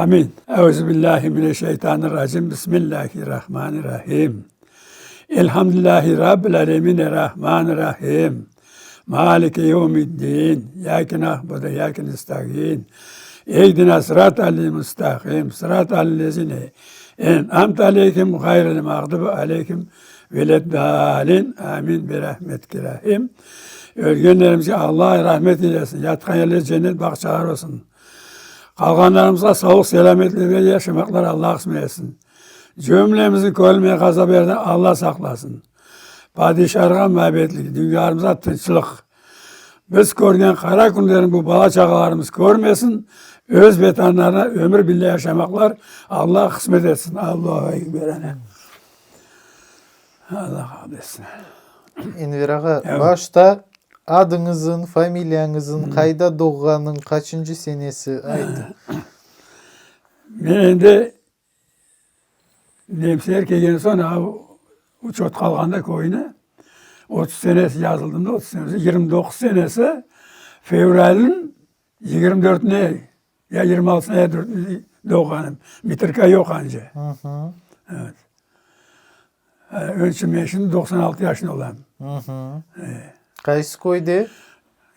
Amin. Euzubillahi mineşşeytanirracim. Bismillahirrahmanirrahim. Elhamdülillahi Rabbil alemin errahmanirrahim. Maliki yevmiddin. İyyâke na'budu ve iyyâke nesta'in. İhdina sıratal mustaqim. Sıratal lezine en'amte aleyhim gayril mağdubi aleyhim veleddalin. Amin. Bi rahmetike rahim. Ölgenlerimizge Allah rahmet eylesin. Yatqan yerleri cennet bağçaları olsun. Qalğanlarımızğa sağlıq, selâmetlik ve yaşamaqlar Allah qısmet etsin. Cümlemizni körülmegen ğazap-erden Alla saqlasın. Padişarğa mabetlik, dünyamızğa tınçlıq. Biz körgen qara künlerni bu bala-çağalarımız körmesin, öz vetanlarına ömür billâ yaşamaqlar Alla qısmet etsin. Allahu ekber. Ana. Alla qabul etsin. Enver ağa, başta adıñızın, familiyañızın, qayda doğğanıñ, qaçıncı senesi ayt. Men endi Nemseler kelgen soñ, a, uçotqa alğanda köyni, 30 senesi yazıldım da, 30 senesi, 29 senesi fevralniñ 24-ne, ya 26-sına, ya 4-ne doğğanım. Mitrka yoq ance. Evet. Onıñ içün men şimdi 96 yaşında olam. Qaysı köyde?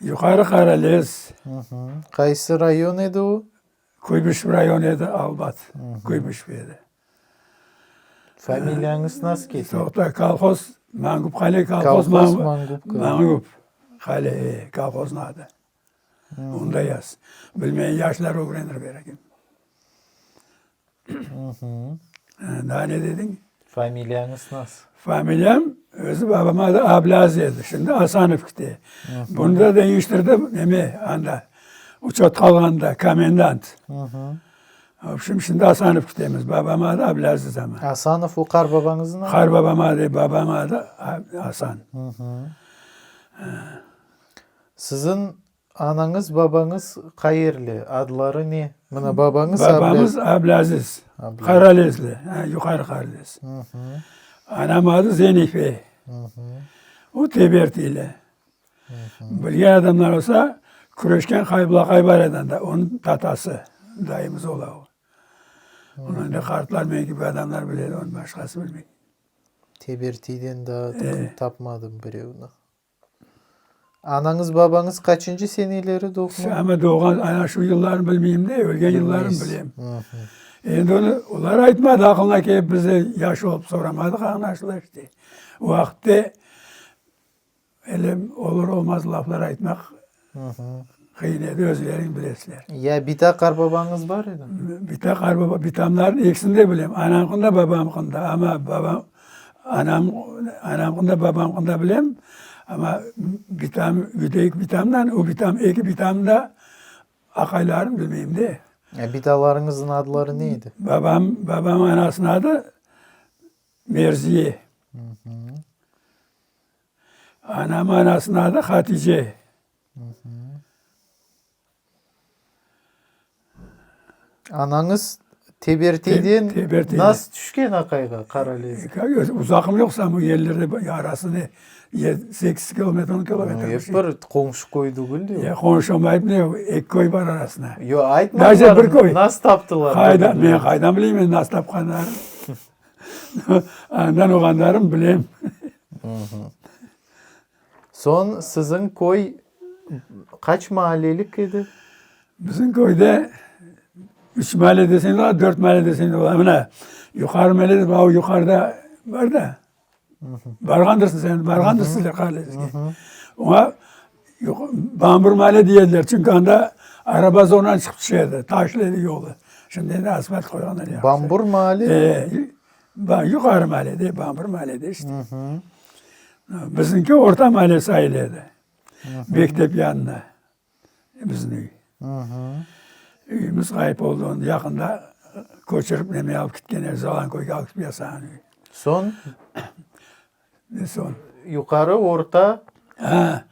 Yuqarı Qaralez. Qaysı rayon edi o? Kuybışev rayonı edi, Albat, Kuybışev edi. Familiyañız nasıl kete? Toqta, kolhoz, Mangup Qale kolhoz, Kolhoz Mangup Qale. Mangup Qale, kolhoznıñ adı. Onda yaz. Bilmeyen yaşlar ögrenir belki. Daa ne dediñ? Familiyañız nasıl? Familiyam, özü babam adı Ablâz edi, şimdi Asanov kite. Bunı da deñiştirdim, neme, anda, uçotqa alğanda, komendant. Vobşem, şimdi Asanov kitemiz, babam adı Ablâziz amma. Asanov o qarbabañıznıñ adı? Qarbabam adı, babam adı Asan. Siziñ Anañız, babañız qayerli, adları ne? Mına babañız Babamız Ablâziz, Qaralezli, Yuqarı Qaralez. Anam adı Zenife. O Tebertiyli. Bilgen adamlar olsa, küreşken Qaybulla aqay bar edi anda, onıñ tatası, dayımız ola o. Onı endi qartlar, men kibi adamlar biledi, onı başqası bilmey. Tebertiyden daa tapmadım birevni. Anañız, babañız qaçıncı seneleri doğma? Ama doğğan, ana şu yıllarını bilmeyim de, ölgen yıllarını bilem. Endi onı olar aytmadı, aqılına kelip biz de yaş olıp soramadıq, añlaşıla işte. O vaqıtte ele olur-olmaz laflar aytmaq qıyın edi, özleriñ bilesizler. Ya bita qarbabañız bar edi? Bita qarbaba, bitamlarnıñ ekisini de bilem, anamqını da, babamqını da, amma babam Anam, anamqın da, babamqın da bilem, amma bitam, üydeki bitamdan, o bitam, eki bitam da aqaylarını bilmeyim de. Ya bitalarıñıznıñ adları ne edi? Babam, babam anasınıñ adı Merziye. Anam anasınıñ adı Hatice. Anañız Tebertiyden nasıl tüşken aqayğa, Qaralezge? Uzaqmı yoqsa bu yerlerde arası ne, sekiz kilometr, on kilometr. Ep bir qomşu köy tügül de. Ya qomşu olmayıp ne, eki köy bar arasında. Yoq, aytmadılar, bir köy. Nasıl taptılar? Qaydan, men qaydan bileyim men nasıl tapqanlarını. Andan olğanlarını bilem. Soñ siziñ köy qaç maallelik edi? Bizim köyde üç maale deseñ de ola, dört maale deseñ de ola. Mına, yuqarı maale de, o yuqarıda bar da. Barğandırsıñ sen, barğandırsıñlar Qaralezge. Oña Bambur maale dey ediler, çünki anda araba zornen çıqıp tüşe edi, taşlı edi yolu. Şimdi endi asfalt qoyğanlar. Bambur maale? E, Yuqarı maalede, Bambur maalede işte. Bizimki orta maale sayıla edi. Mektep yanında bizim üy. Üyümiz ğayıp oldı, onı yaqında köçürip neme alıp ketkenler, Zalanköyge alıp ketip yasağan üy. Soñ? Ne soñ? Yuqarı, orta? Ha,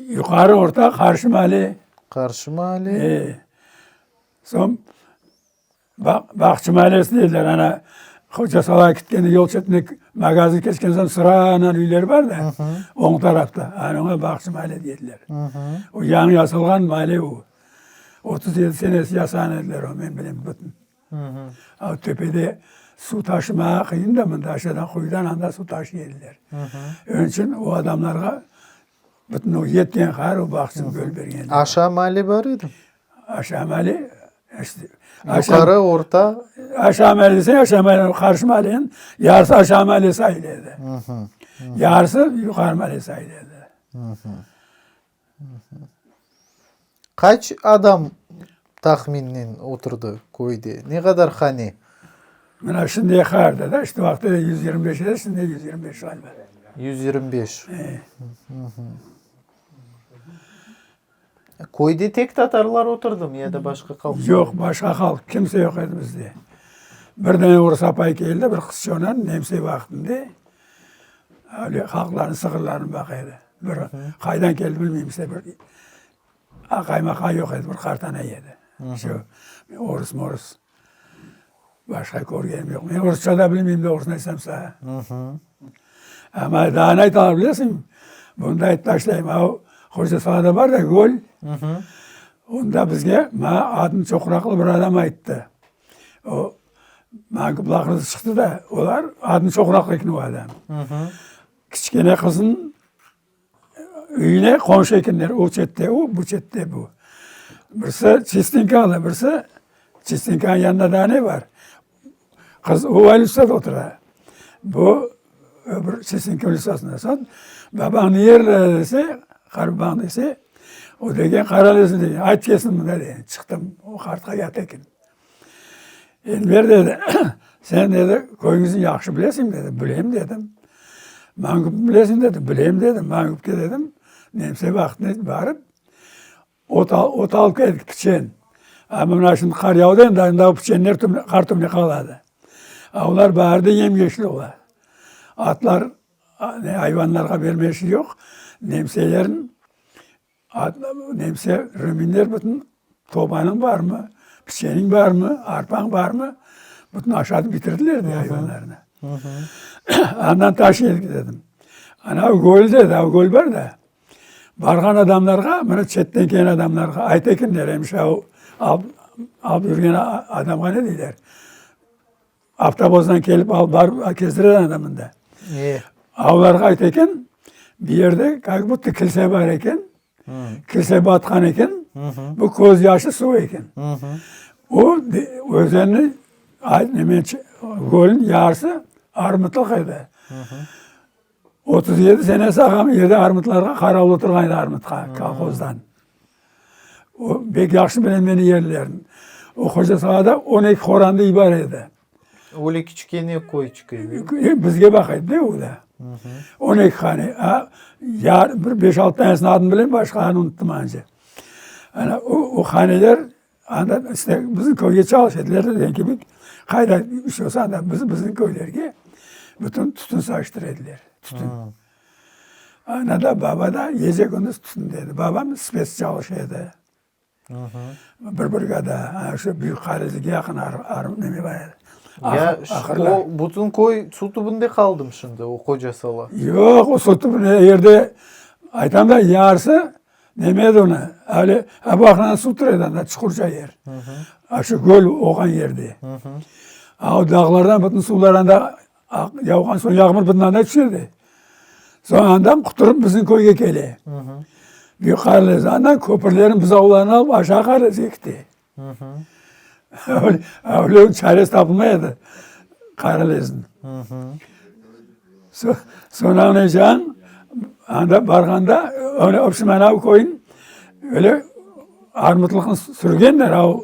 yuqarı, orta, qarşı maale. Qarşı maale. E, soñ Bağçı maallesi deyler, ana, Hocasalaya ketkende yol çetinde magazin keçken soñ sıranen üyler bar da, oñ tarafta, ana oña Bağçı maale deydiler. O yañı yasalğan maale o. 37 senesi yasağan ediler o, men bilem bütün. A töpede suv taşımağa qıyın da, mında aşağıdan quyudan anda suv taşıy ediler. Onıñ içün o adamlarğa bütün o yetken qadar o bağçanı bölüp bergen. Aşağı maale bar edi? Aşağı maale, Yuqarı, orta? Aşağı maale deseñ, aşağı maale, qarşı maaleniñ yarısı aşağı maale sayıla edi. Yarısı yuqarı maale sayıla edi. Qaç adam tahminen oturdı köyde? Ne qadar hane? Mına şimdi qarda da, işte vaqtı 125 edi, şimdi 125 ğaliba. 125. Köyde tek tatarlar oturdımı ya da başqa halq? Yoq, başqa halq, kimse yoq edi bizde. Bir dane orus apay keldi, bir qızçonan, nemse vaqtında, öyle halqlarnıñ sığırlarını baqa edi. Bir qaydan keldi bilmeyim, işte bir aqay-maqay yoq edi, bir qartana edi. Şu orus-morus başqa körgenim yoq. Men orusça da bilmeyim, doğrusını aytsam saña. Amma daa ne aytalar bilesiñmi? Bunı da aytıp taşlayım. A Hocasalada bar da göl. Onda bizge maña adını Çoqraqlı bir adam ayttı. O maña laqırdı çıqtı da, olar adını Çoqraqlı eken o adam. Kiçkene qızın üyüne qonşu ekenler, o çette o, bu çette bu. Birisi Çistinkalı, birisi Çistinkanıñ yanında daa ne bar? Qız o ulitsada otura. Bu öbür Çistinka ulitsasında. Soñ babañ ne yerde dese, qartbabañ dese, o degen Qaralezde degen. Ayt kelsin mında degen. Çıqtım, o qartqa yata eken. Enver dedi, sen dedi, köyüñizni yahşı bilesiñ dedi. Bilem dedim. Mangupnı bilesiñ dedi. Bilem dedim. Mangupke dedim, nemse vaqtında barıp, ot, ot alıp keldik, piçen. Amma mına şimdi qar yağdı endi, anda o piçenler tübüne, qar tübüne qaladı. A olar baarde yem-yeşil ola. Atlar, ayvanlarğa berme işi yoq. Nemselerin Nemse, röminler bütün tobanıñ barmı, piçeniñ barmı, arpañ barmı, bütün aşatıp bitirdiler de ayvanlarnı. Andan taş edik dedim. Ana göl dedi, a göl bar da. Barğan adamlarğa, mına çetten kelgen adamlarğa ayta ekenler, emiş alıp, alıp yürgen adamğa ne deyler? Avtobusdan kelip alıp barıp kezdiredi anda mında. Avlarğa ayta eken, bir yerde kak budto kilse bar eken, kilse batqan eken, bu köz yaşı suv eken. O özenni, gölniñ yarısı armutlıq edi. 37 senesi ağam yerde armutlarğa qaravul oturğan edi armutqa, kolhozdan. O bek yahşı bilem men yerlerini. O Hocasalada 12 qoranda bar edi. Öyle kiçkene köyçik edi. Bizge baqa edi de o da. 12 hane. A, yar, bir beş-altı tanesiniñ adını bilem, başqalarını unuttım anca. Ana, o, o haneler anda işte bizim köyge çalışa ediler degen kibi, qayda iş olsa anda biz, bizim köylerge bütün tütün saçtıra ediler, tütün. Ana da, baba da gece-kündüz tütünde edi. Babam spets çalışa edi. Bir brigada, ana şu Büyük Qarezige yaqın neme bar edi. Ya o bütün köy suv tübünde qaldı şimdi, o Qocasala? Yoq, o suv tübünde yerde, aytam da, yarısı neme edi onı, ali bu suv tura edi anda, çuqurca yer. A şu göl olğan yerde. A o dağlardan bütün suvlar anda Yağğan soñ yağmur bundan da tüşedi. Soñ andan quturıp bizim köyge kele. Büyük Qaralez andan köpürlerin buzavlarını alıp aşağı Qaralezge kete. Öyle çaresi tapılmay edi Qaralezniñ. Soñ anaycan anda barğanda öyle obşim anav köyün öyle armutlıqnı sürgenler av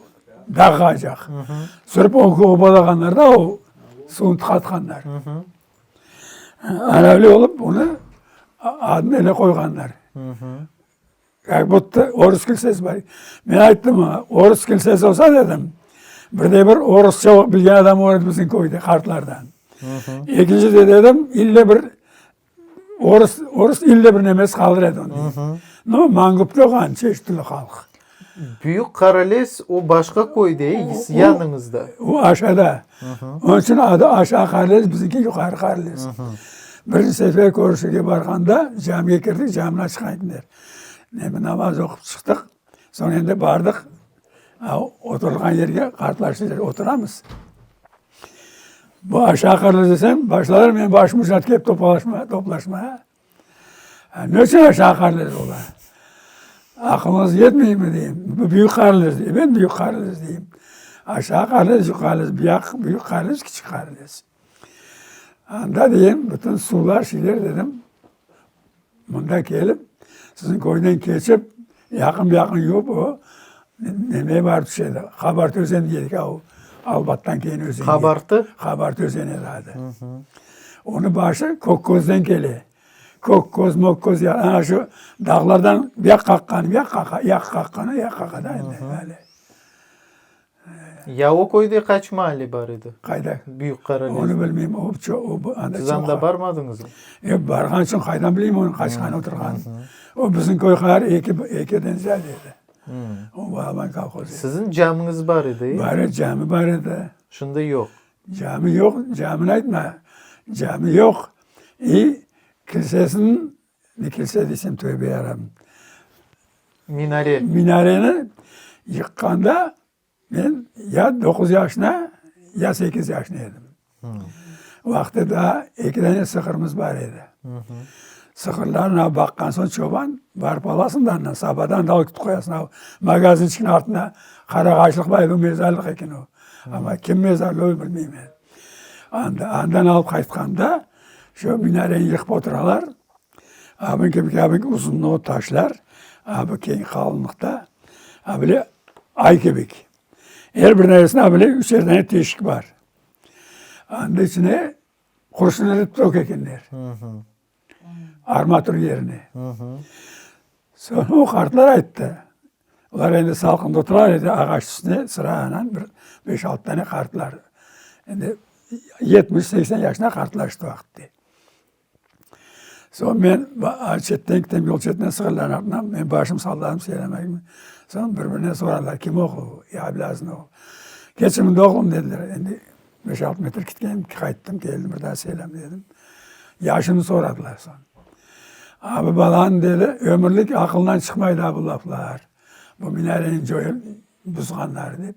dağğa caq. Sürüp obalağanlar da o suvun tıqatqanlar. Ana öyle olıp bunı adını öyle qoyğanlar. Kak budto orus kilsesi bar. Men ayttım oña, orus kilsesi olsa dedim, bir de bir orusça bilgen adam olur edi bizim köyde qartlardan. Ekinci de dedim, ille bir Orus, orus ille bir nemesi qalır edi onıñ. No, Mangup olğan çeşit türlü halq. Büyük Qaralez o başqa köyde, yanıñızda. O aşağıda. Onıñ içün adı Aşağı Qaralez, bizimki Yuqarı Qaralez. Birinci sefer körüşüvge barğanda camige kirdik, camini açqan ediler. Nemi namaz oqup çıqtıq, soñ endi bardıq. Oturğan yerge qartlar şeyler oturamız. Bu aşağı qarlı desem, başlarlar men başım ucuna kelip topalaşma, toplaşma. Ne içün aşağı qarlı ola? Aqılıñız yetmeymi deyim. Bu büyük qarlı deyim. Ben büyük qarlı deyim. Aşağı qarlı, yuqarı, büyük, büyük qarlı, kiçik qarlı. Anda deyim, bütün suvlar şeyler dedim. Mında kelip, siziñ köyden keçip, yaqın-yaqın yuvıp o nemeye barıp tüşedi, Qabartı özeni deydik a o, Albattan keyin özenge. Qabartı? Qabartı özeni edi adı. Onıñ başı Kökközden kele. Kökköz, Mökköz, ana şu dağlardan bu yaqqa aqqanı, bu yaqqa aqa, yaqqa aqqanı, yaqqa aqa da endi öyle. Ya o köyde qaç maalle bar edi? Qayda? Büyük Qaralezde. Onı bilmeyim, o çoq, o anda Siz anda barmadıñızmı? Yoq, barğan soñ qaydan bileyim onıñ qaçqanı, oturğanı. O bizim köy qadar eki, ekiden ziyade edi. O balaban kolhoz edi. Siziñ camiñiz bar edi, e? Bar edi, cami bar edi. Şimdi yoq. Cami yoq, camini aytma. Cami yoq. İ kilsesiniñ Ne kilse desem, tövbe yarabbim. Minare. Minareni yıqqanda men ya doquz yaşına, ya sekiz yaşına edim. Vaqtı daa eki dane sığırımız bar edi. Sığırlarnı baqqan soñ çoban, barıp alasıñ da andan, sabadan da alıp ketip qoyasıñ, av magazinçikniñ artında qarağaçlıq bar edi, o mezarlıq eken o. Amma kim mezarlığı bilmeyim endi. Anda, andan alıp qaytqanda, Şu minareni yıqıp oturalar. Abın kibi, abın uzunluğı taşlar, abı keñ qalınlıqta, a bile ay kibik. Er bir neresinde a bile üçer dane teşik bar. Anda içine qurşun eritip tök ekenler. Armatur yerine. Soñ o qartlar ayttı. Olar endi salqında oturalar edi, ağaç üstüne sıranen bir beş-altı dane qartlar. Endi 70-80 yaşına qartlaştı vaqıtte. Soñ men çetten ketem, yol çetinden sığırlarnıñ artına, men başım salladım, selâm aleyküm. Soñ bir-birine soradılar, kim oğlu, ya Ablâzniñ oğlu. Keçin mında oğlum dediler. Endi beş-altı metr ketkenim, qayttım, keldim, bir daa selâm dedim. Yaşımnı soradılar soñ. Abi balanıñ, dedi, ömürlik aqılından çıqmay daa bu laflar. Bu minareni coyıp buzğanlar, dep.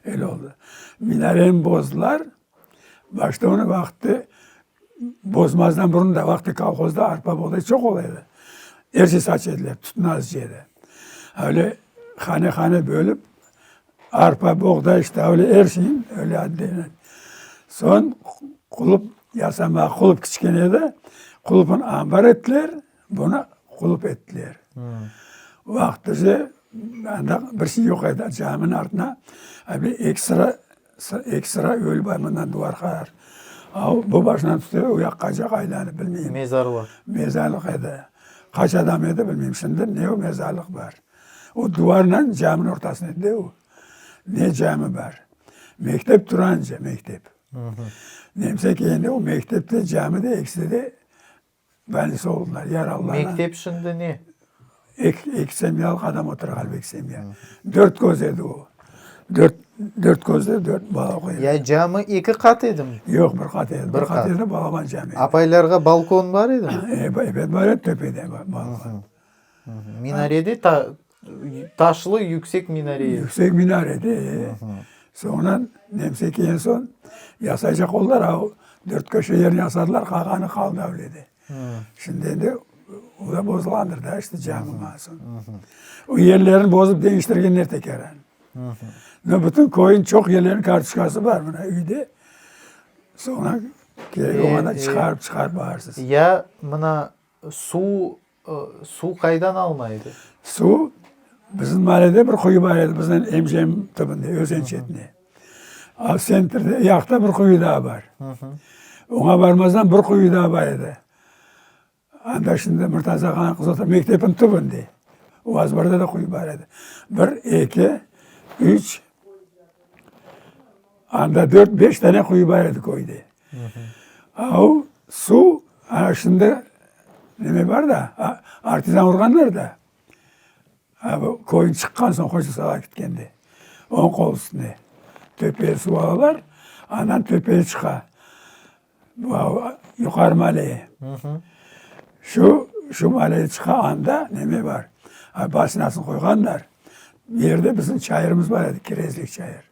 Öyle oldı. Minareni bozdılar. Başta onı vaqtı bozmazdan burun da vaqtı kolhozda arpa buğday çoq ola edi. Er şey saç ediler, tütün az edi. Öyle hane-hane bölip Arpa, boğday, işte öyle er şeyin öyle adlenen. Soñ qulup yasamağa qulup kiçkene edi, qulupın ambar ettiler, bunı qulup ettiler. Vaqtıca anda bir şey yoq edi, caminiñ artına eki sıra, eki sıra ölü bar mından duvar qadar. Bu başından tutıp o yaqqaca aylanıp bilmeyim. Mezarlıq. Mezarlıq edi. Qaç adam edi bilmeyim. Şimdi ne o mezarlıq bar. O duvarla caminiñ ortasında edi de o. Ne cami bar. Mektep turanca mektep. Nemse kelgende o mektep de cami de ekisi de balis oldular, yaralılar. Mektep şimdi ne? Eki, eki semyalıq adam otura ğaliba, eki semya. Dört köz edi o. Dört, dört közde dört bala oquy edi. Ya cami eki qat edimi? Yoq, bir qat edi. Bir qat edi, balaban cami edi. Apaylarğa balkon bar edimi? Ebet bar edi, töpede balkon. Minarede taşlı yüksek minare edi. Yüksek minarede. Soñra nemse kelgen soñ yasaycaq oldılar, a dört köşe yerini yasadılar, qalğanı qaldı öyle de. Şimdi endi o da bozulğandır da, işte cami masum. O yerlerini bozıp deñiştirgenler tekrar. No bütün köyün çoq yerleriniñ kartoçkası bar mına üyde. Soñra kerek olğanda çıqarıp çıqarıp baqarsız. Ya mına Suv, suv qaydan alına edi? Suv, bizim maalede bir quyu bar edi, bizim emcem tübünde, özen çetinde. A tsentrde, yaqta bir quyu daa bar. Oña barmazdan bir quyu daa bar edi. Anda şimdi Murtaza ağanıñ qızı otura, mektepniñ tübünde. O azbarda da quyu bar edi. Bir, eki, üç, Anda dört, beş tane quyu bar edi köyde. Av, suv, ana şimdi neme bar da, artizan urğanlar da. Bu köyün çıqqan soñ Hocasalğa ketkende, oñ qol üstünde töpeye suv alalar, andan töpeye çıqa. Yuqarı maleye. Şu, şu maleye çıqa, anda neme bar, basinasını qoyğanlar. yerde bizim çayırımız bar edi, kirezlik çayır.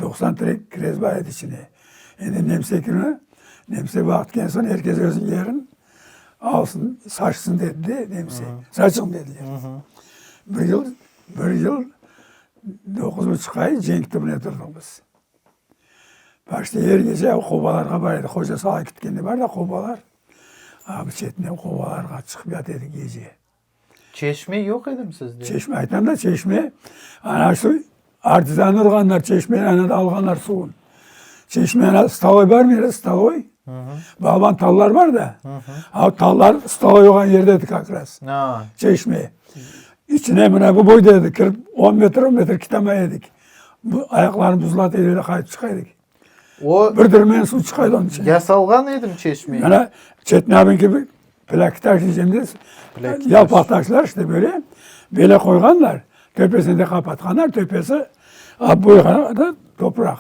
90 terek kirez bar edi içinde. Endi nemse künü, nemse vaqıt kelgen soñ er kes özüniñ yerin alsın, saçsın dedi de nemse. Saçıñ dediler. Bir yıl, bir yıl doquz buçuq ay cenk tübüne turdıq biz. Başta er gece qobalarğa bar edik, Hoca Sala ketkende bar da qobalar, a bu çetine qobalarğa çıqıp yata edik gece. Çeşme yoq edimi sizde? Çeşme, aytam da çeşme, ana şu artizan urğanlar, çeşmeni ana da alğanlar suvun. Çeşme ana stoloy bar mı edi, stoloy? Balaban tallar bar da, a tallar stoloy olğan yerde edi kak raz. Çeşme. İçine mına bu boyda edi, kirip on metr, on metr ketamay edik. Bu ayaqlarını buzlata edi, qaytıp çıqa edik. O bir dirmen suv çıqa edi onıñ içinden. Yasalğan edim çeşme. Mana Çetnabın kibi plaki taş diyeceğim de, yalpaq taşlar işte böyle, böyle qoyğanlar, töpesini de qapatqanlar, töpesi boyğa da topraq.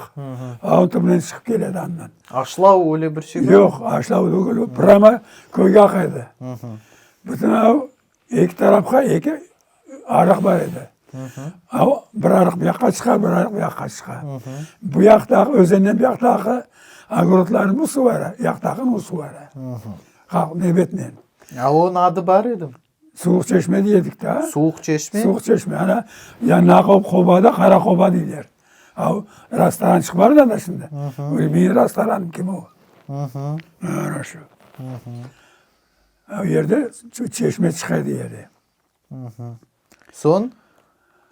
A tübünden çıqıp keledi andan. Aşlav öyle bir şey bar mı? Yoq, aşlav degil, prama köyge aqa edi. Bütün Eki tarafqa eki arıq bar edi. Bir arıq bu yaqqa çıqa, bir arıq bu yaqqa çıqa. Bu yaqtaqı, özenden bu yaqtaqı ogorodlarnı bu suvara, yaqtaqını o suvara. Halq nevbetnen. A onıñ adı bar edimi? Suvuq çeşme dey edik da. Suvuq çeşme? Suvuq çeşme. Ana, yanındaqı qobada Qara qoba deyler. A restorançıq bar da şimdi. Menim restoranım kim o? Ana şu. O yerde çeşme çıqa edi yerde. Soñ,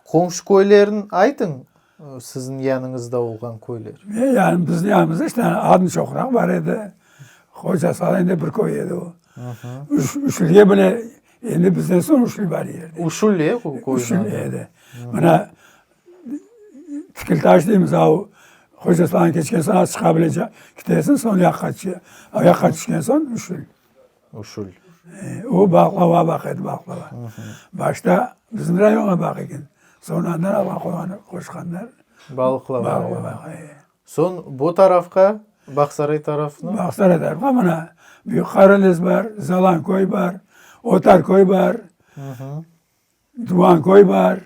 qomşu köylerin aytıñ, siziñ yanıñızda olğan köyler. Ne yani, bizim yanımızda işte Adın Çoqraq bar edi, Hoca Sala endi bir köy edi o. Üşülge bile, endi bizden soñ Üşül bar yerde. Üşül e, o köyniñ adı? Üşül edi. Mına Tikiltaş deymiz, av Hoca Salanı keçken soñ az çıqa bilece ketesiñ, soñ yaqqa o yaqqa tüşken soñ Üşül. Üşül. O baqlava baq edi, baqlava. Başta bizim rayonğa baq eken, soñ andan alğan qoyğan qoşqanlar. Balıqlava. Baqlava. Soñ bu tarafqa, Bağsaray tarafına? Bağsaray tarafqa mına Büyük Qaralez bar, Zalanköy bar, Otarköy bar. Duvanköy bar.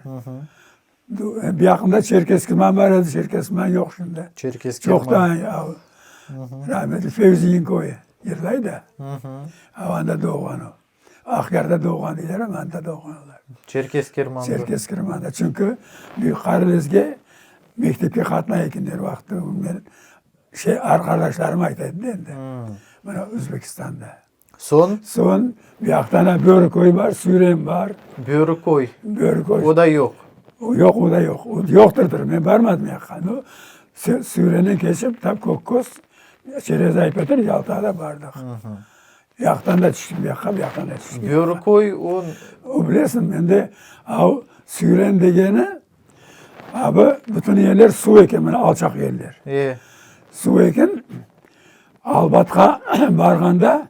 Bu yaqında Çerkez-Kirman bar edi, Çerkez-Kirman yoq şimdi. Çerkez-Kirman. Çoqtan rahmetli Fevziyniñ köyü, yırlay da. Anda doğğan o. Aqyarda doğğan deyler ama anda doğğan olar. Çerkez-Kirmanda. Çerkez-Kirmanda. Çünki Büyük Qaralezge mektepke qatnay ekenler vaqtı. Men şey arqadaşlarım ayta edi de endi. Mına Özbekistanda. Soñ? Soñ, bu yaqta ana Börüköy bar, Süren bar. Börüköy. Börüköy. O da yoq. Yoq, o da yoq. O yoqtırdır, men barmadım o yaqqa. No, Sürenden keçip, tap Kökköz, çerez Aypeter, Yaltağa da bardıq. Yaqtan da tüştik bu yaqqa, bu yaqtan da tüştik. Börüköy o. O bilesiñ, endi av Süren degeni, abi bütün yerler suv eken, mına alçaq yerler. E. Suv eken. Albatqa barğanda,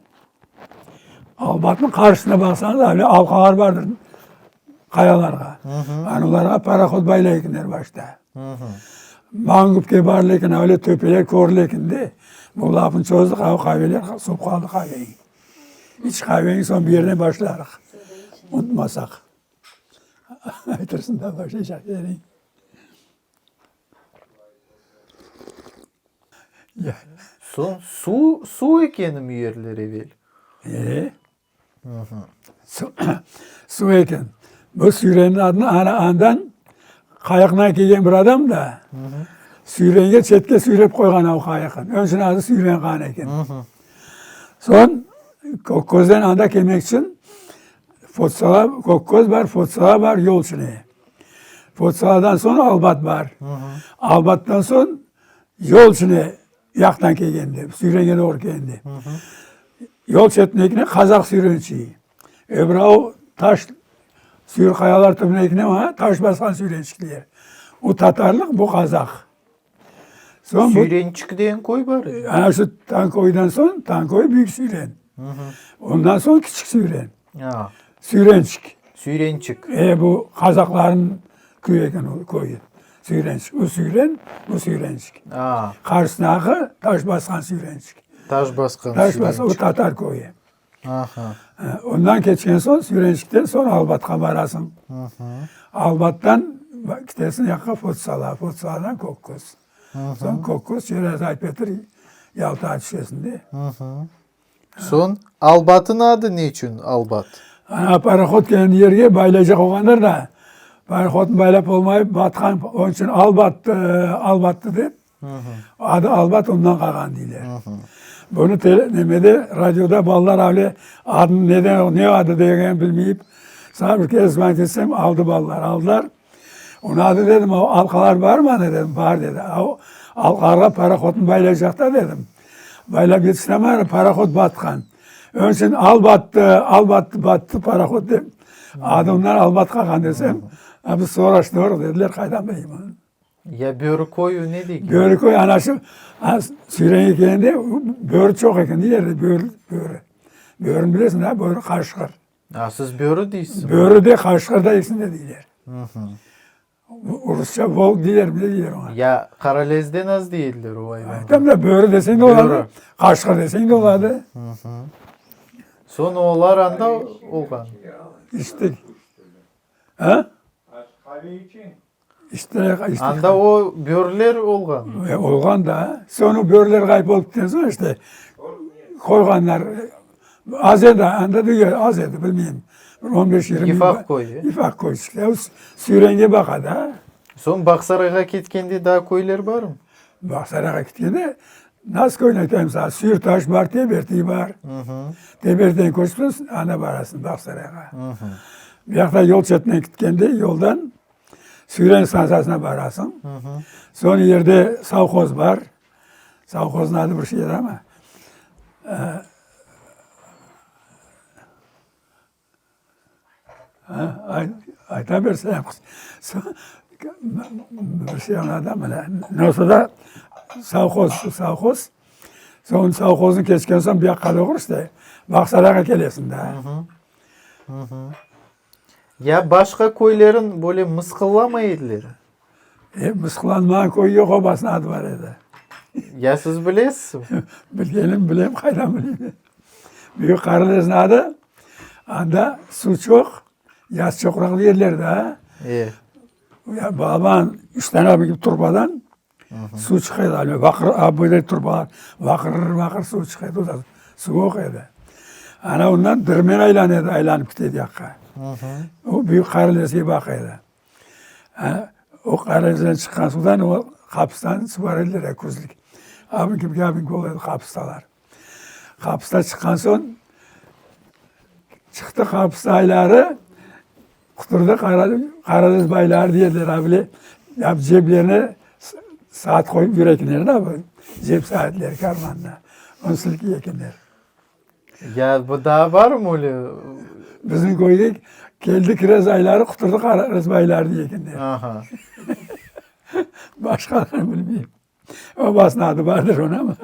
Albatnıñ qarşısına baqsañız, öyle alqalar bardır qayalarğa. Anılarğa parohod baylay ekenler başta. Mangupke barıla eken, öyle töpeler körüle eken de. Bu lafnı çozdıq, av qaveler suvıp qaldı qaveñ. İç qaveñ, soñ bir yerden başlarıq. Unutmasaq. Aytırsın da başlaycaq yeriñ. Soñ suv, suv ekenimi yerler evel? E. Suv eken. Bu Süyrenniñ adını ana andan qayıqnan kelgen bir adam da Süyrenge çetke süyrep qoyğan o qayıqın. Onıñ içün adı Süyren Han eken. Soñ Kökközden anda kelmek içün Fotsala, Kökköz bar, Fotsala bar, yol içine. Fotsaladan soñ Albat bar. Albattan soñ yol içine yaqtan kelgende, Süyrenge doğru kelgende. Yol çetindekine Qazaq Süyrençiği. Öbür o taş süyür qayalar tübündekine maña taş basqan Süyrençikler. O tatarlıq, bu qazaq. Soñ bu, Süyrençik degen köy bar edi. Ana şu Tanköyden soñ, Tanköy Büyük Süyren. Ondan soñ Kiçik Süyren. Süyrençik. Süyrençik. E, bu qazaqlarnıñ köyü eken o köyü. Süyrençik. O Süyren, bu Süyrençik. Qarşısındaki taş basqan Süyrençik. Taş basqan Taş basqan, o tatar köyü. Aha. Ondan keçken soñ, Süyrençikten soñ Albatqa barasıñ. Albattan. Ketesiñ yaqqa Fotsala, Fotsaladan Kökköz. Soñ Kökköz çerez Aypetir Yaltağa tüşesiñ de. Soñ Albatın adı ne içün Albat? Ana parohod kelgen yerge baylaycaq olğanlar da, parohodnı baylap olmayıp batqan, onıñ içün Albattı, Albattı dep, adı Albat ondan qalğan deyler. Bunı tele, nemede, radioda balalar avle adını neden, ne adı degenini bilmeyip, sana bir kere zvonit etsem, aldı balalar, aldılar. Onıñ adı dedim, o alqalar barmı anda dedim, bar dedi. A o alqalarğa parohodnı baylaycaq da dedim. Baylap yetiştiremediler, parohod batqan. Onıñ içün al battı, al battı, battı parohod dep, adı ondan Albat qalğan desem, a biz soraştırıq dediler, qaydan bileyim onı. Ya Börü köyü ne degen? Börü köyü ana şu Süyren ekende börü çoq eken, yerde börü, börü. Börüni bilesiñ da, börü qaşqır. A, siz börü deysiz. Börü de, qaşqır da ekisini de deyler. Rusça volk deyler, ne deyler oña. Ya Qaralezde nasıl deydiler o ayvanğa? Aytam da, börü deseñ de oladı, qaşqır deseñ de oladı. Soñ olar anda olğan. İçtik. A? Qave içiñ. İşte, işte. Anda o börüler olğan. E, olğan da. Soñ o börüler ğayıp olıp ketken soñ işte qoyğanlar. Az edi, anda da az edi, bilmeyim. Bir on beş, yigirmi. Yifaq köyü. Yifaq köyü. Süyrenge baqa da. Soñ Bağsarayğa ketkende daa köyler barmı? Bağsarayğa ketkende nasıl köyni aytayım saña, Süyürtaş bar, Tebertiy bar. Tebertiyden köçip anda barasıñ Bağsarayğa. Bu yaqta yol çetinen ketkende yoldan Süyren stansiyasına barasıñ. Soñ yerde sovhoz bar. Sovhoznıñ adı bir şey edi ama. Ayta berse, bir şey adı mına. Ne olsa da sovhoz, sovhoz. Soñ sovhoznı keçken soñ bu yaqqa doğru işte Bağsarayğa kelesiñ da. Ya başqa köylerin böyle mısqıllamay ediler? E, mısqılanmağan köy yoq, obasınıñ adı bar edi. Ya siz bilesizmi? Bilgenim bilem, qaydan bileyim. Büyük Qaralezniñ adı, anda suv çoq, yaz çoqraqlı yerler da. E. Ya balaban üç tane bir turbadan suv çıqa edi, hani vaqır, a böyle turbalar, vaqır, vaqır suv çıqa edi, o da suvuq edi. Ana ondan dırmen aylana edi, aylanıp kete edi yaqqa. O Büyük Qaralezge baqa edi. O Qaralezden çıqqan suvdan o qapıstan suvar ediler küzlük. Abın kibi, abın kibi ola edi qapıstalar. Qapısta çıqqan soñ, çıqtı qapısta ayları, quturdı Qaralez bayları deyediler, a bile ceplerine saat qoyıp yüre ekenler da, cep saatleri karmanına, onı silkiy ekenler. Ya bu daa barmı öyle? Bizim köyde keldi kirez ayları, quturdı Qaralez bayları dey ekenler. Aha. Başqalarını bilmeyim. Babasınıñ adı bardır onıñ ama.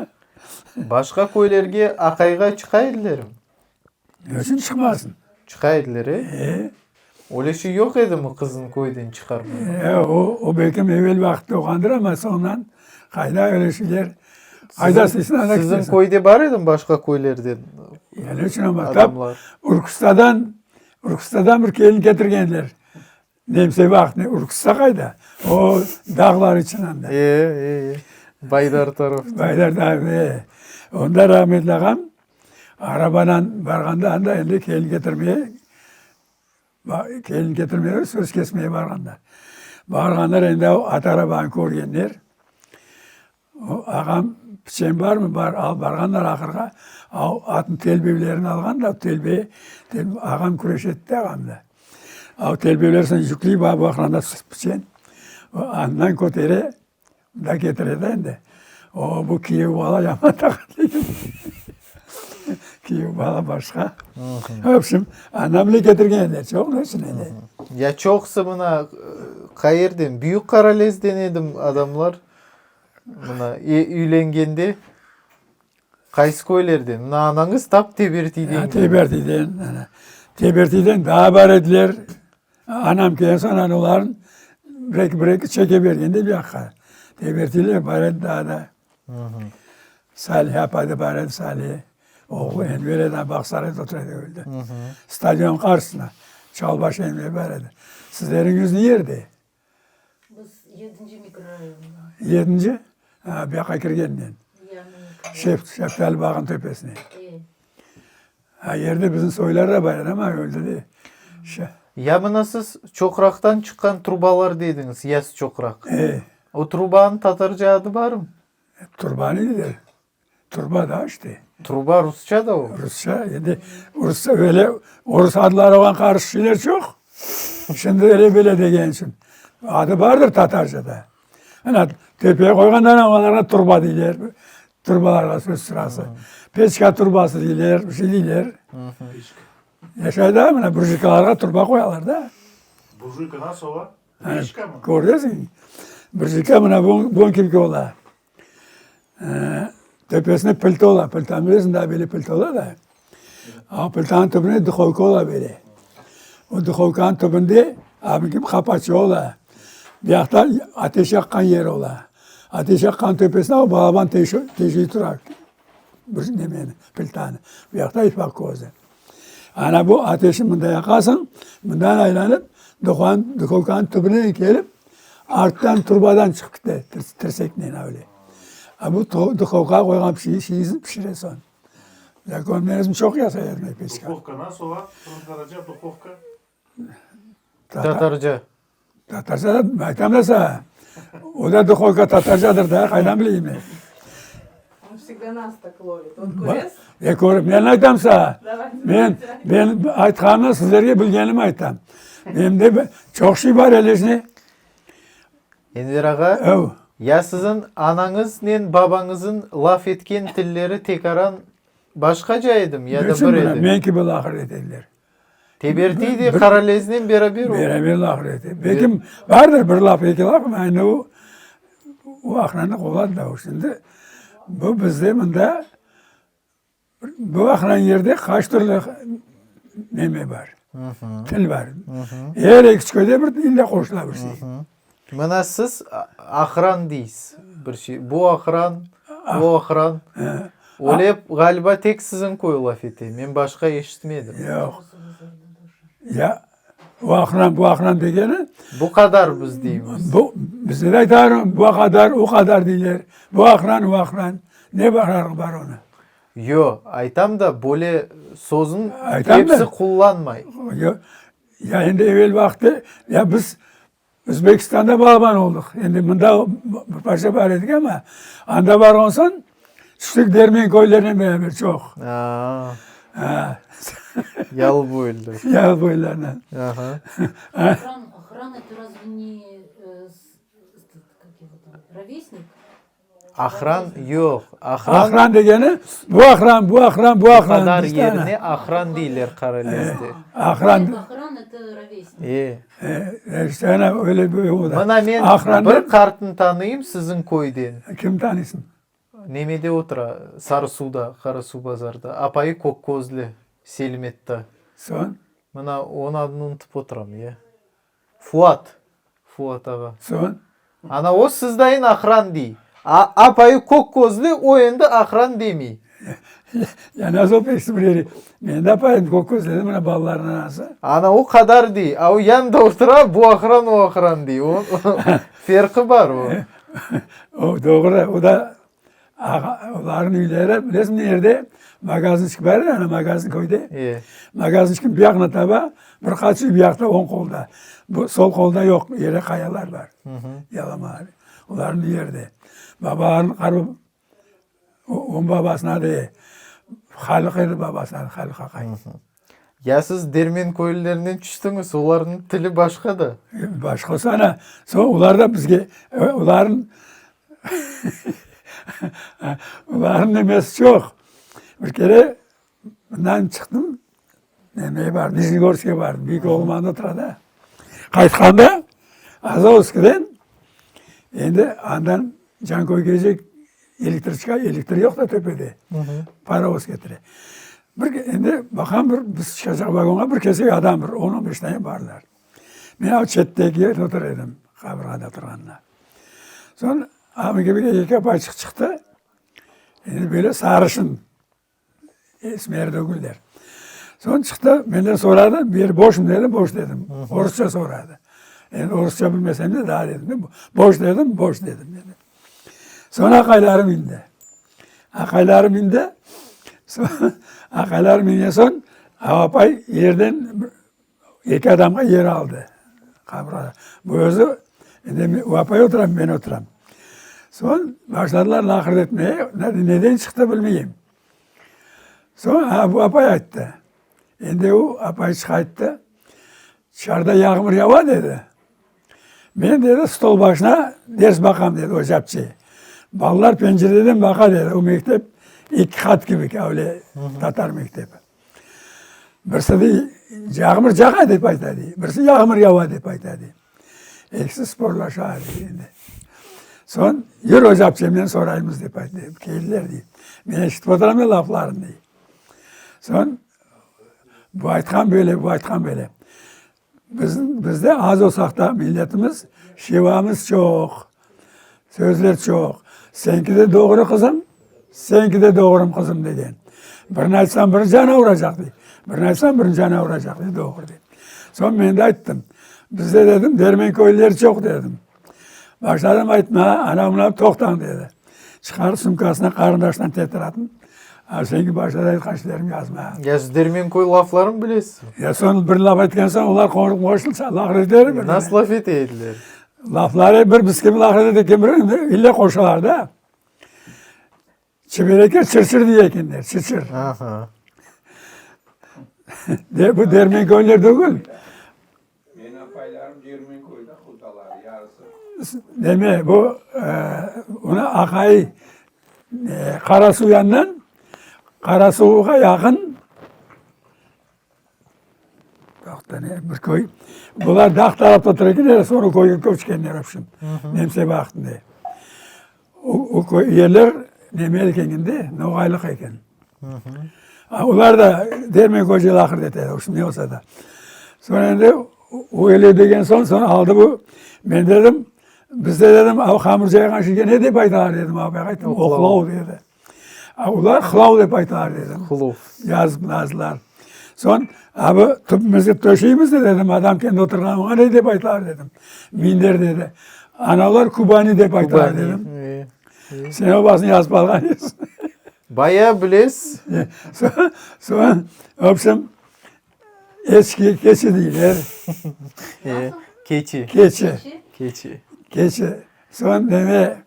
Başqa köylerge aqayğa çıqa edilermi? Ne içün çıqmasın? Çıqa ediler, e? E. Öyle şey yoq edimi qıznı köyden çıqarmaq? E, o, o belkim evel vaqıtta olğandır ama soñundan qayda öyle şeyler, qayda isteysiñ anda Siziñ ketesiñ. köyde bar edimi başqa köylerden Ya ne içün olmaz? Tap adamlar? Urkustadan, Urkustadan bir kelin ketirgenler. Nemse vaqtında Urkusta qayda? O dağlar için anda. E, e, e. Baydar tarafta. Baydar tarafta, e. Onda rahmetli ağam arabanan barğanda anda endi kelin ketirmeye, kelin ketirmeye söz kesmeye barğanda. Barğanlar endi at arabanı körgenler. O, ağam, piçen barmı? Bar. Alıp barğanlar ahırğa. Atnıñ telbevlerini alğan da, telbe, ağam küreş etti ağam da. O telbevlerini yükley baqlanda piçen. Andan kötere, mında ketire de endi. O, bu kiyev bala yaman taqatlı eken. Kiyev bala başqa. Vobşem, anam bile ketirgen ediler, çoq neçün edi. Ya çoqusı mına qayerden, Büyük Qaralezden edim adamlar. Mına, üylengende qaysı köylerden? Mına anañız tap Tebertiyden. Tebertiyden. Tebertiyden daa bar ediler. Anam kelgen soñ ana olarnı bir-eki, bir-eki çeke bergen de bir yaqqa. Tebertiyler bar edi daa da. Saliha apay da bar edi, Salihe. Oğlu Enver edi, Bağsarayda otura edi, öldi. Stadion qarşısında Çalbaş Enver bar edi. Sizleriñ yüz ne yerde? Yedinci mikrorayonda. Yedinci? Ha, bu yaqqa kirgennen. Yañı Şeftali bağınıñ töpesine. E. Ha, yerde bizim soylar da bar edi, amma öldi de. Ya mına siz çoqraqtan çıqqan trubalar dediñiz, yaz çoqraq. E. O trubanıñ tatarca adı barmı? Turbanı deyler. Turba da işte. Truba rusça da o. Rusça, endi rusça öyle orus adları olğan qarışıq şeyler çoq. Şimdi öyle böyle degen içün. Adı bardır tatarcada. Ana töpeye qoyğandan olarğa turba deyler. Turbalarğa söz sırası. Peçka turbası deyler, bir şey deyler. Yaşay da mına burjuykalarğa turba qoyalar da. Burjuyka nasıl ola? Peçka mı? Köresiñ. Burjuyka mına bunıñ kibi ola. Töpesine pilta ola, piltanı bilesiñ daa böyle pilta ola da. O piltanıñ tübüne duhovka ola böyle. O duhovkanıñ tübünde abim kibi qapaçı ola. Bu yaqta ateş yaqqan yer ola. Ateş yaqqan töpesine o balaban teşiği tura, bir nemeni, piltanı. Bu yaqta ifaq közü. Ana bu ateşni mında yaqasıñ, mından aylanıp duhovkanıñ tübüne kelip, arttan trubadan çıqıp kete tirseknen öyle. A bu duhovkağa qoyğan şeyizni pişire soñ. Zakon men özüm çoq yasay edim peçka. Duhovka nasıl ola qırımtatarca duhovka? Tatarca. Tatarca da aytam da saña. O da duhovka tatarcadır da, qaydan bileyim men. On vsegda nas tak lovit. Vot köresiz? E, körip, men aytam saña. Men, men aytqanımnı sizlerge bilgenimi aytam. Mende çoq şey bar elesine. Enver ağa, Ev. ya siziñ anañıznen babañızıñ laf etken tilleri tekaran başqaca edimi ya da bir edimi? Men kibi laf eteler. Tebertiy de Qaraleznen beraber oldı. Beraber laf etti. Belki bardır bir laf, eki laf, amma endi o, o aqranlıq oladı da o. Şimdi bu bizde mında bu aqran yerde qaç türlü neme bar, til bar. Er eki köyde bir ille qoşula bir şey. Mına siz aqran deysiz bir şey. Bu aqran, o aqran. Öyle ğaliba tek siziñ köy laf ete. Men başqa eşitmedim. Yoq. Ya, o aqran, bu aqran degeni. Bu qadar biz deymiz. Bu, bizde de aytalar, bu qadar, o qadar deyler. Bu aqran, o aqran. Ne farqı bar onıñ? Yoq, aytam da, böyle sözün episi qullanmay. Yoq. Ya endi evel vaqtı, ya biz Özbekistanda balaban oldıq. Endi mında bir parça bar edik ama, anda barğan soñ tüştik Dermen köylerinen beraber çoq. Aa. Yalıboylular. Yalıboylularnen. Aha. Охран, охран это разве не, как его там, ровесник? Ahran yoq. Ahran, ahran degeni bu ahran, bu ahran, bu ahran. Bu qadar yerine ahran deyler Qaralezde. Ahran. Ahran eto rovesnik. E. İşte ana öyle bir o da. Mına men Ahran bir qartnı tanıyım siziñ köyden. Kim tanıysıñ? Nemede otura, Sarısuvda, Qarasuvbazarda. Apayı kökközlü, Selimetta. Soñ? Mına onıñ adını unutıp oturam, ya. Fuat, Fuat ağa. Soñ? Ana o sizdayın ahran dey. A, apayı kök közlü, o endi ahran demey. Ya nasıl pek bir Men de apayım kök közlü edi, mına balalarnıñ anası. Ana o qadar dey. A o yanında otura, bu ahran, o ahran dey. O, ferqı bar o. O doğru, o da Olarnıñ üyleri, bilesiñ nerde? Magazinçik bar edi, ana magazin köyde. E. Magazinçikniñ bu yaqına taba bir qaç üy bu yaqta oñ qolda. Bu sol qolda yoq, yerde qayalar bar. Yalama. Olarnıñ yerde. Babalarnıñ qarı, onıñ babasınıñ adı Halıq edi babasınıñ adı, Halıq aqay. Ya siz Dermen köylülerinden tüştiñiz, olarnıñ tili başqa da. Başqa olsa ana, soñ olar da bizge, olarnıñ olarnıñ nemesi çoq. Bir kere mından çıqtım, nemege bardım, Nijnegorskiyge bardım, büyük oğlum anda tura da. Qaytqanda Azovskiyden endi andan Canköygece Elektriçka, elektr yoq da töpede. Parovoz ketire. Bir endi baqam bir biz çıqacaq vagonğa bir kesek adam bir on, on beş tane barlar. Men o çetteki yerde otura edim, qabırğada turğanda. Soñ abi kibi eki apayçıq çıqtı. Endi böyle sarışın. Esmer degiller. Soñ çıqtı, menden soradı, bu yer boşmı dedim, boş dedim. Orusça soradı. Endi orusça bilmesem de daa dedim. Boş dedim, boş dedim dedi. Soñ aqaylarım indi. Aqaylarım indi. Aqaylarım ingen soñ, apay yerden eki adamğa yer aldı. Qabırğa. Bu özü, endi o apay otura, men oturam. Soñ başladılar laqırdı etmeye. Neden çıqtı bilmeyim. Soñ ha bu apay ayttı. Endi o apay çıqayttı. Tışarıda yağmur yava dedi. Men dedi stol başına ders baqam dedi ocapçe. Balalar pencereden baqa dedi. O mektep eki qat kibi öyle tatar mektebi. Birisi dey yağmur yağa dep ayta dey. Birisi yağmur yava dep ayta dey. Ekisi sporlaşa dey endi. Soñ yür ocapçemden soraymız dep ayttı. Keldiler dey. Men eşitip oturam ya laflarını dey. Soñ bu aytqan böyle, bu aytqan böyle. Bizim, bizde az olsaq da milletimiz, şivamız çoq, sözler çoq. Señki de doğru qızım, señki de doğrım qızım degen. Birini aytsam biri cana uracaq dey. Birini aytsam birini cana uracaq dey, doğru dey. Soñ men de ayttım, bizde dedim Dermenköylüler çoq dedim. Başladım aytmağa, anav-mınav toqtañ dedi. Çıqardı sumkasından qarındaştan tetradın. A señki başladı aytqan şeyleriñ yazmağa. Ya siz Dermenköy lafların bilesiz? Ya soñ bir laf aytqan soñ olar qoşulsa laf eter bir. Nasıl laf ete ediler? Lafları bir biz kibi laf ete eken bir ille qoşalar da. Çibereke çır-çır diye ekenler, çır-çır. Aha. De, bu Dermenköyler degil. Menim apaylarım Dermenköyde qudalar, yarısı. Deme, bu onı aqayı Qarasuv yanından, Qarasuvğa yaqın Toqta, ne, bir köy. Bular dağ tarafta otura ekenler, soñra köyge köçkenler, vobşem, nemse vaqtında. O, o köy, yerler neme eken endi, noğaylıq eken. A, olar da Dermenköy laqırdı ete, vobşem, ne olsa da. Soñ endi öyle degen soñ, soñ aldı bu, men dedim, bizde dedim, av hamır cayğan şeyge ne dep aytalar dedim, apayğa ayttım, oqlav dedi. A olar hılav dep aytalar dedim. Hılav. Yazıp yazdılar. Soñ, abi tübümizge töşeymiz de dedim, adam kendi oturğan oña ne dep aytalar dedim. Minder dedi. Analar kubani dep aytalar dedim. Sen o basını yazıp alğan ediñ. Bayağı bilesiz. Soñ, soñ, v obşem, eçki, keçi deyler. Keçi. Keçi. Keçi. Keçi. Soñ, neme,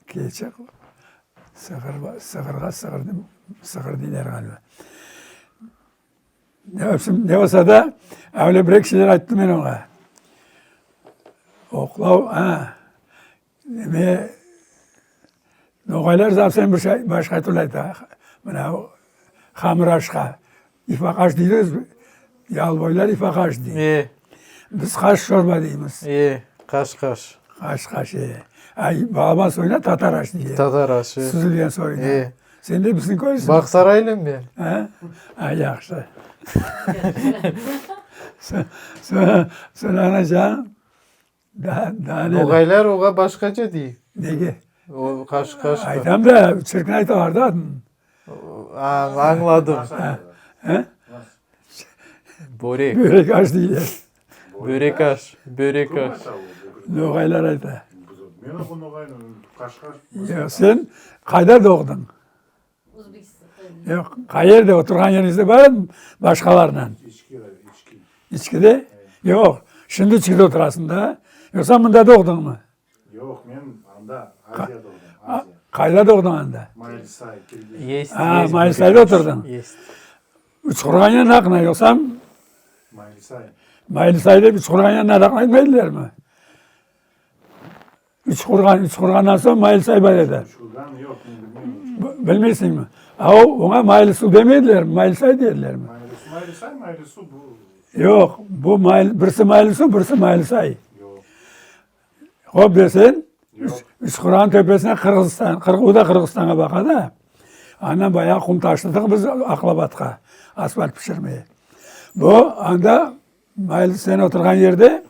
Keçi sığır, sığırğa sığır, sığır deyler ğaliba. Ne olsun, ne olsa da, öyle bir eki şeyler ayttım men oña. Oqlav, a, neme, noğaylar zavsen bir şey, başqa türlü ayta. Mına hamır aşqa. İfaq aş deymiz, yalıboylar ifaq aş dey. E. Biz qaş şorba deymiz. E, qaş-qaş. Qaş-qaş, e. Ay, balaban soyuna tatar aş dey. Tatar aşı. Süzülgen soyuna. E. Sen de bizim köylüsiñ. Bağsaraylım men. A? A, yahşı. Soñ anacan, daa, daa ne? Noğaylar oğa başqaca dey. Nege? O qaş-qaş. Aytam da, çirkin aytalar da adını. Añladım. Börek. Börek aş deyler. Börek aş, börek aş. Noğaylar ayta. Men o noğaynı qaş-qaş. Yoq, sen qayda doğdıñ? Özbekistanda. Yoq, qayerde oturğan yeriñizde bar edimi başqalarnen? İçki, içki. İçkide? Yoq, şimdi içkide oturasıñ da? Yoqsa mında doğdıñmı? Yoq, men anda, Aziyada doğdım, Aziya. Qayda doğdıñ anda? Maylisay, Kirgizistan. Есть, A, есть Maylisayda oturdıñ. Есть. Uçqurğan yanaqna, yoqsam? Maylisay. Maylisay dep Uçqurğan yanaraqnı aytmaydılar mı? Uçqurğan, Uçqurğandan soñ Maylisay bar edi. Uçqurğan yoq, men bilmeyim. Bilmeysiñmi? A o, oña Maylisu demeydilermi, Maylisay dedilermi? Maylisu, Maylisay, Maylisu bu. Yoq, bu Mayl, birisi Maylisu, birisi Maylisay. Yoq. Hop desen, Uçquran töpesine Qırğızistan, o da Qırğızistanğa baqa da. Andan bayağı qum taşıdıq biz Aqlabatqa, asfalt pişirmeye. Bu anda Maylı sen oturğan yerde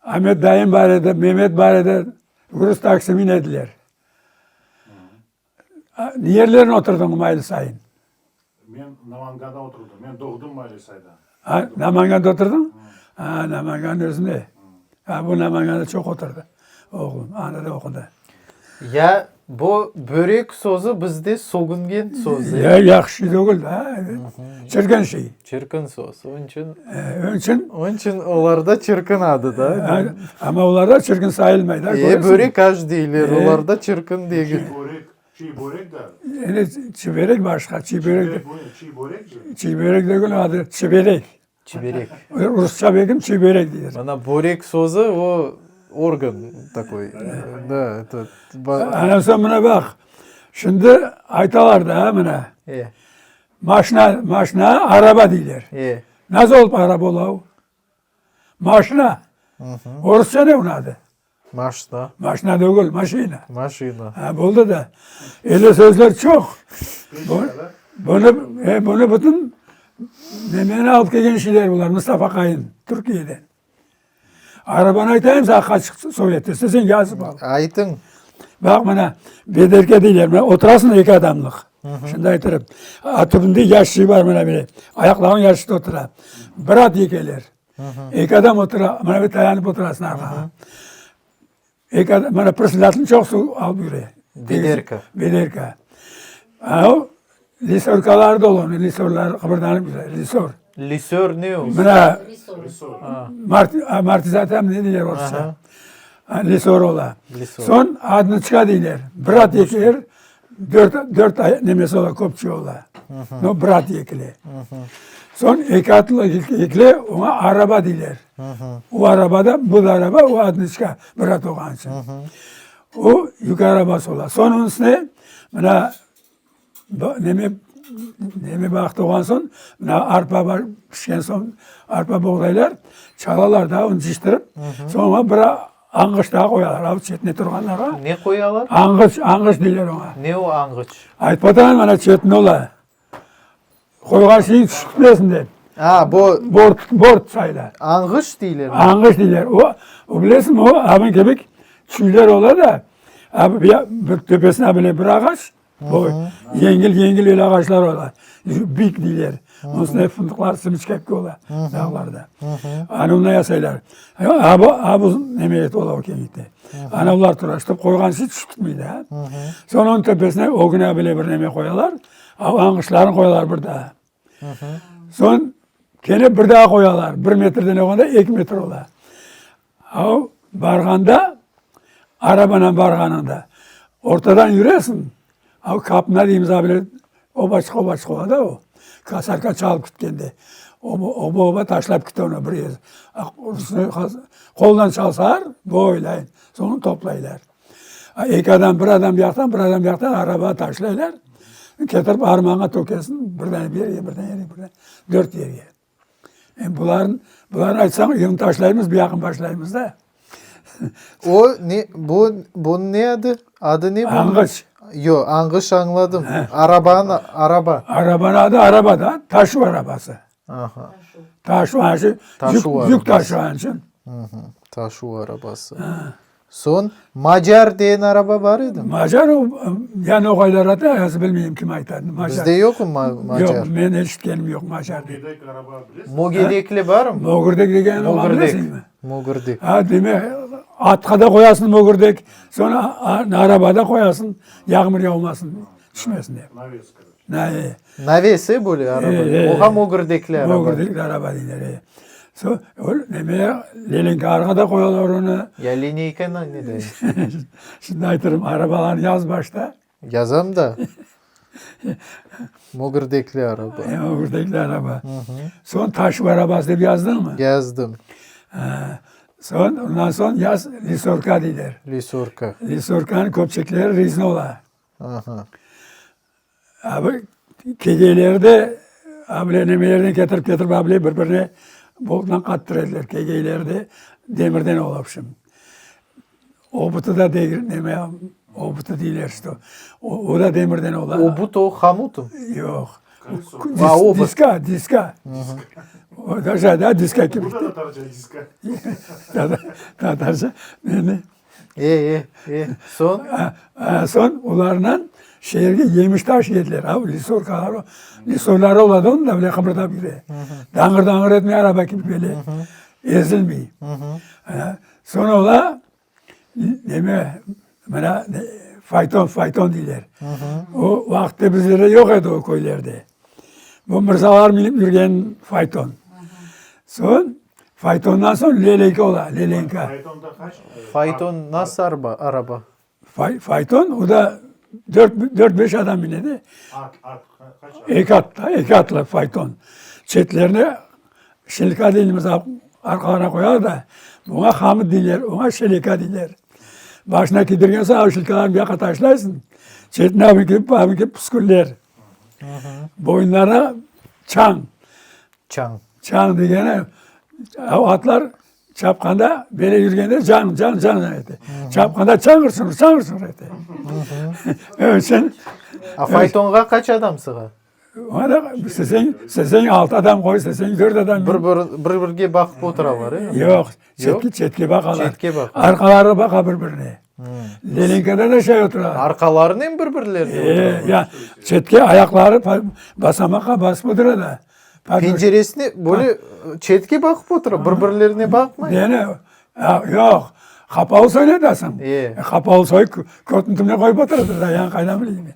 Amet dayım bar edi, Memet bar edi, rus taksi minediler. Ne yerlerine oturdıñ Maylı sayın? Men Namanganda oturdım. Men doğdım Maylisayda. Ha, Namanganda oturdıñ? Ha, Namangannıñ özünde. Ha, bu Namanganda çoq oturdı oğlum, anda da oqudı. Ya bu börek sözü bizde sögüngen söz. Ya yahşı degil da, evet. Çirkin şey. Çirkin söz. Onıñ içün Onıñ içün Onıñ içün olarda çirkin adı da. Amma olarda çirkin sayılmay da. E, börek aş deyler, olarda çirkin degil. Çiy börek, çiy börek da. Endi çiberek başqa, çiy börek. Çiy börek de. Çiy börek degil adı, çiberek. Çiberek. Rusça begim çiberek deyler. Mana börek sözü o organ takoy. Da, eto. Ana soñ mına baq, şimdi aytalar da mına. E. Maşna, maşna araba deyler. E. Nasıl olıp araba ola o? Maşna. Orusça ne onıñ adı? Maşna. Maşna degil, maşina. Maşina. Ha, boldı da. Öyle sözler çoq. Bunı, e, bunı bütün nemeni alıp kelgen şeyler bular, Mustafa Qayın, Türkiyeden. Arabanı aytayım saña qaç sovet, istesen yazıp al. Aytıñ. Baq mına, bederke deyler, mına oturasıñ eki adamlıq. Şimdi aytırım. A, tübünde yaşçığı bar mına böyle, ayaqlarınıñ yaşçıda otura. Bir at ekeler. Eki adam otura, mına bir tayanıp oturasıñ arqağa. Eki adam, mına prısılatnıñ çoqusı alıp yüre. Bederka. Bederka. A o lisorkaları da ola, lisorlar qıbırdanıp yüre, lisor. Lisör ne o? Mına Lisor. amortizator ne deyler orusça. Lisor ola. Lisor. Soñ adnıçka deyler. Bir at ekiler, dört, dört nemesi ola, köpçe ola. No, bir at ekile. Soñ eki atlı ekile, oña araba deyler. O araba da, bu da araba, o adnıçka, bir at olğan içün. O yük arabası ola. Soñ onıñ üstüne mına neme, neme vaqtı olğan soñ, mına arpa bar, pişken soñ arpa boğdaylar çalalar da, onı cıyıştırıp, soñ bir añğıç daa qoyalar, av çetine turğanlarğa. Ne qoyalar? Añğıç, añğıç deyler oña. Ne o añğıç? Aytıp oturayım, ana çetine ola. Qoyğan şeyiñ tüşip ketmesin dep. A, bu. Bort, bort sayıla. Añğıç deyler. Añğıç deyler. O, o bilesiñmi, o abın kebik çüyler ola da, abi bir töpesine bile bir ağaç, o yengil yengil öyle ağaçlar ola. Bik deyler. Onıñ üstünde fındıqlar, simiçkek ola dağlarda. Ana ondan yasaylar. Abı, abı neme ola o keñlikte. Ana olar tura. Ştop qoyğan şey tüşip ketmey da. Soñ onıñ töpesine ögüne bile bir neme qoyalar. Añğıçlarını qoyalar bir daa. Soñ kene bir daa qoyalar. Bir metrden olğanda eki metr ola. Av barğanda, arabanen barğanıñda ortadan yüresiñ, av kapna deymiz a bile obaçıq obaçıq ola da o, kasarka çalıp ketkende, oba oba taşlap kete onı bir yerde. Qoldan çalsalar, boylayın, soñra toplaylar. Eki adam, bir adam bu yaqtan, bir adam bu yaqtan arabağa taşlaylar, ketirip armanğa tökesiñ, birden bir yerge, birden yerge, birden dört yerge. Endi bularnı, bularnı aytsañ, yığın taşlaymız, bu yaqın başlaymız da. O ne, bu, bunıñ ne adı? Adı ne bunıñ? Añğıç. Yoq, añğıç añladım. Arabanı, araba. Arabanıñ adı araba da, taşuv arabası. Aha. Taşuv, Taşuv yük taşığan içün. Taşuv arabası. Soñ, Macar degen araba bar edimi? Macar o, ya noğaylar ayta, ya bilmeyim kim ayta. Macar. Bizde yoq macar. Yoq, men eşitkenim yoq macar dep. Mogedek araba bilesiñmi? Mogedekli barmı? Mogürdek degeni bilesiñmi? Mogürdek. Ha, demek, atqa da qoyasıñ mogürdek, soñ arabada qoyasıñ, yağmur yağmasın, tüşmesin dep. Naves, koroçe. Naves, e, böyle araba. Oğa mogürdekli araba. Mogürdekli araba deyler, e. So, o neme, lelenkarğa da qoyalar onı. Ya lineyka ne dey? Şimdi aytırım, arabalarnı yaz başta. Yazam da. Mogürdekli araba. E, mogürdekli araba. Soñ taşuv arabası dep yazdıñmı? Yazdım. Soñ, ondan soñ yaz, lisorka deyler. Lisorka. Lisorkanıñ köpçekleri rezina ola. Aha. Abi, kegeyleri de abile nemelerden ketirip ketirip abile bir birine boltla qattıra ediler. Kegeyleri de demirden ola şimdi. Obutı da degil neme obutı deyler işte. O, o da demirden ola. Obut o hamutım? Yoq. A, obut. Diska, diska. O da da diska kibi. Bu da tatarca diska. Tatarca. Ne, ne? E, e, e, soñ? Soñ olarnen. Şeerge yemiş taşıy ediler. Av lisorkaları, lisorları oladı onıñ da, böyle qıbırdap yüre. Dañır-dañır etmey araba kibi böyle, ezilmey. Soñra ola neme, mına fayton, fayton deyler. O vaqıtta bizlerde yoq edi o köylerde. Bu mırzalar minip yürgen fayton. Soñ faytondan soñ lelenka ola, lelenka. Faytonda qaç? Fayton nasıl arba, araba? Fay, fayton, o da dört, dört beş adam minedi. At, at, qaç at? Eki at, eki atlı fayton. Çetlerine şelka deymiz, arqalarına qoyalar da, buña hamıt deyler, oña şeleka deyler. Başına kiydirgen soñ, şelkalarnı bu yaqqa taşlaysıñ, çetine avı kelip, avı kelip püsküller. Boyunlarına çañ. Çañ. Çañ degeni, atlar Çapqanda, böyle yürgende cañ, cañ, cañ ete. Çapqanda çañğır çuñğır, çañğır çuñğır ete. Sen A faytonğa qaç adam sığa? Oña da isteseñ, isteseñ altı adam qoy, isteseñ dört adam. Bir bir, bir birge baqıp oturalar, e? Yoq, çetke, çetke baqalar. Çetke baqalar. Arqaları baqa bir-birine. Lelenkada da şay oturalar. Arqalarınen bir-birlerine oturalar. E, ya, çetke ayaqları basamaqqa basıp otura da. Penceresine böyle çetke baqıp otura, bir-birlerine baqmay. Neni? Yoq, qapalı soy ne dersiñ? E. Qapalı soy kötniñ tübüne qoyıp oturadır da, yani qaydan bileyim men.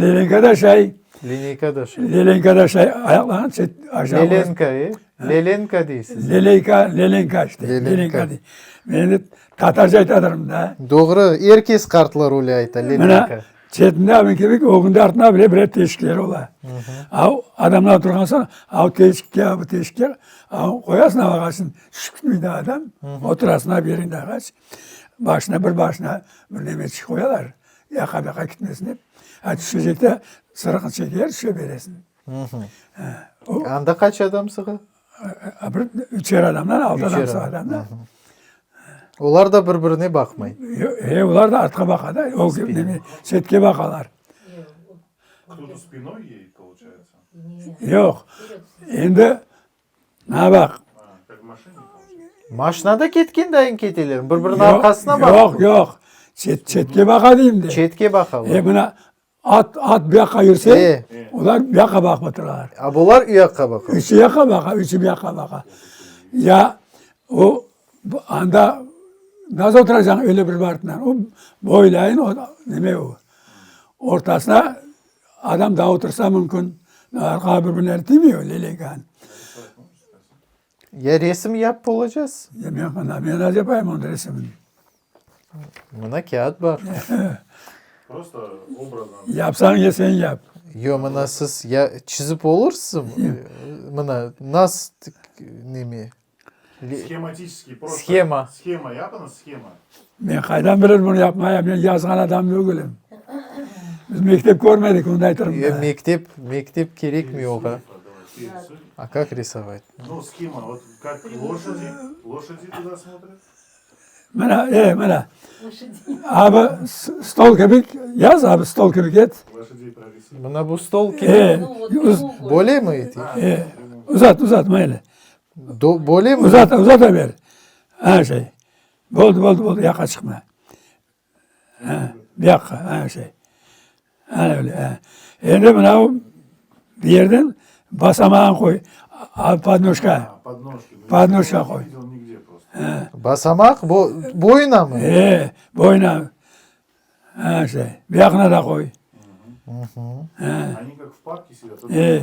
Lelenka da şay. Lineyka da şay. Lelenka da şay, ayaqlarını çet aşağı qoyıp. Lelenka, e? Lelenka deysiz. Leleyka, lelenka işte, Lelenka. lelenka dey. Men endi tatarca aytadırım da. Doğru, er kes qartlar öyle ayta, lelenka. Mına Çetinde avın kibi, ögünde artında bile birer teşikleri ola. Av adamlar oturğan soñ, av teşikke, av bu teşikke, av qoyasıñ av ağaçın, tüşip ketmey de adam, oturasıñ av yerinde ağaç, başına bir başına bir nemeçik qoyalar, yaqa buyaqa ketmesin dep. A tüşecekte sırıqnı çeker, tüşe beresiñ. Anda qaç adam sığa? Bir üçer adamdan, altı adam sığa da. Olar da bir-birine baqmay. E, olar da artqa baqa da, o neme, çetke baqalar. Кто-то spinoy едет, получается? Yoq, endi, mına baq. Как в машине, получается? Maşinada ketken dayın keteler, bir-biriniñ arqasına baqıp. Yoq, yoq, çet, çetke baqa deyim de. Çetke baqalar. E, mına, At, at bu yaqqa yürse, olar bu yaqqa baqıp oturalar. A bular u yaqqa baqa. Üçü yaqqa baqa, üçü bu yaqqa baqa. Ya o anda nasıl oturacañ öyle bir bartınan? O boylayın, o neme o. Ortasına adam da otursa mümkün. Arqağa bir-birine tiymiy o leleykanı. Ya resim yapıp olacağız? Ya men, men nasıl yapayım onıñ resimini? Mına kâğıt bar. Prosto obrazdan. Yapsañ ya sen yap. Yo, mına siz ya çizip olursız, mına nas neme? Sхематически prosto. Shema. Shema yapıñız, shema. Men qaydan bilir bunı yapmaya, men yazğan adam degülim. Biz mektep körmedik, onı da aytırım Ya da. mektep, mektep kerekmey oğa. A kak risovать? Nu, shema, vot kak loşadi, loşadi tuda smotrit. Mına, e, mına. Abi, stol kibi yaz, abi, stol kibi et. Mına bu stol kibi. E, Böyle mi eteyim? E, uzat, uzat, mayli. Do, böyle mi? Uzat, uzata ber. Ha, şey. Boldı, boldı, boldı, yaqqa çıqma. Ha, bu yaqqa, ha, şey. Ha, öyle, ha. Endi mına bu yerden basamağın qoy, podnojka. Podnojka qoy. Basamaq bu, boyuna mı? E, boyuna. Ha, şey. Bu yaqına da qoy. E.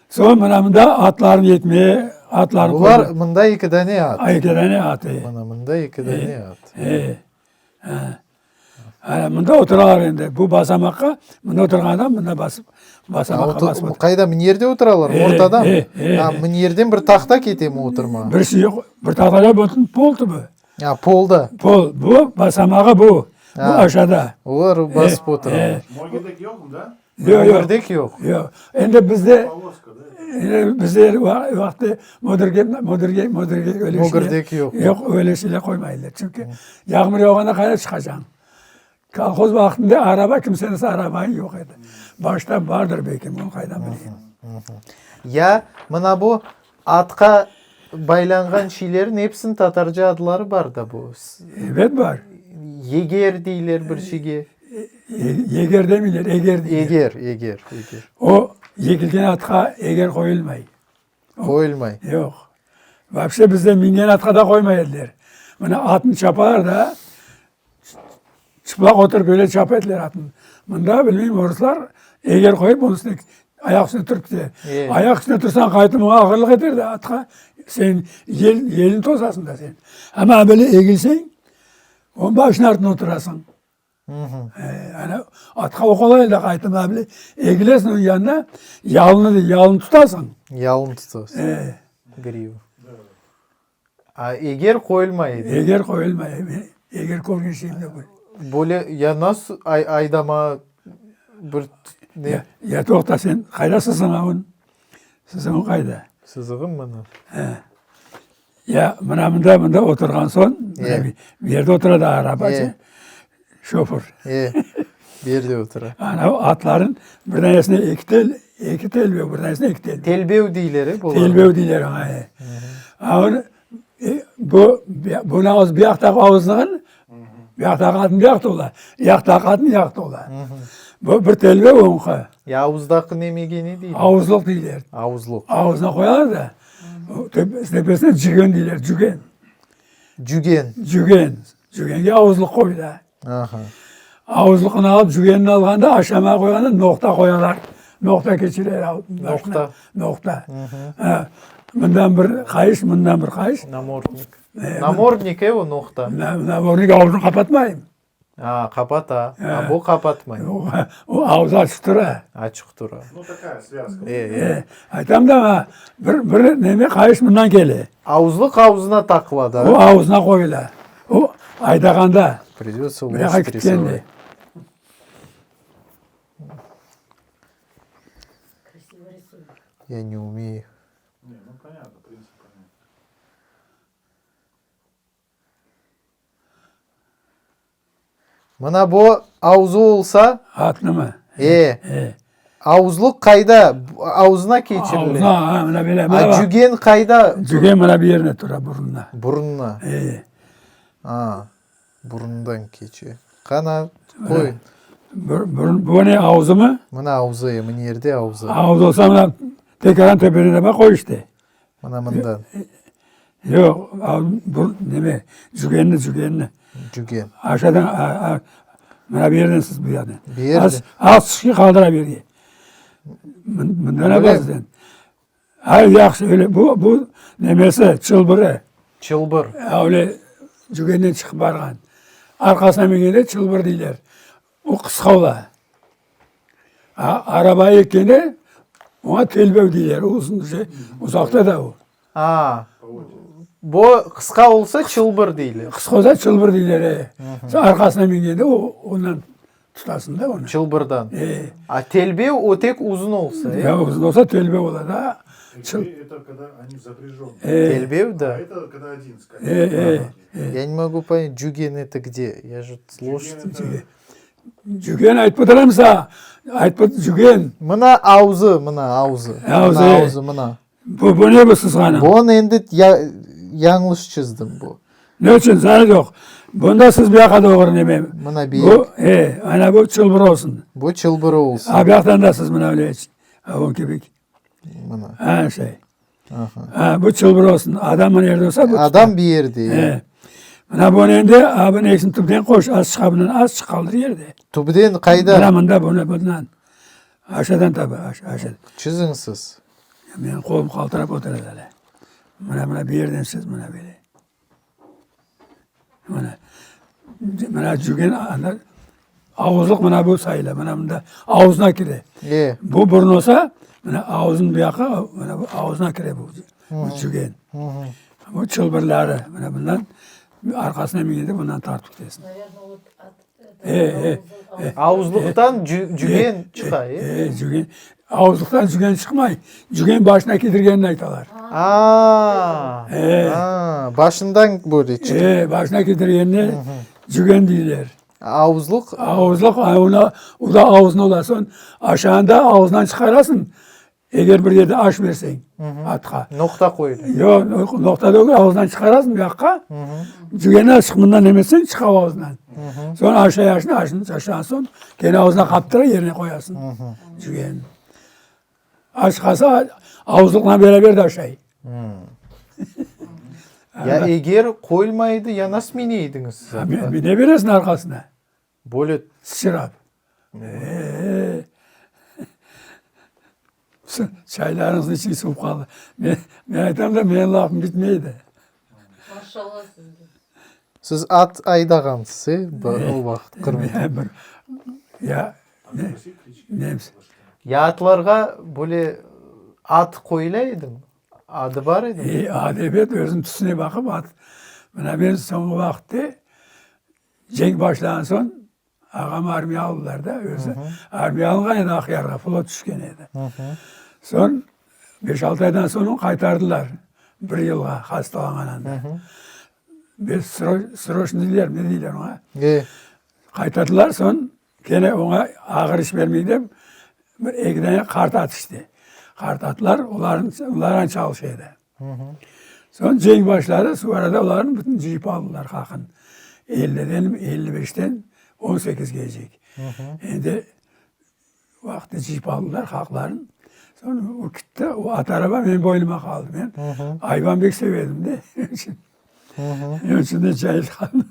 Soñ mına mında atlarnı yetmeye, atlarnı Bular mında eki dane at. Eki dane at, e. Mına mında eki dane at. E. E. Mında oturalar endi. Bu basamaqqa, mında oturğan adam mında basıp, basamaqqa basıp otura. Qayda, mın yerde oturalar, ortada mı? E, e. A, mın yerden bir tahta kete mi oturmağa? Bir şey yoq, bir tahta yoq, bütün pol tübü. A, polda. Pol, bu basamağı bu, bu aşağıda. Olar basıp oturalar. Mögedek yoqmı da? Yoq, yoq. Mögedek yoq. Yoq. Endi bizde, endi bizde vaqtı mödirge, mödirge, mödirge öyle şeyler. Mögirdek yoq. Yoq, öyle şeyler qoymaylar. Çünki yağmur yağğanda qayda çıqacañ? Kolhoz vaqtında araba, kimseniñ arabayı yoq edi. Başta bardır belki, bunı qaydan bileyim. Ya mına bu atqa baylanğan şeylerniñ episiniñ tatarca adları bar da bu. Ebet bar. Yeger deyler bir şeyge. Yeger demeyler, eger deyler. Eger, eger, eger. O yekilgen atqa eger qoyulmay. Qoyulmay. Yoq. Vapşe bizde mingen atqa da qoymay ediler. Mına atnı çapalar da, çıplaq oturıp öyle çapa ediler atnı. Mında, bilmeyim, oruslar eger qoyıp, onıñ üstüne, ayaq üstüne turıp kete. Ayaq üstüne tursañ, qaytım oña ağırlıq eter de atqa, sen yel, yelni tosasıñ da sen. Amma böyle egilseñ, onıñ başınıñ artına oturasıñ. Ana, atqa o qolay da qaytım böyle egilesiñ onıñ yanına, yalını, yalını tutasıñ. Yalını tutasıñ. Griva. A eger qoyulmay edi? Eger qoyulmay. Eger körgen şeyim yoq. Böyle ya nasıl aydama bir ne? Ya, ya toqta sen qayda sızıñ avın? Sızığıñ qayda? Sızığım mına. He. Ya mına mında mında oturğan soñ, mına bu yerde otura da arabacı, şoför. E, bu yerde otura. Ana atların bir tanesine eki tel, eki telbev, bir tanesine eki telbev. Telbev deyler, e, bularğa? Telbev deyler oña, e. A onı bu, bunı ağız, bu yaqtaki avuzlığın, bu yaqtaki atın bu yaqta ola, yaqtaki atın yaqta ola. Bu bir telbev oñqa. Ya avuzdaki nemege ne deyler? Avuzlıq deyler. Avuzlıq. Avuzına qoyalar da, tepesine cügen deyler, cügen. Cügen. Cügen. Cügenge avuzlıq qoyula. Aha. Avuzlıqnı alıp, cügenini alğanda, aşamağa qoyğanda noqta qoyalar. Noqta keçireler. Noqta. Noqta. Mından bir qayış, mından bir qayış. Namordnik. Namordnik, e, o noqta. Namordnik avuzını qapatmayım. A, qapata. A, bu qapatmay. O avuz açıq tura. Açıq tura. Nu, takaya svязka. E, e. Aytam da maña, bir, bir neme qayış mından kele. Avuzlıq avuzına taqıla da. O avuzına qoyula. O aydağanda. Pridötsa Bu yaqa loşadь ketkende. risovать. Krasivo risuet. Ya ne umeyu. Ne, nu ponятno, printsip ponятno. Mına bu avzu olsa. Atnımı? E. E. Avuzlıq qayda? Avuzına keçirile. Avuzına, ha, mına böyle. A cügen qayda? Cügen mına bu yerine tura, burnuna. Burnuna. E. A, burnundan keçe. Qana, qoy. Burun, bu ne, avuzımı? Mına avuzı, e, mına yerde avuzı. Avuz olsa mına tekaran töpeden taba qoy işte. Mına mından. Yoq, bu neme, cügenni, cügenni. Cügen. Aşağıdan, mına bu yerden siz bu yerden. Bu yerden. Az, az tüşki qaldıra berge. Mından apasız sen. Ay, yahşı, öyle, bu, bu nemesi, çılbırı. Çılbır. Öyle cügenden çıqıp barğan. Arqasına mingende çılbır deyler. O qısqa ola. A, araba ekkende oña telbev deyler, uzun şey, uzaqta da o. A, bu qısqa olsa çılbır deyler. Qısqa olsa çılbır deyler, e. Sen arqasına mingende o, ondan tutasıñ da onı. Çılbırdan. E. A telbev o tek uzun olsa, e? Ya uzun olsa telbev ola da. Çıl... Это когда они запряженные. E. Telbev da. А это когда один E, e, e. Я не могу понять, cügen это где? Я же лошадь. Cügen aytıp oturam saña. Aytıp cügen. Mına avzı, mına avzı. Avzı. Mına avzı, mına. Bu, bu ne bu sızğanıñ? Bunı endi ya, yañlış çizdim bu. Ne içün? Zararı yoq. Bunda siz bu yaqqa doğru neme. Mına biyik. Bu, e, ana bu çılbır olsun. Bu çılbırı olsun. A bu yaqtan da siz mına öyle, avon kibik. Mına. Ha, şey. Ha, bu çılbır olsun. Adam mına yerde olsa bu Adam bir yerde. E. Mına bunı endi, a bunı ekisini tübden qoş, az çıqa bundan, az çıq qaldır yerde. Tübden qayda? Mına mında bunı, bundan. Aşadan tabi, aşadan. Çiziñ siz. Menim qolum qaltırap otura hele. Mına, mına bir yerden siz, mına böyle. Mına, mına cügen, anda avuzlıq mına bu sayıla, mına mında avuzına kire. E. Bu burun olsa, mına avuzın bu yaqqa, mına bu avuzına kire bu, bu cügen. Bu çılbırları, mına bundan arqasına mingende bundan tartıp ketesiñ. E, e, e. Avuzlıqtan cügen çıqa, e? E, cügen. Avuzlıqtan cügen çıqmay, cügen başına kiydirgenini aytalar. A, E. a, başından böyle çıqa. E, başına kiydirgenini cügen deyler. Avuzlıq? Avuzlıq, ona, o da avuzına ola. Soñ aşağında avuzından çıqarasıñ, eger bir yerde aş berseñ. Atqa. Noqta qoyula. Yoq, noqta degil, ağızdan çıqarasıñ bu yaqqa. Cügeni azçıq mından emetseñ, çıqa ağızdan. Soñ aşay aşnı, aşnı taşlağan soñ, kene ağızına qaptıra, yerine qoyasıñ cügenini. Aç qalsa, avuzlıqla beraber de aşay. Ya eger qoyulmay edi, ya nasıl mine ediñiz siz atqa? Mine beresiñ arqasına. Böyle. Sıçrap. E-e. Çaylarıñız niçün suvup qaldı? Men, men aytam da, menim lafım bitmey de. Maşallah sizge. Siz at aydağansız, e, o vaqıt Qırımda? Ya, ne, nems. Ya atlarğa böyle ad qoyula edimi? Adı bar edimi? E, adı ebet, özüniñ tüsüne baqıp at. Mına men soñki vaqıtte cenk başlağan soñ Ağam armiya aldılar da, özü armiya alınğan edi Aqyarğa, flot tüşken edi. Soñ beş-altı aydan soñ onı qaytardılar bir yılğa hastalanğan anda. Bez sroçnıy deyler, ne deyler oña? Qaytardılar, soñ kene oña ağır iş bermey dep, bir eki dane qart at işte. Qart atlar olarnen çalışa edi. Soñ cenk başladı, şu arada olarnı bütün cıyıp aldılar haqın. Elliden, 55-ten on sekizgecek. Endi vaqtı cıyıp aldılar haqların. Soñ o kitti, o at araba menim boynuma qaldı. Men ayvan bek seve edim de, onıñ içün de cail qaldım.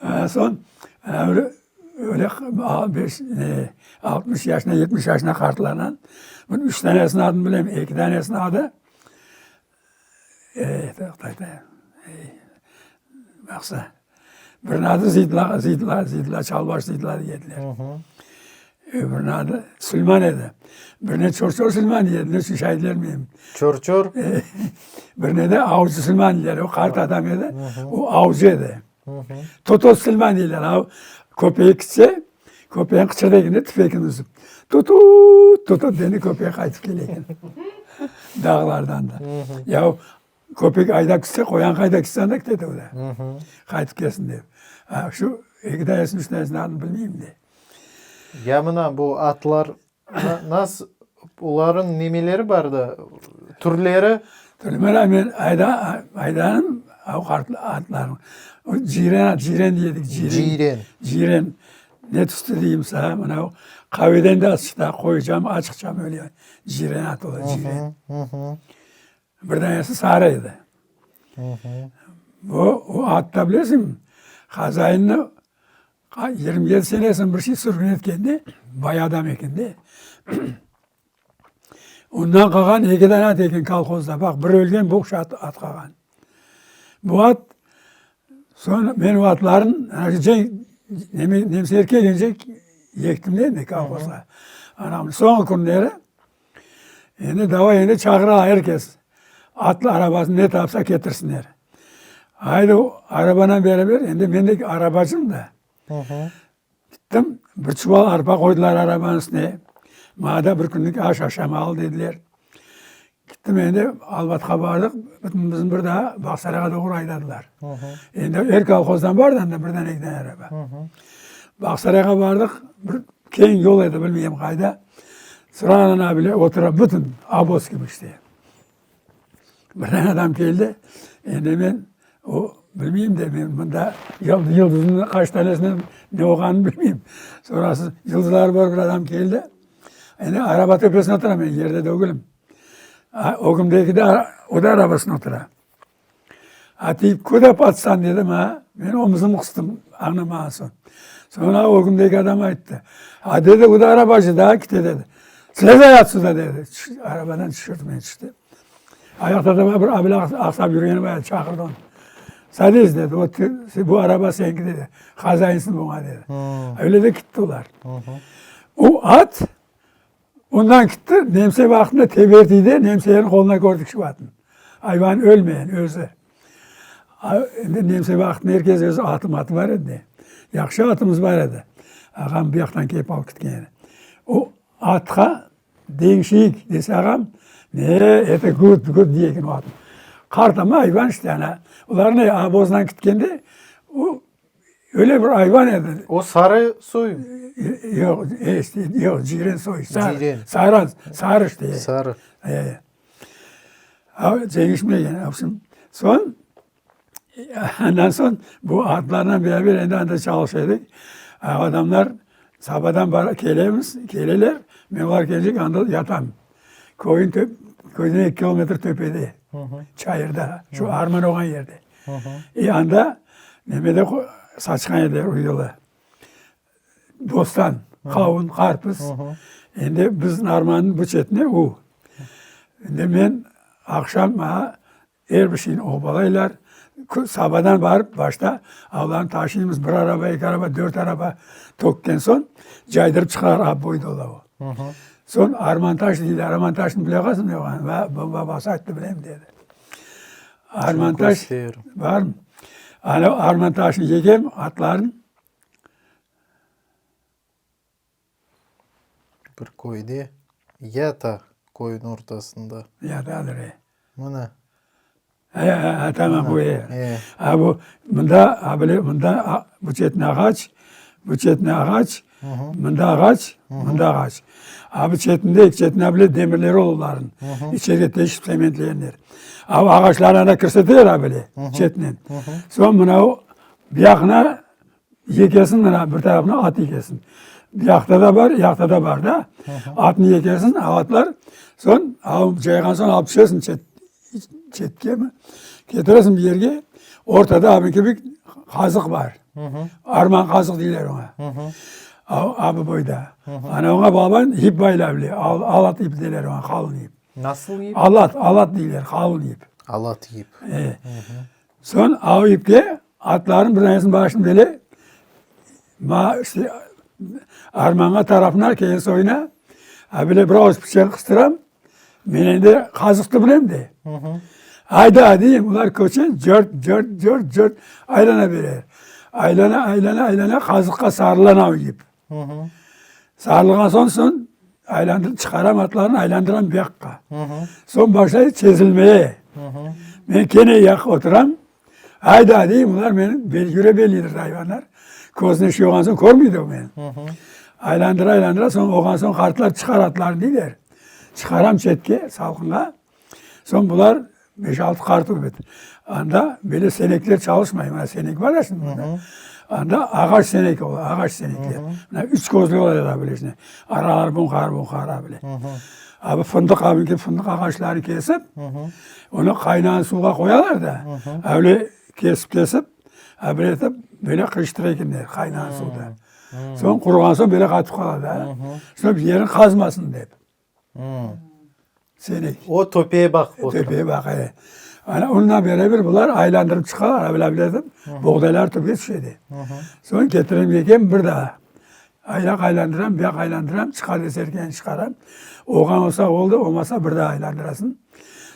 Soñ öyle öyle beş, 60 yaşına, 70 yaşına qartlardan bir üç tanesiniñ adını bilem, eki tanesiniñ adı baqsa, biriniñ adı Zeytla, Zeytla, Zeytla, Çalbaş Zeytla dey ediler. Öbüriniñ adı Sülman edi. Birine Çorçor Sülman dey ediler, ne içün şay bilmeyim. Çorçor? Birine de Avcı Sülman deyler, o qart adam edi, o avcı edi. Totoz Sülman deyler, av köpeği kitse, köpeğin qıçırdı eken de tüfekini üzüp. Tutut, tutut deni köpeği qaytıp kele eken. Dağlardan da. Ya köpek aydap kitse, qoyan qayda kitse, anda kitedi o da. Qaytıp kelsin dep. Şu eki tanesini, üç tanesini adını bilmeyim de. Ya mına bu atlar Nas, olarıñ nemeleri bar da, türleri? Türleri, men ayda, aydanım, av atlarnı. O ciyren at, ciyren dey edik, ciyren. Ciyren. Ciyren. Ne tüstü deyim saña, mına qaveden de azçıq qoyucam, açıqçam öyle ciyren at ola, ciyren. Bir danesi sarı edi. Bu, o at da bilesiñmi, hazainni 27 senesini bir şey sürgün etkende, bay adam eken de. Ondan qalğan eki dane at eken kolhozda. Baq, bir ölgen, bu at, at qalğan. Bu at, soñ men o atların, nemseler kelgence ektim de endi kolhozğa. Anam soñki künleri Endi davay endi çağıra er kes. Atlı arabasını ne tapsa ketirsinler. Aydı arabanan beraber endi men de arabacım da. Gittim bir çuval arpa qoydılar arabanıñ üstüne. Maña da bir künlük aş aşama al dediler. Gittim endi Albatqa bardıq. Bütün bizni bir daa Bağsarayğa doğru aydadılar. Endi er kolhozdan bar da anda birden ekiden araba. Bağsarayğa bardıq. Bir keñ yol edi bilmeyim qayda. Sıranına bile otura bütün oboz kibi işte. Birden adam keldi, endi men o bilmeyim de men mında yıldızın qaç tanesini ne olğanını bilmeyim. Sonrası yıldızları bar bir adam keldi. Endi araba töpesine otura men yerde degülim. Ögümdeki de o da arabasına otura. A ti kuda patsan dedi maña, men omuzımı qıstım añlamağan soñ. Soñra ögümdeki adam ayttı, a dedi, o da arabacı daa kite dedi. Slezay otsuda dedi, arabadan tüşürdi meni tüşti. Ayaqta da bir abile aqsap yürgeni bar edi, çaqırdı onı. Sadis dedi, o bu araba señki dedi, hazainsin buña dedi. Öyle de kitti olar. O at Ondan kitti, nemse vaqtında tebertiyde nemselerniñ qoluna kördik şu atnı. Ayvan ölmeyen, özü. Endi nemse vaqtında er kes öz atı-matı bar edi de. Yahşı atımız bar edi. Ağam bu yaqtan kelip alıp ketken edi. O atqa deñişeyik dese ağam, ne, eto gud, gud dey eken o atnı. Qart amma ayvan işte ana. Olar ne, obozdan ketkende o Öyle bir ayvan edi. O sarı soy mı? Yoq, yoq, ciyren soy. Ciyren. Sarı, sarı işte. Sarı. Deñişmegen. Soñ, andan soñ bu atlarnen beraber endi anda çalışa edik. Adamlar sabadan bara kelemiz, keleler, men olar kelecek anda yatam. Köyün köyden eki kilometr töpede, çayırda, şu arman olğan yerde. İ anda nemede saçqan ediler uyulı. Bostan, qavun, qarpız. Endi biz armannıñ bu çetine u. Endi men aqşam maña er bir şeyni obalaylar. Sabadan barıp başta avlarnı taşıymız, bir araba, eki araba, dört araba tökken soñ caydırıp çıqalar abboy dolu. Soñ armantaş deyler, armantaşnı bile qasıñ, babası ayttı bilem dedi. Armantaş barmı? Ana armantaşnı yekem atların. Bir köyde yata köyniñ ortasında. Yatadır, e. Mına. E, e, e, tamam bu, e. A bu, mında, a bile, mında bu çetine ağaç, bu çetine ağaç, mında ağaç, mında ağaç. A bu çetinde, eki çetine bile demirleri olarnıñ. İçerge teşip tsementlegenler. A bu ağaçlarnı anda kirseteler a bile, çetinen. Soñ mına o, bu yaqına Yekesin mına bir tarafına at yekesin. Yaqta da bar, yaqta da bar da. Atnı yekesin, atlar soñ alıp cayğan soñ alıp tüşesiñ çet, çetke mi? Ketiresiñ bir yerge, ortada abı kibi qazıq bar. Arman qazıq deyler oña. Abı boyda. Ana oña baban ip baylap bile, alat ip deyler oña, qalın ip. Nasıl ip? Alat, alat deyler, qalın ip. Alat ip. E. Soñ av ipke atlarnıñ bir danesiniñ başını bele, ma işte armanğa tarafına kelgen soyuna, a bile bir avuç pıçaq qıstıram, men endi qazıqtı bilem de. Ayda deyim, olar köçe, cört, cört, cört, cört aylana berer. Aylana, aylana, aylana qazıqqa sarılan av ip. Sarılğan soñ, soñ aylandırıp çıqaram atlarnı, aylandıram bu yaqqa. Soñ başlay çezilmeye. Men kene yaq oturam. Ayda deyim, olar meni belgüre bellidir ayvanlar. Közüne şey olğan soñ körmeydi o meni. Aylandıra, aylandıra, soñ olğan soñ qartlar çıqar atlarnı deyler. Çıqaram çetke, salqınğa. Soñ bular beş-altı qart öbet. Anda böyle senekler çalışmay. Mına senek bar ya şimdi mında. Anda ağaç senek ola, ağaç senekler. Mına üç közlü ola edi böyle içinde. Araları bunqar, bunqar böyle. A bu fındıq, a bunki fındıq ağaçlarını kesip, onı qaynağan suvğa qoyalar da, öyle kesip, kesip, a böyle etip, böyle qırıştıra ekenler qaynağan suvda. Soñ quruğan soñ böyle qatıp qala da. Soñ yerini qazmasın dep. Senek. O töpeye baqıp otura. Töpeye baqa, e. Ana onunla beraber bular aylandırıp çıqalar, avlap etip, boğdaylar töpege tüşedi. Soñ ketirem ekem bir daa. Ayaq aylandıram, bu yaq aylandıram, çıqar dese erken çıqaram. Olğan olsa oldı, olmasa bir daa aylandırasıñ.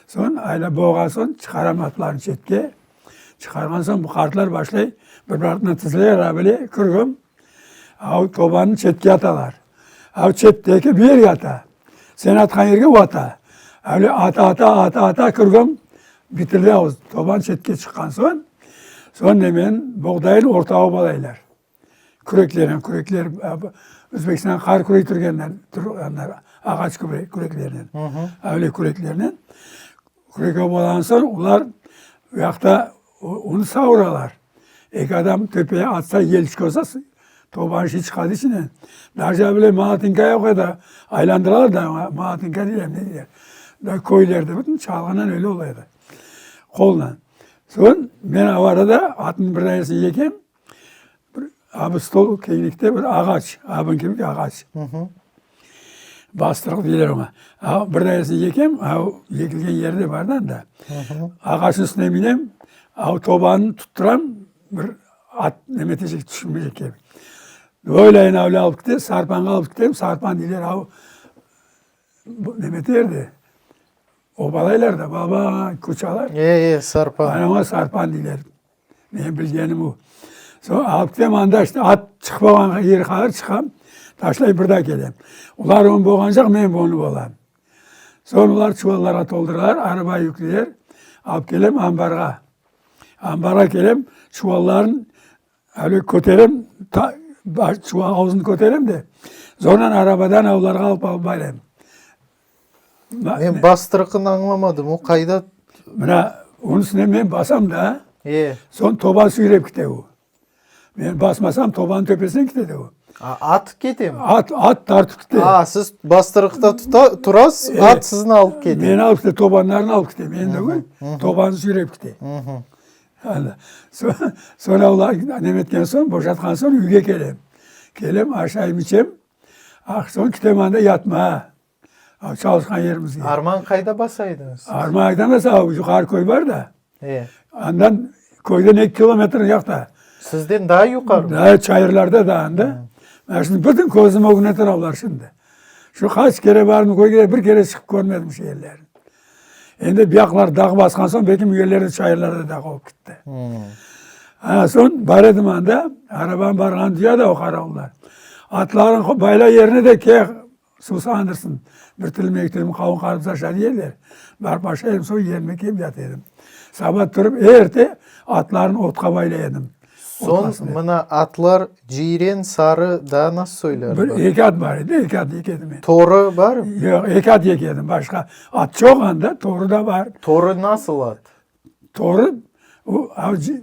Soñ aylap bolğan soñ çıqaram atlarnı çetke. Çıqarğan soñ bu qartlar başlay bir-bir artından tizileyler avle kürgüm. Av tobanı çetke atalar. Av çetteki bir yerge ata. Sen atqan yerge o ata. Öyle ata, ata, ata, ata kürgüm bitirdi av toban çetke çıqqan soñ, soñ nemen boğdayın ortağı balaylar. Küreklernen, kürekler Özbekistanğa qar kürek turgenler, turğanlar, ağaç küreklernen. Öyle küreklernen. Kürek obalağan soñ olar bu yaqta onı savuralar. Eki adam töpeye atsa, yel çıqarsa, tobanıñ şiy çıqadı içinden. Daje bile malatinka yoq edi, aylandıralar da, malatinka deyler, ne deyler. Da köylerde bütün çalğınen öyle ola edi, qolnen. Soñ men o arada atnıñ bir danesini yekem, Bir abi stol keñlikte bir ağaç, abıñ kibi ağaç. Bastırıq deyler oña. A, bir danesini yekem, a, yekilgen yeri de bar da anda. Ağaçnıñ üstüne minem, a, tobanı tutturam, bir at nemetecek, tüşmeycek kibi. Böyleyin avle alıp kete, sarpanğa alıp ketem, sarpan deyler, av, nemeterdi. Obalaylar da, baba, köçalar. E, e, sarpan. Ana oña sarpan deyler. Menim bilgenim o. Soñ alıp ketem, anda işte at çıqıp olğan yeri qalır, çıqam, taşlay bir daa kelem. Olar onı boğancaq, men onı boğam. Soñ olar çuvallarğa tolduralar, araba yükleyler, alıp kelem ambarğa. Ambarğa kelem, çuvallarnı öyle köterem, çuval avzını köterem de, zornen arabadan olarğa alıp alıp barayım. Men bastırıqnı añlamadım, o qayda? Mına, onıñ üstüne men basam da, E. soñ toba süyrep kete o. Men basmasam, tobanıñ töpesine kete o. A, at ketemi? At, at tartıp kete. A, siz bastırıqta tuta, turasız, at sizni alıp kete. Meni alıp kete, tobanlarnı alıp kete, meni degil, tobanı süyrep kete. Soñra olar neme etken soñ, boşatqan soñ üyge kelem. Kelem, aşayım, içem, soñ kitem anda yatmağa, çalışqan yerimizge. Arman qayda basa ediñiz siz? Arman qayda basa, yuqarı köy bar da. Andan köyden eki kilometr yaqta. Sizden daa yuqarı mı? Daa çayırlarda da anda. Mana şimdi bütün közüm ögünde tura olar şimdi. Şu qaç kere bardım köyge, bir kere çıqıp körmedim şu yerlerni. Endi buyaqlar dağ basqan soñ, belki yerler de çayırlar da dağ olıp ketti. Ana soñ bar edim anda, arabam barğanını duya da o qaravullar. Atlarnı bayla yerine de ke susandırsın, bir tilim, eki tilim qavun qarpız aşa deyerler. Barıp aşa edim, soñ yerime kelip yata edim. Saba turıp erte atlarnı otqa baylay edim. Soñ mına atlar ciyren, sarı, daa nasıl soyları bar? Bir, eki at bar edi, eki at eke edim men. Torı barmı? Yoq, eki at eke edim, başqa at çoq anda, torı da bar. Torı nasıl at? Torı, o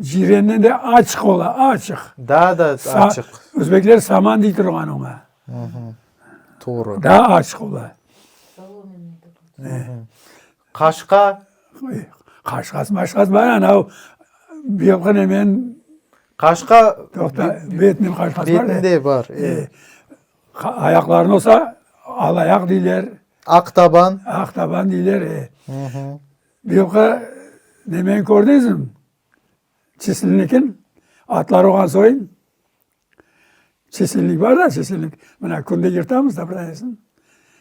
ciyrenden de açıq ola, açıq. Daa da açıq. Özbekler saman dey turğan oña. Torı. Daa açıq ola. Qaşqa? Qaşqası maşqası bar, anav bıyılqı nemen. Qaşqa. Toqta, betinen qaşqası bar. Betinde bar. Ayaqlarını olsa, al ayaq deyler. Aq taban. Aq taban deyler. Bıyılqı nemeni kördiñizmi? Çisilnikin, atlar olğan soyun. Çisilnik bar da, çisilnik. Mına künde yırtamız da bir tanesini.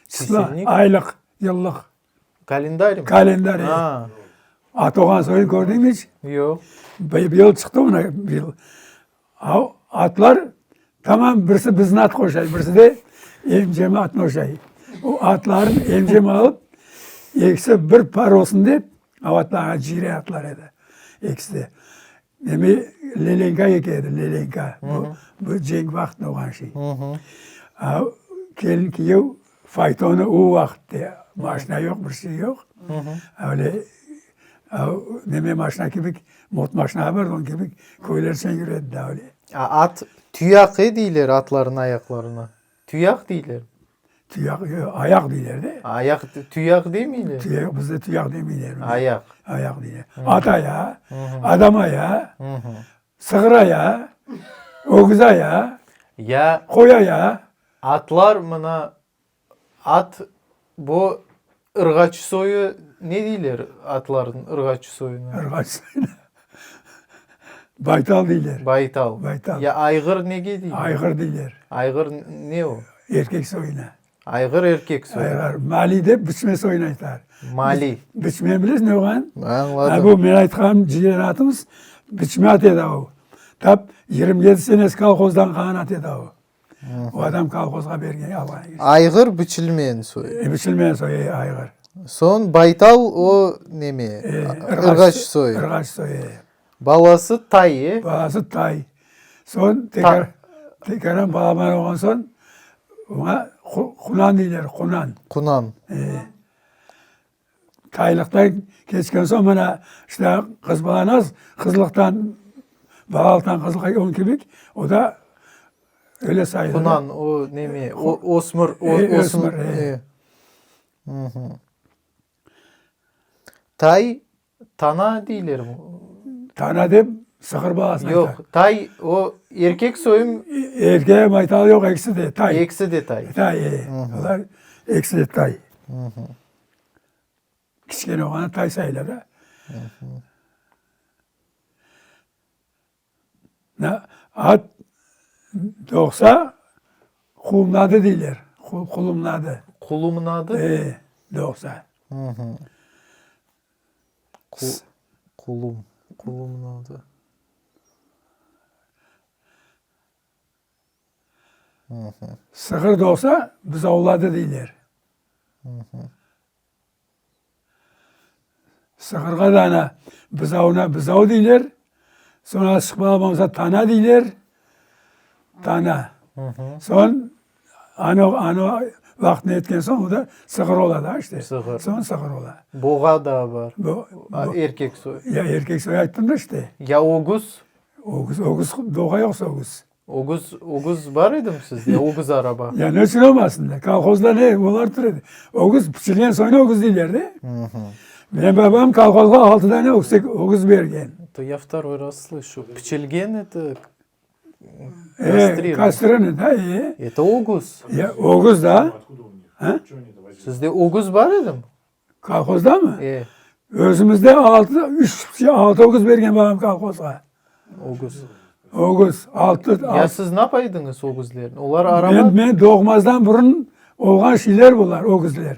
Çisilnik? Aylıq, yıllıq. Kalendar mı? Kalendar, e. At olğan soyun kördiñmi iç? Yoq. Bıyıl çıqtı mına, bıyıl. Atlar tamam birisi bizni atqa oşay, birisi de emcemniñ atına oşay. O atlarnı emcem alıp, ekisi bir par olsun dep, o atlar ciyren atlar edi, ekisi de. Neme lelenka eke edi, lelenka, bu, bu cenk vaqtında olğan şey. Kelin kiyev faytonı o vaqıtte, maşina yoq, bir şey yoq, öyle neme maşina kibi, mot maşina bar, onıñ kibi köylersen yüredi daa öyle. At, tuyaq e deyler atlarnıñ ayaqlarına. Tuyaq deyler. Tuyaq, ayaq deyler de. Ayaq, tuyaq demeyler? Tuyaq, bizde tuyaq demeyler. Ayaq. Ayaq deyler. At ayağı, adam ayağı, sığır ayağı, ögüz ayağı, Ya qoy ayağı. Atlar mına, at, bu ırğaçı soyu ne deyler atlarnıñ ırğaçı soyuna? Irğaçı soyuna baytal deyler. Baytal. Baytal. Ya ayğır nege deyler? Ayğır deyler. Ayğır ne o? Erkek soyuna. Ayğır erkek soyu. Ayğır. Mali dep biçme soyuna aytalar. Mali. Biçme bilesiñ ne olğanın? Añladım. Bu men aytqanım ciyren atımız biçme at edi o. Tap 27 senesi kolhozdan qalğan at edi o. O adam kolhozğa bergen, alğan. Ayğır biçilmeyen soyu. E, biçilmeyen soyu, e, ayğır. Soñ baytal o neme? E, ırğaç soyu. Irğaç soyu, e. Balası tay, e? Balası tay. Soñ tekrar, tekrardan balaban olğan soñ, oña qunan deyler, qunan. Qunan. E. Taylıqtan keçken soñ mına işte qız balanı qızlıqtan, balalıqtan qızlıqqa onıñ kibi, o da öyle sayılır. Qunan, o neme, o ösmür, o ösmür, e. Tay, tana deylermi? Tana dep sığır balasına Yoq, tay, o erkek soyum. Erkek baytal yoq, ekisi de tay. Ekisi de tay. Tay, e. Olar ekisi de tay. Kiçkene olğanda tay sayıla da. At doğsa qulumladı deyler, qulumladı. Qulumladı? E, doğsa. Qulum, qulumladı. Sığır doğsa buzavladı deyler. Sığırğa da ana buzavına buzav deyler. Soñ azçıq balaban olsa tana deyler. Tana. Soñ ana, ana. Vaqtını etken soñ o da sığır ola da işte. Sığır. Soñ sığır ola. Boğa da bar. Bo, bo, Erkek soy. Ya erkek soy ayttım da işte. Ya ögüz? Ögüz, ögüz, doğa yoqsa ögüz. Ögüz, ögüz bar edimi sizde, ögüz araba? Ya ne içün olmasın da, kolhozda ne, olar tur edi. Ögüz, piçilgen soyuna ögüz deyler de. Menim babam kolhozğa altı dane ögüz bergen. Это я второй раз слышу. Piçilgen это Э, kastrirованный, da, e. Это ögüz. Ya, ögüz da. Откуда у них? А? Чё они это возили? Sizde ögüz bar edimi? Kolhozda mı? E. Özümizde altı, üç, altı ögüz bergen babam kolhozğa. Ögüz. Ögüz, altı. Ya siz napaydıñız ögüzlerni? Olar araba. Men, men doğmazdan burun olğan şeyler bular, ögüzler.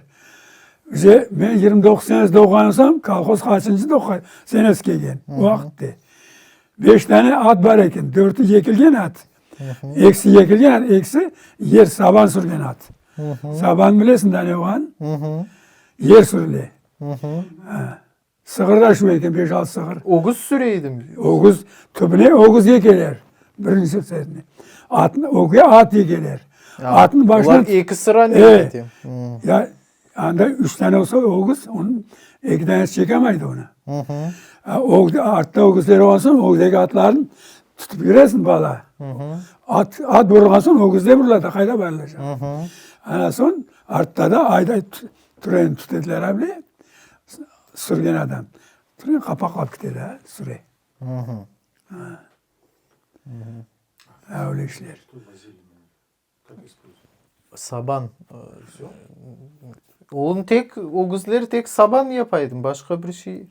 Bize, men 29 senesi doğğan olsam, kolhoz qaçıncı senesi kelgen, o vaqıtte. Beş tane at bar eken, dörtü yekilgen at. Ekisi yekilgen at, ekisi yer saban sürgen at. Saban bilesiñ da ne olğanın? Yer sürüle. Sığır da şu eken, beş-altı sığır. Ögüz süre edim. Ögüz, tübüne ögüz ekeler, birinci sesine. Atnı, ögge at ekeler. Atnıñ başına... Olar eki sıra ne ete? Ya, anda üç tane olsa ögüz, onıñ eki tanesi çekemaydı onı. Ögde, artta ögüzler olğan soñ, ögdeki atlarnı tutıp yüresiñ bala. At, at burulğan soñ, ögüz de burula da, qayda barılacaq? Ana soñ, artta da ayday türeni tut ediler able, sürgen adam. Türen qapaqlap kete da, süre. Öyle işler. Saban. Onıñ tek, ögüzler tek saban yapaydı, başqa bir şey,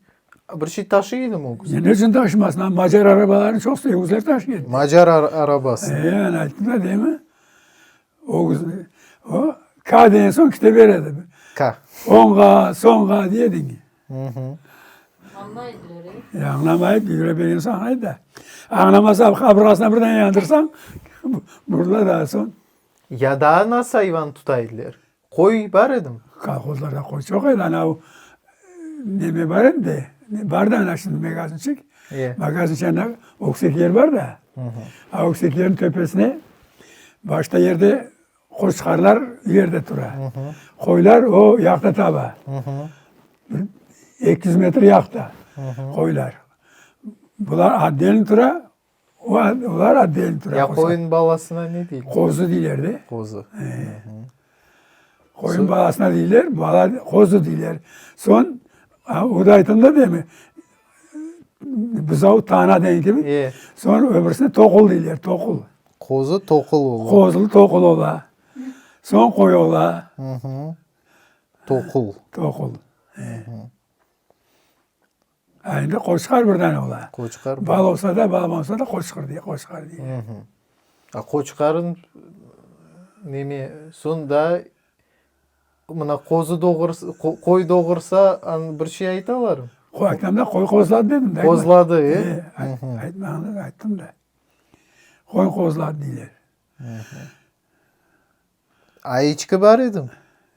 bir şey taşıy edimi ögüz? Ne içün taşımasın? A, macar arabalarını çoqsa ögüzler taşıy edi. Macar arabası. E, ana ayttım da, değil mi? Ögüz, o, K degen soñ kite beredi. K. Oñğa, soñğa diye ediñ. Añlay ediler, e? E, añlamayıp, yüre bergen soñ añlaydı da. Añlamasa, qabırğasına birden yandırsañ, burula daa soñ. Ya daa nasıl ayvan tuta ediler? Qoy bar edimi? Kolhozlarda qoy çoq edi. Ana o neme bar edi de, bar da ana şimdi magazinçik. E. Magazinçik yanında öksek yer bar da. A öksek yerniñ töpesine başta yerde Qoçqarlar yerde tura. Qoylar o yaqta taba. Bir 200 metr yaqta qoylar. Bular otdelno tura, olar otdelno tura. Ya qoyun balasına ne deyler? Qozu deyler de. Qozu. Qoyun balasına deyler, bala qozu deyler. Soñ, o da aytıldı da demi, buzav tana degen kibi, soñ öbürsine toqul deyler, toqul. Qozu toqul ola. Qozu toqul ola. Soñ qoy ola. Toqul. Toqul. A endi qoçqar bir dane ola. Qoçqar. Bala olsa da, bala olmasa da qoçqar dey, qoçqar dey. A qoçqarın neme, soñ daa mına qozu doğursa, qoy doğursa, bir şey aytalarmı? Qoy aytam da, qoy qozladı dedim da. Qozladı, e? Aytmağanı ayttım da. Qoy qozladı deyler. A eçki bar edimi?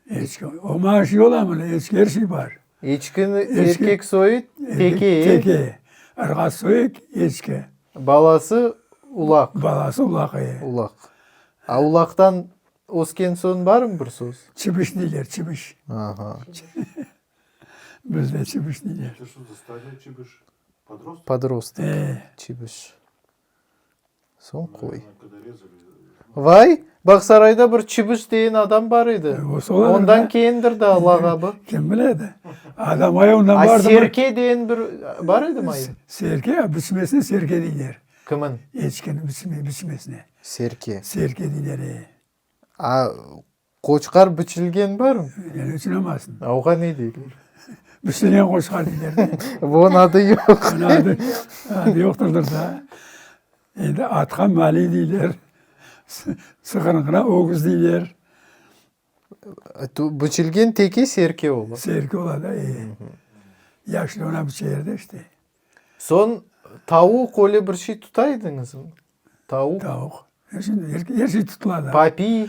Eçki, o maaşı yolamı? Eçki er şey bar. Eçkini erkek soyu teke, e? Teke. Arqa soyu eçki. Balası ulaq. Balası ulaq, e. Ulaq. A ulaqtan ösken soñ barmı bir söz? Çıbış deyler, çıbış. Aha. Bizde çıbış deyler. Это что за стадия чебыш? Подросток? Подросток. E. Çıbış. Soñ qoy. Vay, Vay, Bağsarayda bir Çıbış deyen adam bar edi. Ondan keyindir da lağabı. Kim biledi. Adam ay ondan A bardı mı? Serke deyen bir bar edimi ay? Serke, biçmesine serke deyler. Kimin? Eçkiniñ biçme, biçmesine. Serke. Serke deyler, e. A Qoçqar biçilgen barmı? Ne içün olmasın? A oğa ne deyler? Biçilgen qoçqar deyler de. Onıñ adı yoq. Onıñ adı, adı yoqtırdır da. Endi atqa mali deyler. Sığırıñqına ögüz deyler. Biçilgen teke serke ola. Serke ola da, e. Yaşlı ona biçer de işte. Soñ tavuq öyle bir şey tuta ediñizmi? Tavuq. Tavuq. Er şey, er şey tutula da. Papiy.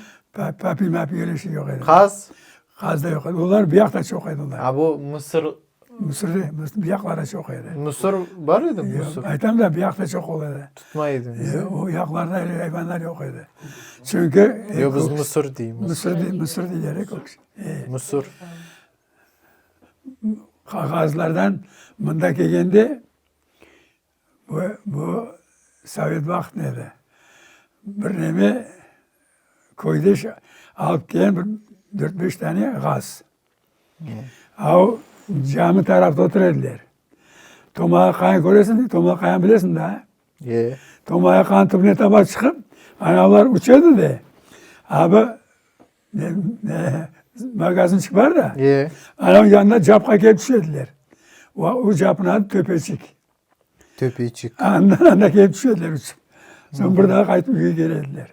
Papiy, mapiy öyle şey yoq edi. Qaz. Qaz da yoq edi. Olar bu yaqta çoq edi olar. A bu mısır. Mısır, bu yaqlarda çoq edi. Mısır bar edi mi, mısır? Aytam da, bu yaqta çoq ola edi. Tutmay ediñiz, e? O yaqlarda öyle ayvanlar yoq edi. Çünki... Yoq, biz mısır deymiz. Mısır, mısır deyler, e, kökçe. Mısır. Qağazlardan mında kelgende, bu, bu sovet vaqtı edi, bir neme köydeş alıp kelgen bir dört-beş tane ğaz. A o cami tarafta otura ediler. Tomalaqayını köresiñ, Tomalaqaynı bilesiñ da? E. Tomalaqaynıñ tübüne taba çıqıp, ana olar uça edi de, a bu magazinçik bar da, E. anavnıñ yanına capqa kelip tüşe ediler. O capnıñ adı Töpeçik. Töpeçik. Andan anda kelip tüşe ediler uçıp. Soñ bir daa qaytıp üyge kele ediler.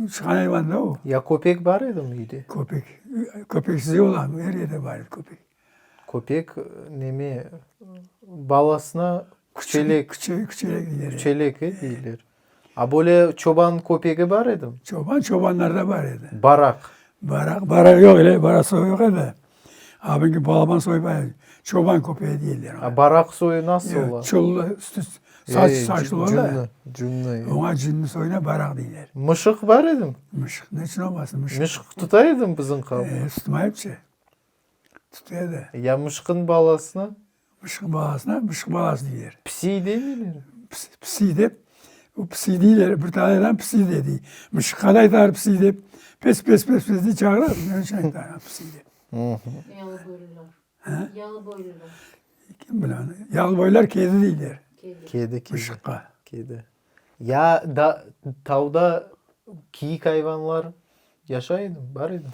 Uçqan ayvan da o. Ya köpek bar edimi üyde? Köpek. Köpeksiz olamı? Er yerde bar edi köpek. Köpek neme, balasına küçelek. Küçelek deyler. Küçelek e deyler. A böyle çoban köpegi bar edimi? Çoban, çobanlarda bar edi. Baraq. Baraq, baraq yoq, ele baraq soyu yoq edi. A bunki balaban soyu bar edi. Çoban köpeği deyler oña. A baraq soyu nasıl ola? Çullu, üstü saç, saçlı ola. Cünlü, cünlü. Oña cünlü soyuna baraq deyler. Mışıq bar edimi? Mışıq, ne içün olmasın mışıq. Mışıq tuta edimi bizim qavm? E, tutmayıpçı. Tuta edi. Ya mışıqnıñ balasına? Mışıqnıñ balasına mışıq balası deyler. Pisiy demeyler? Pisiy dep, o pisiy deyler, bir tane adam pisiy de dey. Mışıqqa da aytalar pisiy dep. Pes, pes, pes, pes dey çağıra, onıñ içün aytalar pisiy dep. Yalıboylular. Yalıboylular. Kim bile onı. Yalıboylar kedi deyler. Kedi. Kedi, kedi. Mışıqqa. Kedi. Ya da tavda kiyik ayvanlar yaşay edimi, bar edimi?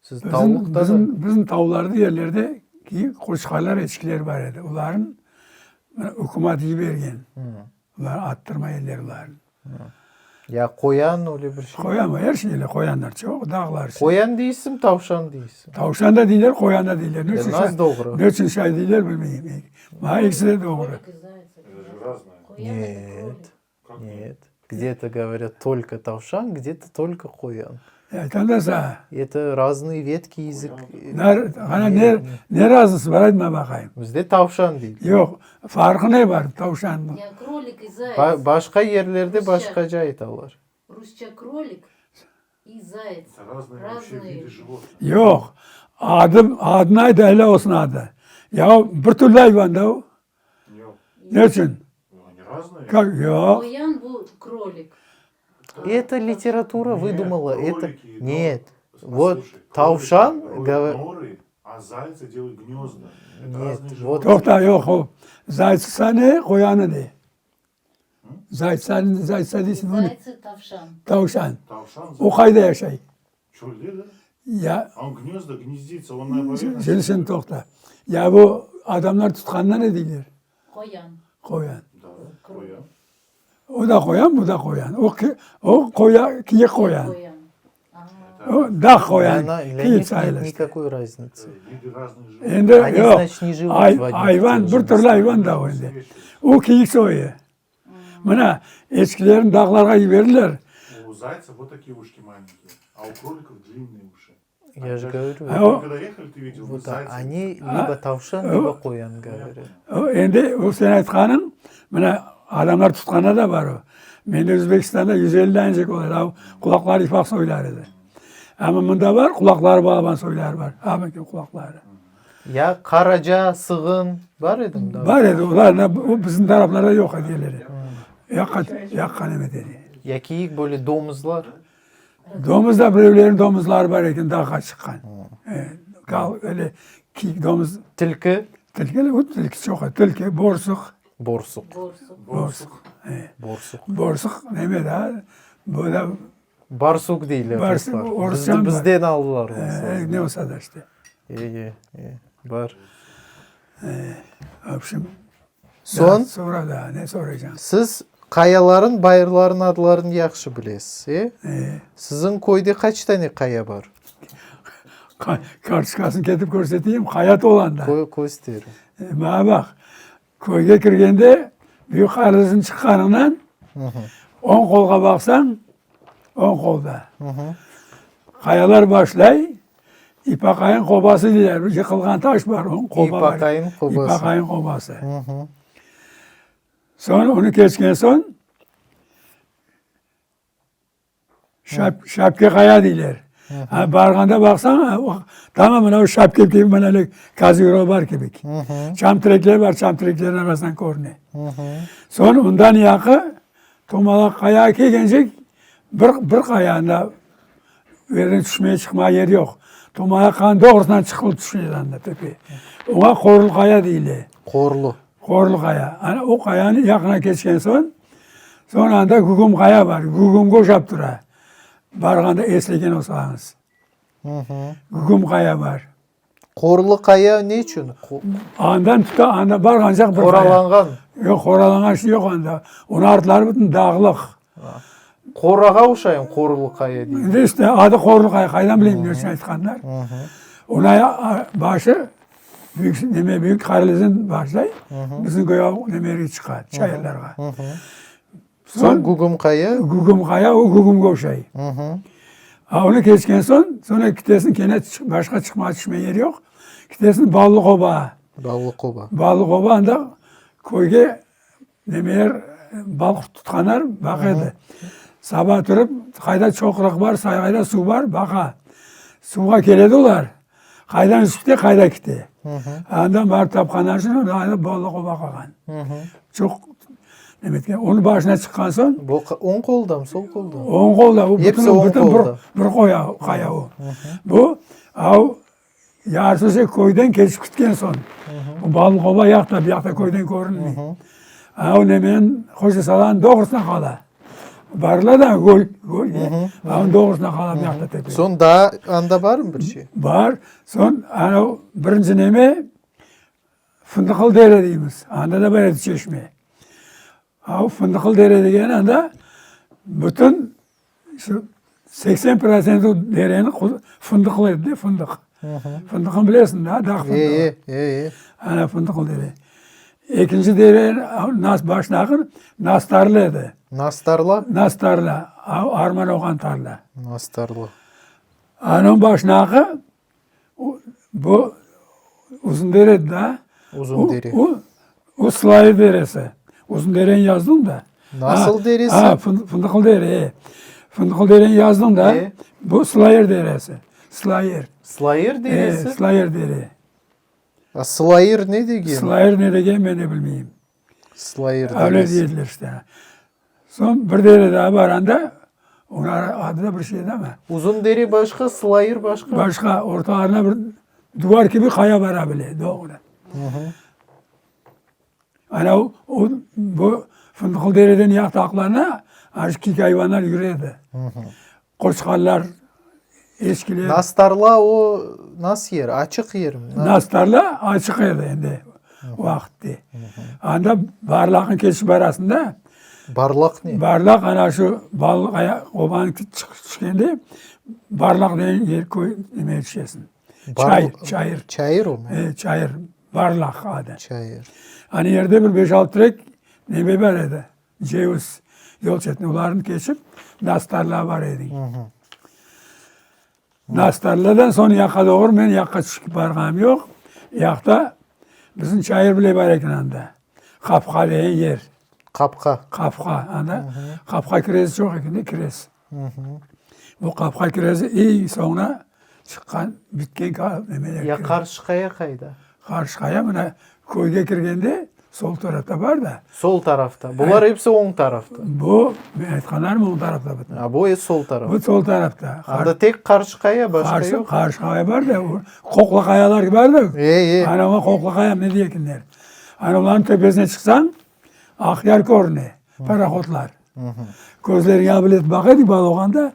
Siz tavlıqta da. Bizim, bizim tavlarda yerlerde kiyik qoçqarlar, eçkiler bar edi. Olarnı ükümat yibergen. Olar attırmay ediler olarnı. Ya qoyan öyle bir şey? Qoyan, er şey öyle, qoyanlar çoq, dağlar. Qoyan deysiñ, tavşan deysiñ? Tavşan da deyler, qoyan da deyler. Ne nasıl doğru? Ne içün şay deyler, bilmeyim. Maña ekisi de doğru. Net. Net. Gde-to govorât tolko tavşan, gde-to tolko qoyan. Aytam da saña. Eto raznıy vetki язık. Qana ne, ne razısı bar, ayt maña baqayım. Bizde tavşan deyler. Yoq, farqı ne bar tavşannıñ? Ya krolik i zayets. Başqa yerlerde başqaca aytalar. Rusça krolik i zayets. Raznıy. Yoq, adı, adını ayt, öyle olsun adı. Ya o bir türlü ayvan da o. Ne içün? Yoq. Qoyan bu krolik. Eto literatura vıdumala, eto, net, vot tavşan, net, vot. Toqta, yoq, o zaytsa ne, qoyanı ne? Zaytsa, zaytsa deysiñ, o ne? Zaytsı tavşan. Tavşan. O qayda yaşay? Çölde de. Ya. A on gnezdo, gnezditsa, on na poverhnosti. Şimdi sen toqta. Ya bu adamlar tutqanına ne deyler? Qoyan. Qoyan. Da, qoyan. O da qoyan, bu da qoyan. O, o qoya, kiyik qoyan. Qoyan. O dağ qoyan, kiyik sayılır. Nikakoy raznitsı. Endi yoq, ayvan, bir türlü ayvan da o endi. O kiyik soyu. Mına, eçkilerni dağlarğa yiberdiler. U zaytsa vot takie uşki malenkiye, a u krolikov dlinnıye uşi. Ya je govoryu. A o. Kogda yehali, tı videl, Vot oni libo tavşan, libo qoyan govorât. Endi o sen aytqanıñ, mına, adamlar tutqanda da bar o. Mende Özbekistanda 150 danecik ola edi, a qulaqları ufaq soylar edi. Amma mında bar, qulaqları balaban soyları bar, abınki qulaqları. Ya qaraca, sığın bar edimi daa? Bar edi, olar o bizim taraflarda yoq edi yerleri. Yaqqan emet edi. Ya kiyik böyle domuzlar? Domuz da birevlerniñ domuzları bar eken, dağğa çıqqan. Öyle kiyik domuz. Tilki? Tilki, o tilki çoq edi. Tilki, borsuq. Borsuq. Borsuq. Borsuq. Borsuq neme daa, böyle. Barsuk deyler ruslar. Bizden aldılar onı. Ne olsa da işte. E, e, e, bar. V obşem, Soñ? Sonra daa ne soracañ? Siz qayaların, bayırların adlarını yahşı bilesiz, e? E. Siziñ köyde qaç tane qaya bar? Kartoçkasını ketip körseteyim, qaya tolanda. Köster. Maña baq, köyge kirgende Büyük Qarızın çıqqanıñdan oñ qolğa baqsañ, oñ qolda qayalar başlay. İpaqayın qobası deyler, bir yıqılğan taş bar, onıñ qoba bar. İpaqayın qobası. İpaqayın qobası. Soñ onı keçken soñ Şap, Şapke qaya deyler. Ha, barğanda baqsañ, tamam mına o şapke kibi mına öyle kaziro bar kibik. Çam terekler bar, çam tereklerniñ arasından körüne. Soñ ondan yaqı Tomalaq qaya kelgencek bir, bir qaya anda yerden tüşmeye çıqmağa yer yoq. Tomalaq qayanıñ doğrusından çıqılıp tüşüne anda tepe. Oña Qorlu qaya deyile. Qorlu. Qorlu qaya. Ana o qayanı yaqına keçken soñ, soñ anda Gügüm qaya bar. Gügümge oşap tura. Barğanda eslegen olsañız. Gügüm qaya bar. Qorlu qaya ne içün? Andan tuta, anda barğancaq bir qaya. Qoralanğan. Yoq, qoralanğan şey yoq anda. Onıñ artları bütün dağlıq. Qorağa oşayım Qorlu qaya deyim. Endi işte adı Qorlu qaya, qaydan bileyim ne içün aytqanlar. Onıñ başı büyük neme büyük Qaralezden başlay, bizim köy nemerge çıqa, çayırlarğa. Soñ Gügüm qaya? Gügüm qaya, o gügümge oşay. A onı keçken soñ, soñra ketesiñ kene başqa çıqma tüşme yer yoq. Ketesiñ Ballı qoba. Ballı qoba. Ballı qoba anda köyge nemeler balıq tutqanlar baqa edi. Saba turıp qayda çoqraq bar, qayda suv bar baqa. Suvğa keledi olar. Qaydan kite, qayda kite. Andan barıp tapqandan soñ anda Ballı qoba qalğan. Çoq demek onıñ başına çıqqan soñ. Bu oñ qoldamı, sol qoldamı? Oñ qolda. Hepsi oñ qolda. Bir qoya, qaya o. Bu av Yarısı köyden keçip ketken soñ, o Ballıqoba yaqta, bu yaqta köyden körünmey. A o nemen Hocasalanıñ doğrusına qala. Barıla da göl, göl, a onıñ doğrusına qala bu yaqta tepe. Soñ daa anda barmı bir şey? Bar. Soñ ana birinci neme Fındıqlı dere deymiz. Anda da bar edi çeşme. A o Fındıqlı dere degeni anda bütün şu 80 protsenti dereni fındıqlı edi de, fındıq. Fındıqnı bilesiñ da, dağ fındığı. E, e, e. Ana Fındıqlı dere. Ekinci dere nas başnaqın Nastarlı edi. Nastarla? Nastarla, arman oğan tarla. Nastarla. Anıñ başnaqı Bu Uzun dere da. Uzun dere. O, o Sılay deresi. Uzun dereni yazdım da. Nasıl deresi? Ha, Fındıqlı dere. Fındıqlı dereni yazdım da. E? Bu Sılayır deresi. Sılayır. Sılayır deresi? E, Sılayır dere. A Sılayır ne degen? Sılayır ne degen men de bilmeyim. Sılayır deresi. Öyle deydiler işte. Soñ bir dere daa bar anda, onıñ adı da bir şey ama. Uzun dere başqa, Sılayır başqa? Başqa, ortalarına bir duvar kibi qaya bara bile, doğru. Ana o, bu Fındıqlı dereden yaqta aqlana, ana şu kiyik ayvanlar yüre edi. Qoçqarlar, eşkiler. Nastarla o nas yer, açıq yermi? Nastarla açıq edi endi o vaqıtte. Anda Barlaqnıñ keçip barasında. Barlaq ne? Barlaq ana şu Ballı obanıñ tüşkende Barlaq degen yer köy neme tüşesiñ. Çayır, çayır. Çayır o mu? E, çayır. Barlaq adı. Çayır. Ana yerde bir beş-altı terek neme bar edi. Ceviz yol çetine olarnı keçip Nastarlağa bara edik. Nastarladan soñ yaqqa doğru men yaqqa tüşip barğanım yoq. Yaqta bizim çayır bile bar eken anda. Qapqa degen yer. Qapqa. Qapqa. Anda qapqa kirezi çoq eken de kirez. Bu qapqa kirezi eñ soñuna çıqqan, bitken nemeler. Ya Qarşıqaya qayda? Qarşıqaya mına köyge kirgende sol tarafta bar da. Sol tarafta. Bular episi oñ tarafta. Bu, men aytqanlarım oñ tarafta bütün. A bu sol tarafta. Bu sol tarafta. Anda tek Qarşıqaya, başqa yoq. Qarşıqaya bar da, Qoqla qayalar bar da. E, e. Ana oña Qoqla qaya ne dey ekenler. Ana olarnıñ töpesine çıqsañ, Aqyar körüne, parohodlar. Közleriñe abilet baqa edik bala olğanda,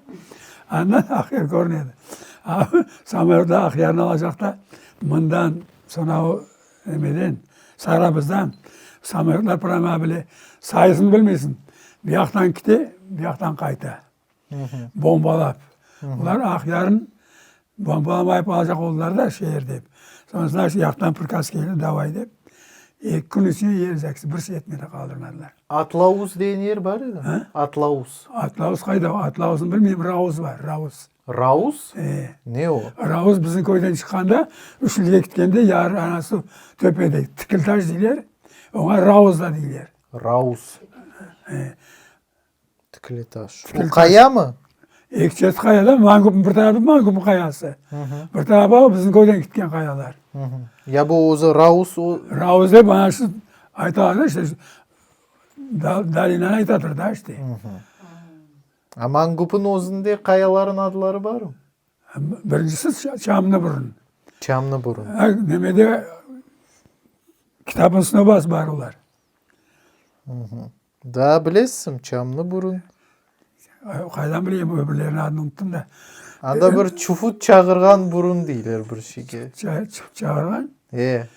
andan Aqyar körüne edi. Samolötlar Aqyarnı alacaqta mından, soñra o nemeden, Sarabuzdan samolötlar prama bile sayısını bilmeysiñ. Bir yaqtan kete, bir yaqtan qayta. Bombalap. Olar Aqyarnı bombalamayıp alacaq oldılar da şeer dep. Soñra yaqtan prikaz keldi, davay dep. Eki kün içinde yer caksı, bir şey etmedi qaldırmadılar. Atlauz degen yer bar edi? Atlauz. Atlauz qayda? Atlauznı bilmeyim, Rauz bar, Rauz. Rauz? E. Ne o? Rauz bizim köyden çıqqanda, Üçlüge ketkende yar anası töpede, Tikiltaş deyler, oña Rauz da deyler. Rauz. E. Tikilitaş. O qayamı? Eki çet qaya da, Mangupnıñ bir tarafı Mangupnıñ qayası. Bir tarafı bizim köyden ketken qayalar. Ya bu özü Rauz o? Rauz dep ana şu aytalar da işte, Dalinanı aytadır da işte. A Mangupnıñ özünde qayalarnıñ adları barmı? Birincisi Çamnı burun. Çamnı burun. Nemede kitabın snobası bar olar. Daa bilesiñ, Çamnı burun. Qaydan bileyim, öbürleriniñ adını unuttım da. Anda bir Çufut çağırğan burun deyler bir şeyge. Çufut çağırğan? E.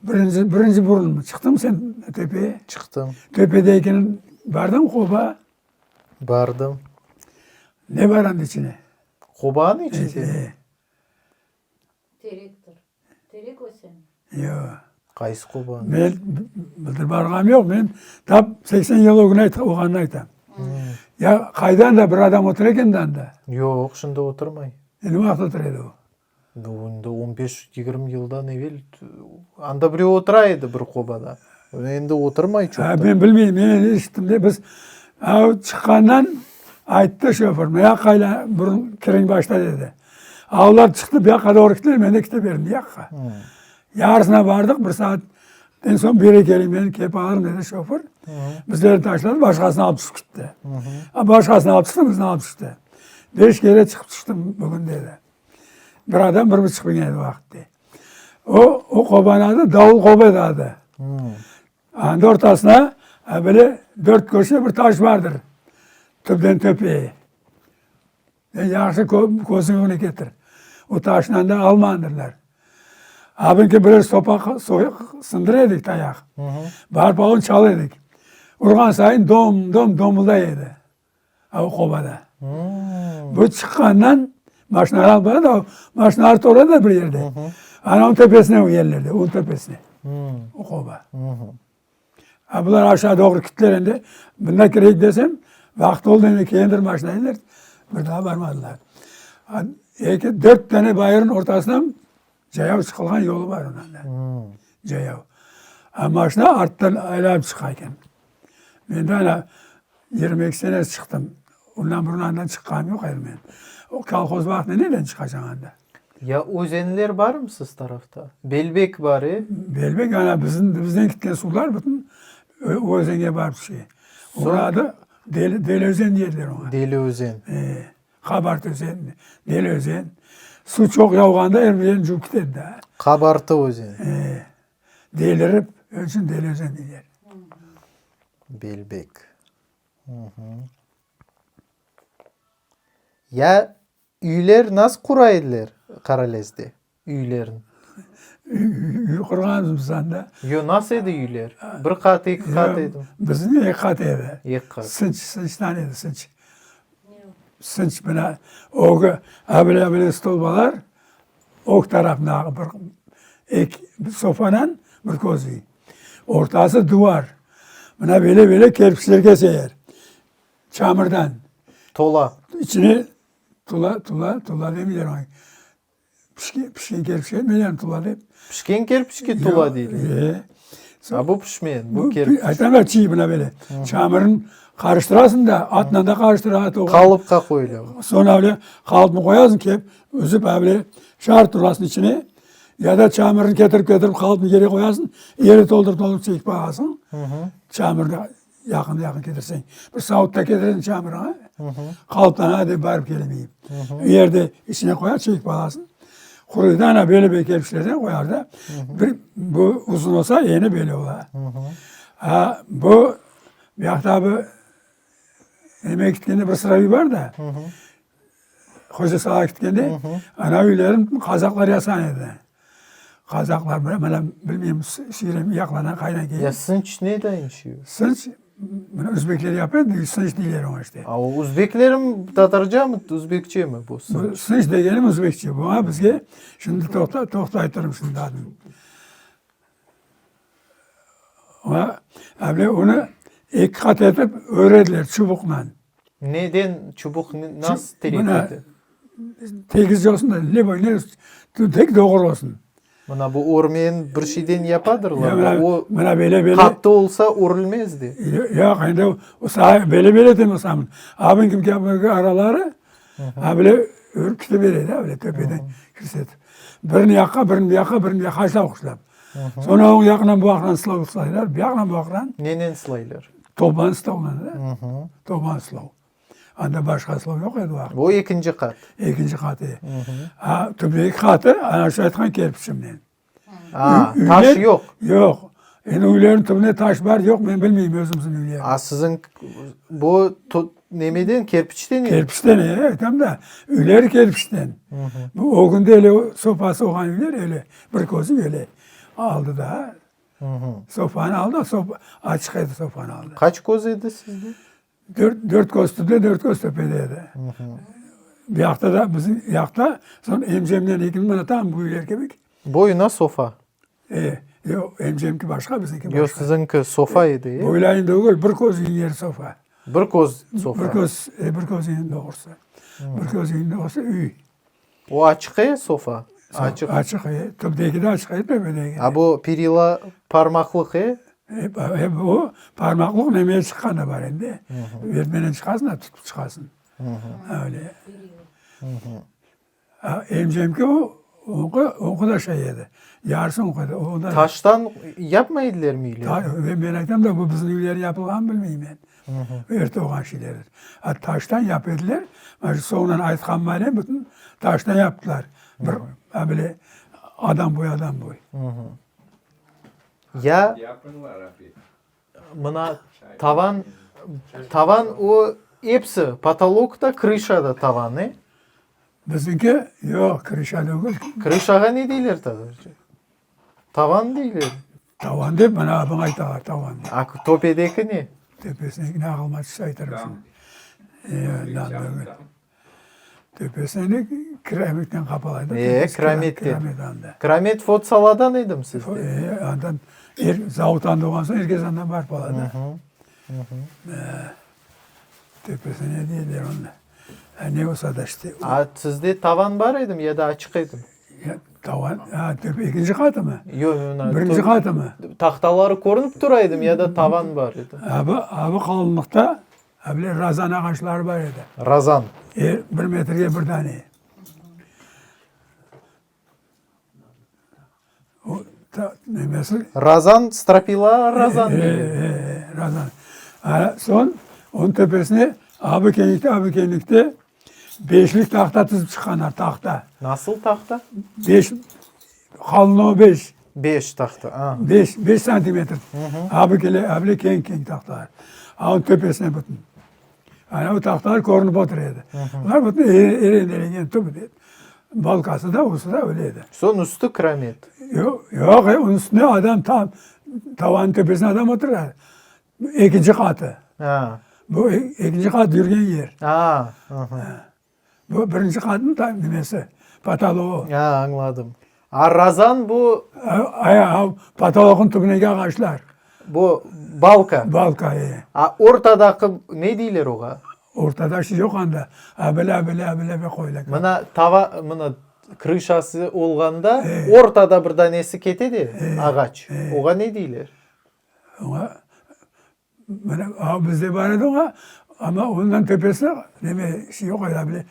Birinci, birinci burun. Çıqtıñ sen töpeye? Çıqtım. Töpedekini bardıñ qoba? Bardım. Ne bar anda içine? Qobanıñ içinde? E. Terektir. Terek ösemi? Yoq. Qaysı qobanıñ? Men bıltır barğanım yoq, men tap 80 yıl ögüne olğanını aytam. Ya qaydan da bir adam otura eken de anda? Yoq, şimdi oturmay. E, ne vaqıt otura edi o? Endi on beş, yigirmi yıldan evel anda birev otura edi bir qobada. Endi oturmay çoqtan. Men bilmeyim, men endi eşittim de, biz çıqqandan ayttı şoför, mına burun kiriñ başta dedi. A olar çıqtı, bu yaqqa doğru kettiler, men de kete berdim bu yaqqa. Yarısına bardıq, bir saatten soñ beri keliñ, men kelip alırım dedi şoför. Bizlerni taşladı, başqasını alıp tüşip ketti. A başqasını alıp tüşti, bizni alıp tüşti. Beş kere çıqıp tüştim bugün dedi. Bir adam bir buçuq biñ edi o vaqıtte. O, o qobanıñ adı Davul qoba edi adı. Anda ortasına böyle dört köşe bir taş bardır. Tüpten töpeye. Sen yahşı közüñ ögüne ketir. O taşnı anda almandırlar. Abinki birer sopa sındıra edik tayaq. Barıp onı çala edik. Urğan sayın dom, dom, domulday edi. O qobada. Bu çıqqandan maşinalar alıp bara da, maşinalar tura da bir yerde. Ana onıñ töpesine o yerlerde, onıñ töpesine. O qoba. A bular aşağı doğru kittiler endi. Bunda kireyik desem, vaqıt oldı endi, kelendir maşina dediler. Bir daa barmadılar. Eki, dört tane bayırnıñ ortasından cayav çıqılğan yolu bar onıñ anda. Cayav. A maşina arttan aylanıp çıqa eken. Men de ana 22 sene çıqtım. Ondan burun andan çıqqanım yoq edi men. O kolhoz vaqtında neden çıqacañ anda? Ya özenler barmı siz tarafta? Belbek bar, e? Belbek, ana bizim, bizden ketken suvlar bütün özenge barıp tüşe. Onıñ adı Deli, Deli özen deydiler oña. Deli özen. E, Qabart özen, Deli özen. Suv çoq yavğanda er bir yerini cuvıp ketedi da. Qabartı özen. E, delirip, onıñ içün Deli özen deyler. Belbek. Ya üyler nasıl qura ediler Qaralezde, üylerin? Üy qurğanmız biz anda. Yo, nasıl edi üyler? Bir qat, eki qat edi mi? Bizim eki qat edi. Eki qat. Sınç, sınçtan edi, sınç. Sınç mına ögü avle-avle stolbalar, ög tarafına bir eki sofanan bir köz üy. Ortası duvar. Mına böyle-böyle kerpiçler keseler. Çamurdan. Tola. İçine tula, tula, tula demeyler oña. Pişken, pişken kerpiçke demeyler tula dep. Pişken kerpiçke tula deyler. E. A bu pişmeyen, bu kerpiç. Aytam ya çiy mına böyle. Çamurın qarıştırasıñ da, atla da qarıştıra. Qalıpqa qoyula. Soñra öyle qalıpnı qoyasıñ, kep üzüp öyle şar turasıñ içine. Ya da çamurını ketirip ketirip qalıpnı yere qoyasıñ, yeri toldurıp toldurıp çekip ağasıñ. Çamurını Yaqın yaqın ketirseñ, bir savutta ketiresiñ çamurını, qalıptan a dep barıp kelemeyim. Yerde içine qoyar, çekip alasıñ. Quruydı da ana böyle böyle kerpiçlerden qoyar da. Bir bu uzun olsa, eni böyle ola. A bu bu yaqta bu neme ketkende bir sıra üy bar da. Hoca Salağa ketkende ana üylerin qazaqlar yasan edi. Qazaqlar, mına bilmeyim, Suriye yaqlarından qaydan kelgen. Ya sınç ne dayın şu? Sınç, mına özbekler yapa edi, sınç deyler oña işte. A o özbeklerim tatarca mı, özbekçe mi bu sınç? Sınç degenim özbekçe. Buña bizge, şimdi toqta, toqtay turım şimdi adını. Oña, avle onı eki qat etip örediler çubuqnan. Neden çubuq nasıl terek edi? Tegiz olsun da, lüboy ne tek doğru olsun. Mına bu örmeni bir şeyden yapadırlar da, o mına böyle böyle qattı olsa örülmez de. Yoq, endi o sağa böyle böyle etem olsam, abın kimki araları, a böyle örüp kete bere de, böyle töpeden kirsetip. Birini yaqqa, birini bu yaqqa, birini bu yaqqa haşlap quşlap. Soñra oñ yaqından bu yaqtan sılav sılaylar, bu yaqtan bu yaqtan. Nenen sılaylar? Toban sılavla da. Toban sılav. Anda başqa sılav yoq edi o vaqıt. Bu ekinci qat. Ekinci qatı. A, tübdeki qatı, ana şu aytqan kerpiçimnen. A, taş yoq. Yoq. Endi üylerniñ tübünde taş bar, yoq, men bilmeyim özümizniñ üylerni. A, siziñ bu nemeden, kerpiçten edi? Kerpiçten, e, aytam da, üyleri kerpiçten. Bu ögünde öyle sofası olğan üyler öyle, bir közü öyle aldı da. Sofanı aldı, sofa, açıq edi sofanı aldı. Qaç köz edi sizde? Dört, dört köz tübde, dört köz töpede edi. Bu yaqta da, bizim yaqta, soñ emcemnen ekimiz mına tam bu üyler kibik. Boyuna sofa. E, yoq, emcemki başqa, bizinki başqa. Yoq, siziñki sofa edi, e? Boylayın degil, bir köz yeri sofa. Bir köz sofa. Bir köz, e, bir köz üyniñ doğrusı. Bir köz üyniñ doğrusı üy. O açıq e, sofa? Açıq. Açıq e, tübdeki de açıq e, töpedeki de. A bu perila parmaqlıq e? E, o parmaqlıq nemeye çıqqan da bar endi. Vertmenen çıqasıñ da tutıp çıqasıñ. Öyle. Emcemki o, onıñki, onıñki da şey edi, yarısı onıñki edi. O da Taştan yapmay edilermi üylerni? Men aytam da, bu bizim üyler yapılğanın bilmeyim men. Erte olğan şeylerdir. A taştan yap ediler, mana şu soñundan aytqanıma bütün taştan yaptılar. Bir, a bile adam boyu, adam boyu. Ya mına tavan, tavan o episi, potolok da, krışa da tavan, e? Bizinki, yoq, krışa degil. Krışağa ne deyler tatarca? Tavan deyler. Tavan dep, mına buña aytalar, tavan dep. A töpedeki ne? Töpesindeki aqılıma tüşse aytarım şimdi. Yoq, dam degil. Töpesini kiramitnen qapalaydı. E, kiramitten. Kiramit anda. Kiramit Fotsaladan edim sizde. E, andan, er, zavut anda olğan soñ, er kes andan barıp ala da. Töpesine ne deyler onı? Ne olsa da işte. A sizde tavan bar edimi ya da açıq edimi? Ya, tavan, a, töpe, ekinci qatımı? Yoq, yoq. Birinci qatımı? Tahtaları körünip tura edimi ya da tavan bar edi? Abi, abi qalınlıqta, abi razan ağaçları bar edi. Razan. E, bir metrge bir dane. O, ta, nemesi? Razan, stropila razan e, e, e, razan. A, soñ, onıñ töpesine abi keñlikte, abi keñlikte beşlik tahta tizip çıqqanlar, tahta. Nasıl tahta? Beş, qalınlığı beş. Beş tahta, a. Beş, beş santimetr. Abi kele, abi keñ keñ tahtalar. A, onıñ töpesine bütün. Ana o tahtalar körünip otura edi. Olar bütün erendelengen tübü de. Balkası da, osı da öyle edi. Soñ üstü kiramet. Yoq, yoq, onıñ üstüne adam tam, tavannıñ töpesine adam otura. Ekinci qatı. A. Bu ekinci qat yürgen yer. A, Bu birinci qatnıñ ta nemesi, potoloğı. A, añladım. A razan bu? A, potoloqnıñ tübündeki ağaçlar. Bu balka. Balka, e. A ortadaki ne deyler oğa? Ortada şey yoq anda. Abile, abile, abile be qoyula. Mına tava, mına krışası olğanda ortada bir danesi kete de ağaç. Oğa ne deyler? Oña Mına, a bizde bar edi oña, amma ondan töpesi neme şey yoq edi, abile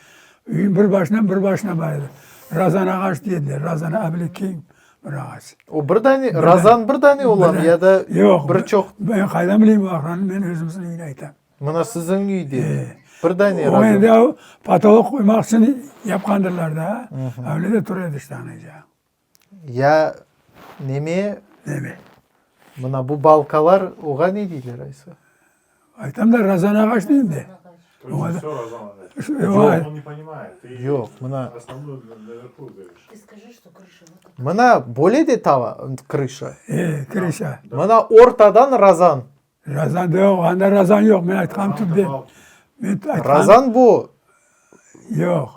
üyün bir başından bir başına bar edi. Razan ağaç dey ediler, razan abile keñ bir ağaç. O bir dane, razan bir dane olamı ya da Yoq, bir çoq? Men qaydan bileyim o aqranı, men özümizniñ üyni aytam. Mına siziñ üyde bir dane razan. O endi o potolok qoymaq içün yapqandırlar da, öyle de tura edi işte anaca. Ya neme? Neme? Mına bu balkalar, oğa ne deyler aysa? Aytam da, razan ağaç deyim de. Yoq, mına. Mına böyle de tava, krışa. E, krışa. Mına ortadan razan. Razan yoq, anda razan yoq, men aytqanım tübden. Men aytqanım. Razan bu. Yoq.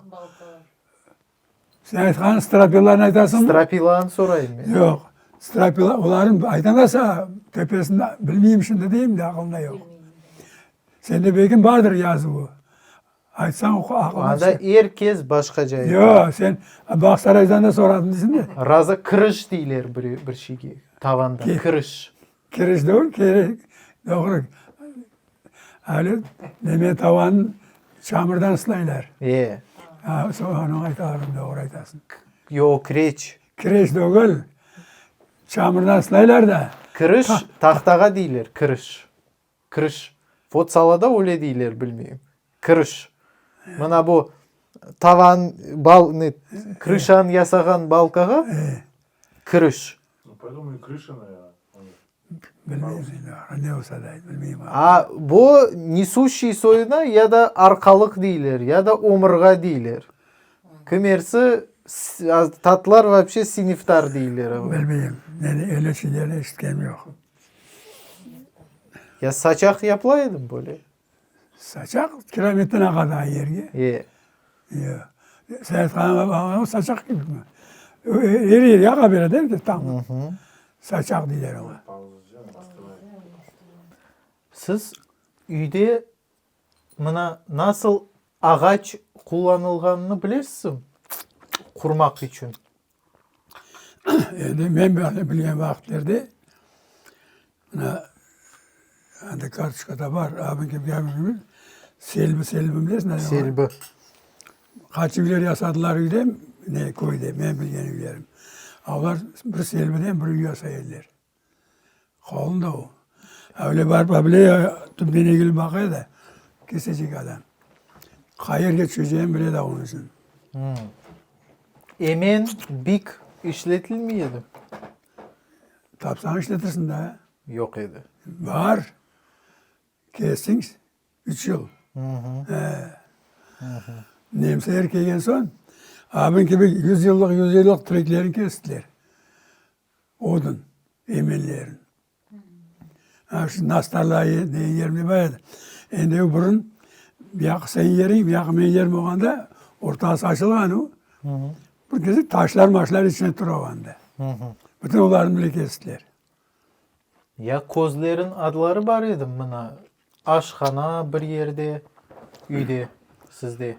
Sen aytqan strapilanı aytasıñmı? Strapilanı sorayım men. Yoq. Strapila, olarnıñ aytam da saña, töpesini bilmeyim şimdi deyim de, aqılımda yoq. Sende belki bardır yazuvı. Aytsañ oqu, aqılına Anda tüşer. er kes başqaca ayta. Yoq, sen Bağsaraydan da soradım deysiñ de. Razı kiriş deyler bir, bir şeyge, tavanda, kiriş. Kiriş degil, keri, doğru. Öyle neme tavanı çamurdan sılaylar. E. Ha, onı aytalar, doğru aytasıñ. Yoq, kireç. Kireç degil, çamurdan sılaylar da. Kiriş, tahtağa deyler, kiriş. Kiriş. Fotsalada öyle deyler, bilmeyim. Kiriş. Mına bu tavan, bal, ne, krışanı yasağan balkağa kiriş. Bilmeyim, ne olsa da, bilmeyim. A bu nesuşiy soyuna ya da arqalıq deyler, ya da omurğa deyler. Kimersi tatlar vapşe siniftar deyler. Bilmeyim, men öyle şeylerni eşitkenim yoq. Ya saçaq yapıla edimi böyle? Saçaq kiramitten aqa daa yerge. E. Yoq. Sen aytqanıñ saçaq kibimi? Er yerge aqa bere değil mi tam? Saçaq deyler oña. Siz üyde mına nasıl ağaç qullanılğanını bilesizmi qurmaq içün? Endi men bilgen vaqıtlarda mına anda kartoçkada bar, abıñ kibi selbi, selbi bilesiñ? Selbi. Qaç üyler yasadılar üyde, ne köyde, men bilgen üylerim. A olar bir selbiden bir üy yasay ediler. Qalın da o. Öyle barıp abile tübden egilip baqa edi, kesecek adam. Qayerge tüşeceğini bile edi onıñ içün. Emen bik işletilmey edi? Tapsañ işletirsiñ da. Yoq edi. Bar. Kestiñ üç yıl. Nemseler kelgen soñ, abıñ kibi yüz yıllıq, yüz yıllıq tereklerni kestiler. Odun emenlerin. Ha şu nastarla degen yerimde bar edi. Endi o burun bu yaqı senin yeriñ, bu yaqı menim yerim olğanda ortası açılğan o. Bir kezi taşlar maşlar içine tura anda. Bütün olarnı bile kestiler. Ya közlerin adları bar edi mına aşhana bir yerde, üyde, sizde?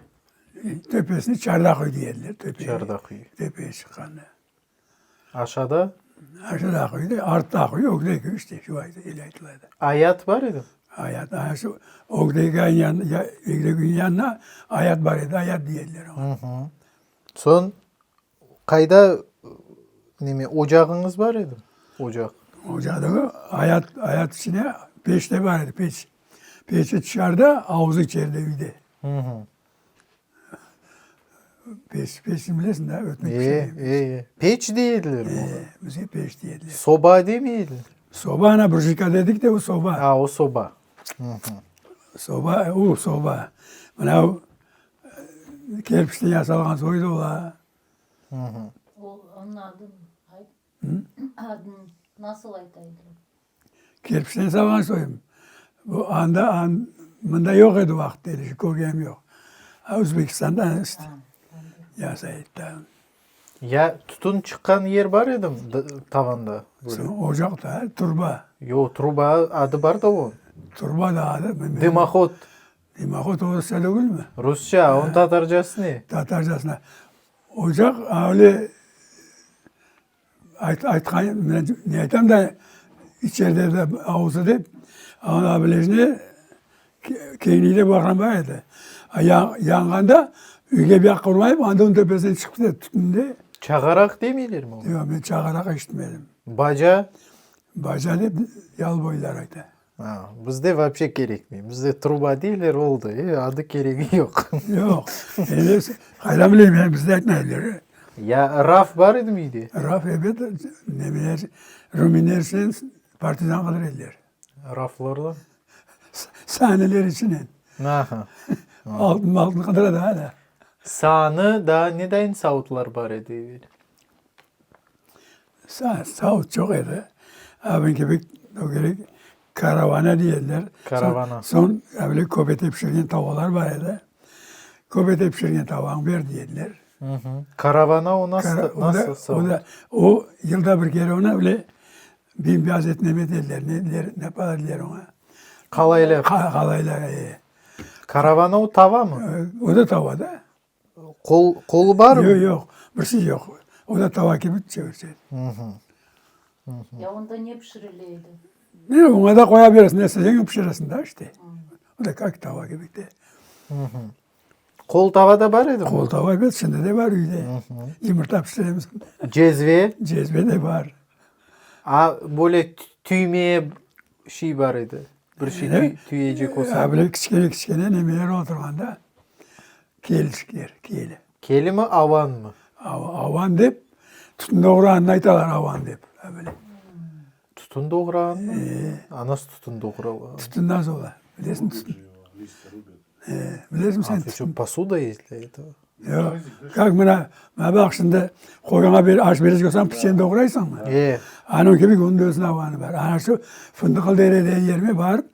Töpesini çardaq üy deyediler, töpeye. Çardaq üy. Töpeye çıqqanda. Aşağıda? Aşağıda aq üy, artta aq üy, ögdeki üy işte, şu öyle aytıla edi. Ayat bar edi? Ayat, ana şu ögdeki ögdeki üyniñ yanına ayat bar edi, ayat dey ediler oña. Soñ qayda neme, ocağıñız bar edi? Ocaq. Ocaq degil, ayat, ayat içine peç de bar edi, peç. Peçi tışarıda, avuzı içeride üyde. Peç, peçni bilesiñ da, ötmek pişirgen. E, e, peç dey ediler buña. E, bizge peç dey ediler. Soba demey ediler? Soba, ana, burjuyka dedik de, o soba. A, o soba. Soba, o soba. Mına o kerpiçten yasalğan soy da ola. O, onıñ adını ayt. Adını nasıl ayta ediler? Kerpiçten salğan soyum. Bu anda, an, mında yoq edi o vaqıt öyle şey, körgenim yoq. A Özbekistanda işte yasay edi da. Ya tütün çıqqan yer bar edimi tavanda? Ocaq da, truba. Yoq, truba adı bar da onıñ. Truba da adı. Dımоход. Dımоход o rusça degilmi? Rusça, onıñ tatarcası ne? Tatarcasına. Ocaq öyle Aytqan, men ne aytam da, içeride de avuzı dep, ana bilezine keñliği baqan bar edi. Yanğanda üyge bir yaq qurmayıp, anda onıñ töpesine çıqıp kete tütünde. Çağaraq demeylermi oña? Yoq, men çağaraq eşitmedim. Baca? Baca dep yalıboylar ayta. A, bizde vapşe kerekmey. Bizde truba deyler, oldı. E, adı keregi yoq. Yoq. Endi qaydan bileyim, men bizde aytmaylar. Ya raf bar edimi üyde? Raf, ebet, nemeler, ruminersen partizan qıdır ediler. Raflarla? Sahneler içinen. Aha. Altın maltın qıdıra da hala. Saanı daa ne dayın savutlar bar edi evel? Savut çoq edi. Abın kibi tögerek karavana dey ediler. Karavana. Soñ böyle köbete pişirgen tavalar bar edi. Köbete pişirgen tavañı ber dey ediler. Karavana o nasıl, nasıl O da, o yılda bir kere ona öyle bembeyaz et neme dediler, ne dediler, ne yapalar dediler oña. Qalaylar. Qalaylar, e. Karavana o tava mı? O da tava da. Qol, qolu barmı? Yoq, yoq, bir şey yoq. O da tava kibi çevirse. Ya onda ne pişirile edi? Ne, oña da qoya beresiñ, ne isteseñ pişiresiñ da işte. O da kak tava kibi de. Qol tava da bar edimi? Qol tava ebet, şimdi de bar üyde. Yımırta pişiremiz. Cezve? Cezve de bar. A, böyle tüyme şey bar edi. Bir şey tüyecek olsa. A, böyle kiçkene kiçkene nemeler oturğanda. Kelicikler, keli. Kelimi, avanmı? Avan dep, tütün doğrağanını aytalar avan dep. Böyle. Tütün doğrağanmı? A nasıl tütün doğra? Tütün nasıl ola? Bilesiñ tütün? Bilesiñ sen tütün? Posuda есть для этого? Yoq. Kak mına, mına baq şimdi qoyunğa bir aş berecek olsañ piçen doğraysıñmı? E. Anıñ kibi onıñ da özüniñ avanı bar. Ana şu Fındıqlı dere degen yerime barıp,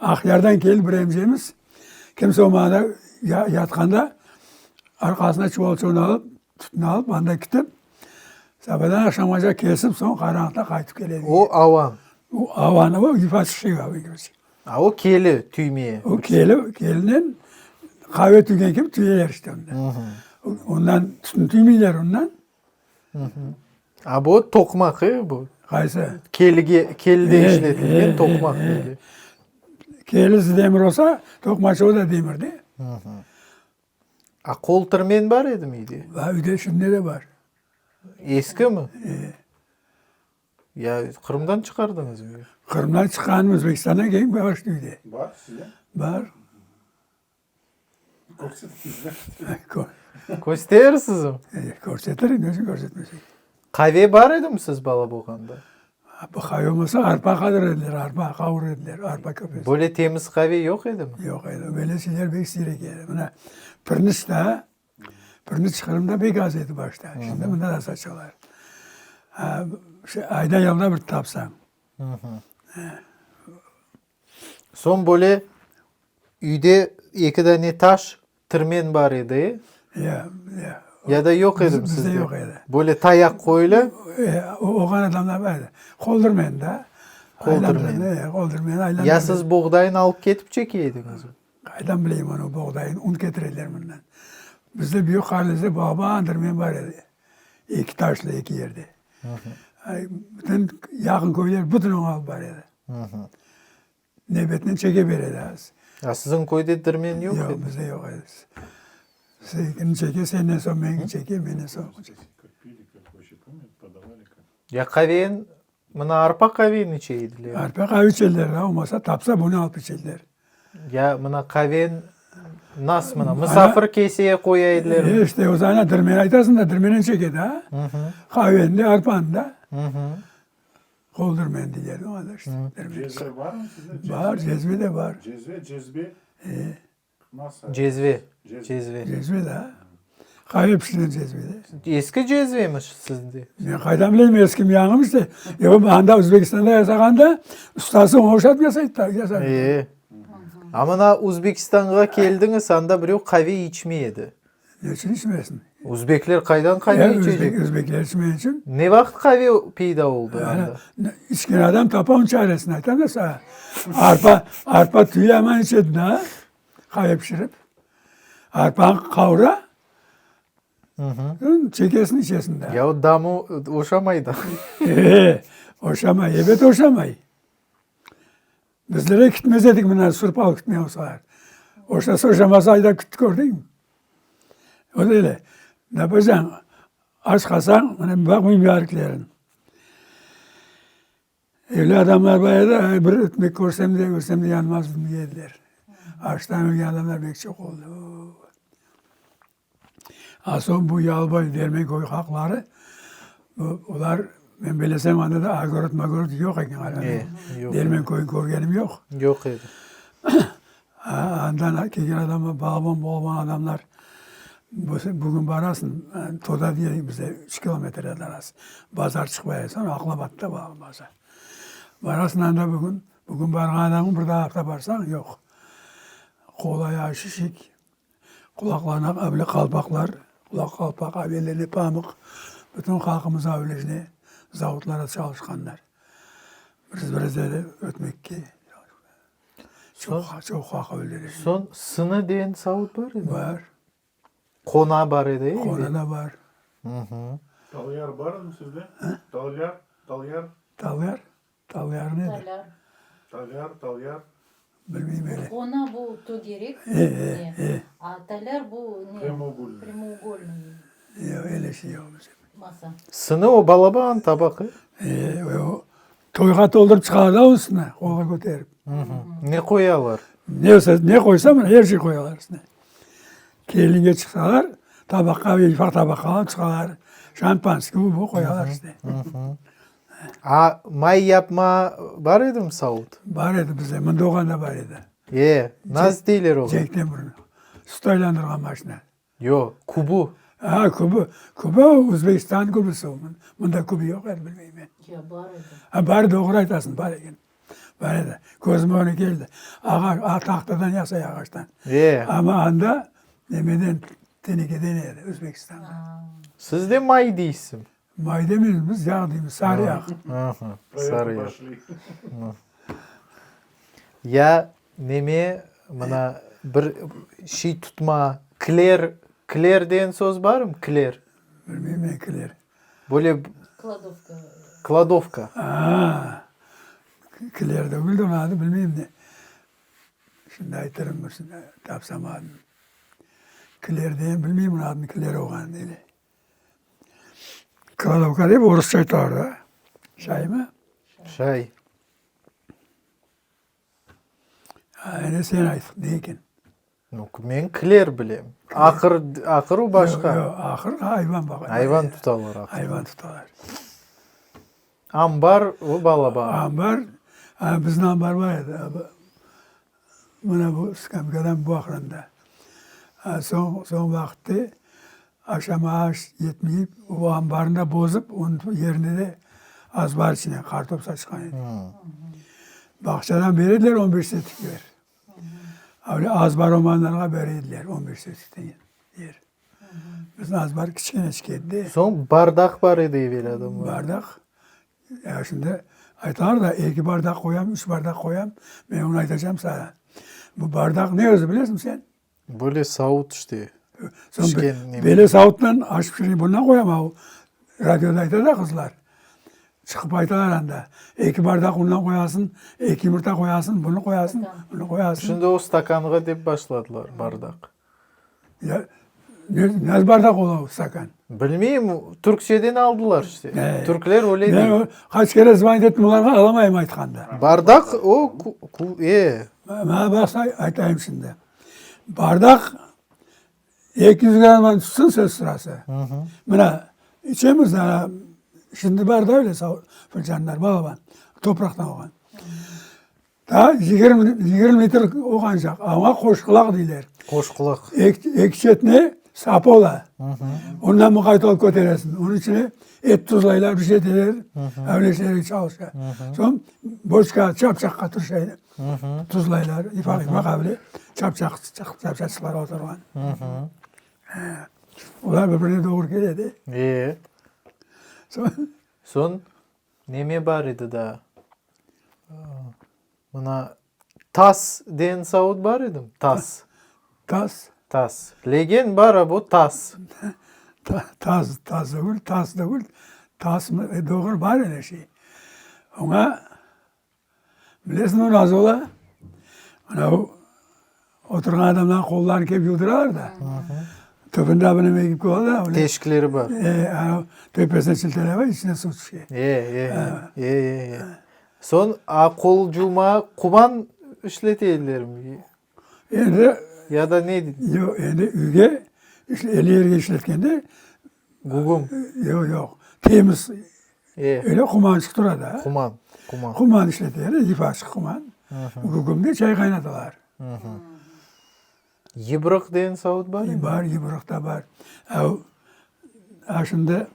Aqyardan kelip bir emcemiz, Kimse olmağanda yatqanda arqasına çuvalçoğını alıp, tütün alıp, anda kitip, sabadan aqşamğaca kesip, soñ qaranlıqta qaytıp kele edi. O avan. O avanı, o yufaçıq şey A o keli tüyme. O keli, kelinen qave tüygen kibi tüyeler işte onda. Ondan tütün tüymeyler ondan. A bu toqmaq, e, bu? Qaysı? Kelige, kelide işletilgen toqmaq. Kelisi demir olsa, toqmaçı o da demir de. A qol tırmen bar edimi üyde? Bar, üyde şimdi de bar. Eskimi? E. Ya Qırımdan çıqardıñızmı? Qırımdan çıqqanım, Özbekistandan kelip bar işte üyde. Bar sizde? Bar. Köstersizmi? Körsetirim, ne içün körsetmesek? Qave bar edimi siz bala bolğanda? Qave olmasa, arpa qadar ediler, arpa qavur ediler, arpa köpesi. Böyle temiz qave yoq edimi? Yoq edi, böyle şeyler pek siyrek edi. Mına, pirniç da, pirniç Qırımda pek az edi başta, şimdi mında da saçalar. Ayda yılda bir tapsañ. Soñ böyle üyde eki dane taş tırmen bar edi, e? Ya, ya. Ya da yoq edimi sizde? Bizde yoq edi. Böyle tayaq qoyula? Oğan adamlar bar edi. Qol tırmen da. Qol tırmen. Qol tırmen aylandırıp. Ya siz boğdayını alıp ketip çeke ediñizmi? Qaydan bileyim onı, boğdayını, un ketirediler mından. Bizde Büyük Qarlizde balaban tırmen bar edi. Eki taşlı, eki yerde. Bütün yaqın köyler bütün oña alıp bara edi. Nevbetnen çeke bere edi az. A siziñ köyde dirmen yoq edi? Yoq, bizde yoq edi. Seniñkini çeke, senden soñ meniñki çeke, menden soñ o çeke. Ya qaveyin, mına arpa qaveyin içe ediler. Arpa qave içediler, olmasa tapsa bunı alıp içediler. Ya mına qaveyin nas mına, musafir kelse qoya ediler. E, işte, o zaman dirmen aytasıñ da, dirmenen çeke da. Qaveni de, arpanı da. Qol dirmen deyler oña da işte. Cezve barmı sizde? Bar, cezve de bar. Cezve, cezbe? E. Nasıl? Cezve, cezve. Cezve da. Qave pişiren cezve de. Eski cezvemi sizde? Men qaydan bileyim eskimi yañımı işte. Yoq, anda Özbekistanda yasağanda ustası oña oşatıp yasaydı da, yasadı. E. A mına Özbekistanğa keldiñiz, anda birev qave içmey edi. Ne içün içmesin? Özbekler qaydan qave içecek? Özbekler içmey içün. Ne vaqıt qave peyda oldı anda? İçken adam tapa onıñ çaresini, aytam da saña. Arpa, arpa tüyü aman içedi da, qave pişirip. Arpanı qavura, çekesin içesin da. Ya o damı oşamay da. E, oşamay, ebet oşamay. Bizlere kütmez edik mına surpal kütmey olsalar. Oşasa oşamasa ayda küttik kördiñmi? O da öyle. Ne yapacañ? Aç qalsañ, mına baq mübariklerin. Evli adamlar bar edi, ay bir ötmek körsem de, ölsem de yanmazdım dey ediler. Açtan ölgen adamlar pek çoq oldı. A soñ bu Yalıboy, Dermenköy haqları, bu olar, men bilesem, anda da ogorod, mogorod yoq eken ğaliba. E, yoq. Dermenköyni körgenim yoq. Yoq edi. Andan kelgen adamlar, balaban balaban adamlar, bugün barasıñ, Toda deyik bizde, üç kilometr edi arası, bazar çıqmay edi, soñ Aqlabatta bazar. Barasıñ anda bugün, bugün barğan adamnıñ bir daa afta barsañ, yoq. Qol-ayağı şişik. Qulaqlarına avle qalpaqlar. Qulaq qalpaq, avelene pamıq, bütün halqımız avlejne zavodlarda çalışqanlar. Biz birizleri ötmekke çoq çoq halq öldüre. Soñ sını degen savut bar edi? Bar. Qona bar edi, ey? Qona da bar. Talyar barmı sizde? Talyar, talyar. Talyar? Talyar nedir? Talyar. Talyar, talyar. Bilmeyim öyle. Qona bu tögerek E, e, ne, e. a talyar bu ne? Prямоугольный. Прямоугольный. Yoq, öyle şey yoq bizim. Masa. Sını o balaban tabaq, e? E, o toyğa toldurıp çıqalar da üstüne, qolğa köterip. Ne qoyalar? Ne olsa, ne qoysa, mına er şey qoyalar üstüne. Kelinge çıqsalar, tabaqqa, ufaq tabaqqa alıp çıqalar. Şampanskiy, u, bu qoyalar üstüne. A, may yapma bar edimi savut? Bar edi bizde, mında olğanda bar edi. E, nasıl deyler oğa? Cenkten burun. Süt aylandırğan maşina. Yoq, kubu. A, kubu. Kubu o, Özbekistan kubusı o. Mında kubu yoq edi, bilmeyim men. Yoq, bar edi. A, bar, doğru aytasıñ, bar eken. Bar edi. Közüme öne keldi. Ağaç, a, tahtadan yasay, ağaçtan. E. Amma anda nemeden, tenekeden edi, Özbekistanda. Siz de may deysiñ. May demeymiz, biz yağ deymiz, sarı yağ. Sarı yağ. Ya neme, mına bir şey tutma, kler, kler degen söz barmı, kler? Bilmeyim men kler. Böyle. Kladovka. Kladovka. A, kler degil de onıñ adı, bilmeyim ne. Şimdi aytırım bir şimdi tapsam adını. Kler degen, bilmeyim onıñ adını kler olğanını ele. Kladovka dep orusça aytalar da. Şaymı? Şay. A, endi sen ayt, ne eken? Nu, men kler bilem. Aqır, aqır o başqa. Yoq, yoq, aqır ayvan baqa. Ayvan tutalar aqırda. Ayvan tutalar. Ambar o balaban. Ambar, a, bizim ambar bar edi. Mına bu skamkadan bu aqranda. Soñ, soñ vaqıtte aşama aş yetmeyip, o ambarnı da bozıp, onıñ yerine de azbar içine qartop saçqan edik. Bağçadan bere ediler on beş setik yer. Öyle azbar olmağanlarğa bere ediler on beş setikten yer. Bizim azbar kiçkeneçik edi de. Soñ bardaq bar edi evel adamlarda. Bardaq. Ya şimdi aytalar da, eki bardaq qoyam, üç bardaq qoyam, men onı aytacam saña. Bu bardaq ne özü bilesiñmi sen? Böyle savut işte. Soñ böyle savutla aş pişirgen bundan qoyam, a radioda ayta da qızlar. Çıqıp aytalar anda, eki bardaq undan qoyasıñ, eki yumurta qoyasıñ, bunı qoyasıñ, bunı qoyasıñ. Şimdi o stakanğa dep başladılar bardaq. Ya, ne bardaq ola o stakan? Bilmeyim, türkçeden aldılar işte. E, Türkler öyle Men dey. o, qaç kere zvanit ettim olarğa, alamayım aytqanda. Bardaq o, ku, e. Maña baqsa, aytayım şimdi. Bardaq 200 grammdan tutsın söz sırası. Mına, içemiz, ana, şimdi bar da öyle filcanlar, balaban, topraqtan olğan. Daa 20, 20 litr olğancaq, oña qoşqulaq deyler. Qoşqulaq. Eki, eki çetine sapı ola. Ondan muqayt olıp köteresiñ. Onıñ içine et tuzlaylar, bir şey eteler, öyle şeyler çalışa. Soñ boçka, çapçaqqa turşay, tuzlaylar, ufaq ufaq öyle çapçaq, çapçaqçıqlar oturğan. Olar bir-birine doğru kele de. E. Soñ. Soñ Neme bar edi daa? Mına, tas degen savut bar edimi? Tas. Tas? Tas. Legen bar, a bu tas. Tas, tas degil, tas degil, tasmı, doğru, bar öyle şey. Oña, bilesiñmi o nasıl ola? Mına bu Oturğan adamlarnıñ qollarını kelip yuvdıralar da. Tübünde bir neme kiyip ola da. Teşikleri bar. E, ana töpesine çilterler bar, içine suv tüşe. E, e, e, e, e. Soñ, a qol cuvmağa quman işlete edilermi? Endi. Ya da ne? Yoq, endi üyge, eli yerge işletkende. Gügüm. Yoq, yoq. Temiz. Öyle qumançıq tura da. Quman, quman. Quman işleteler, yıfaçıq quman. Gügümde çay qaynatalar. Yıbrıq degen savut bar edi? Bar, yıbrıq da bar. A şimdi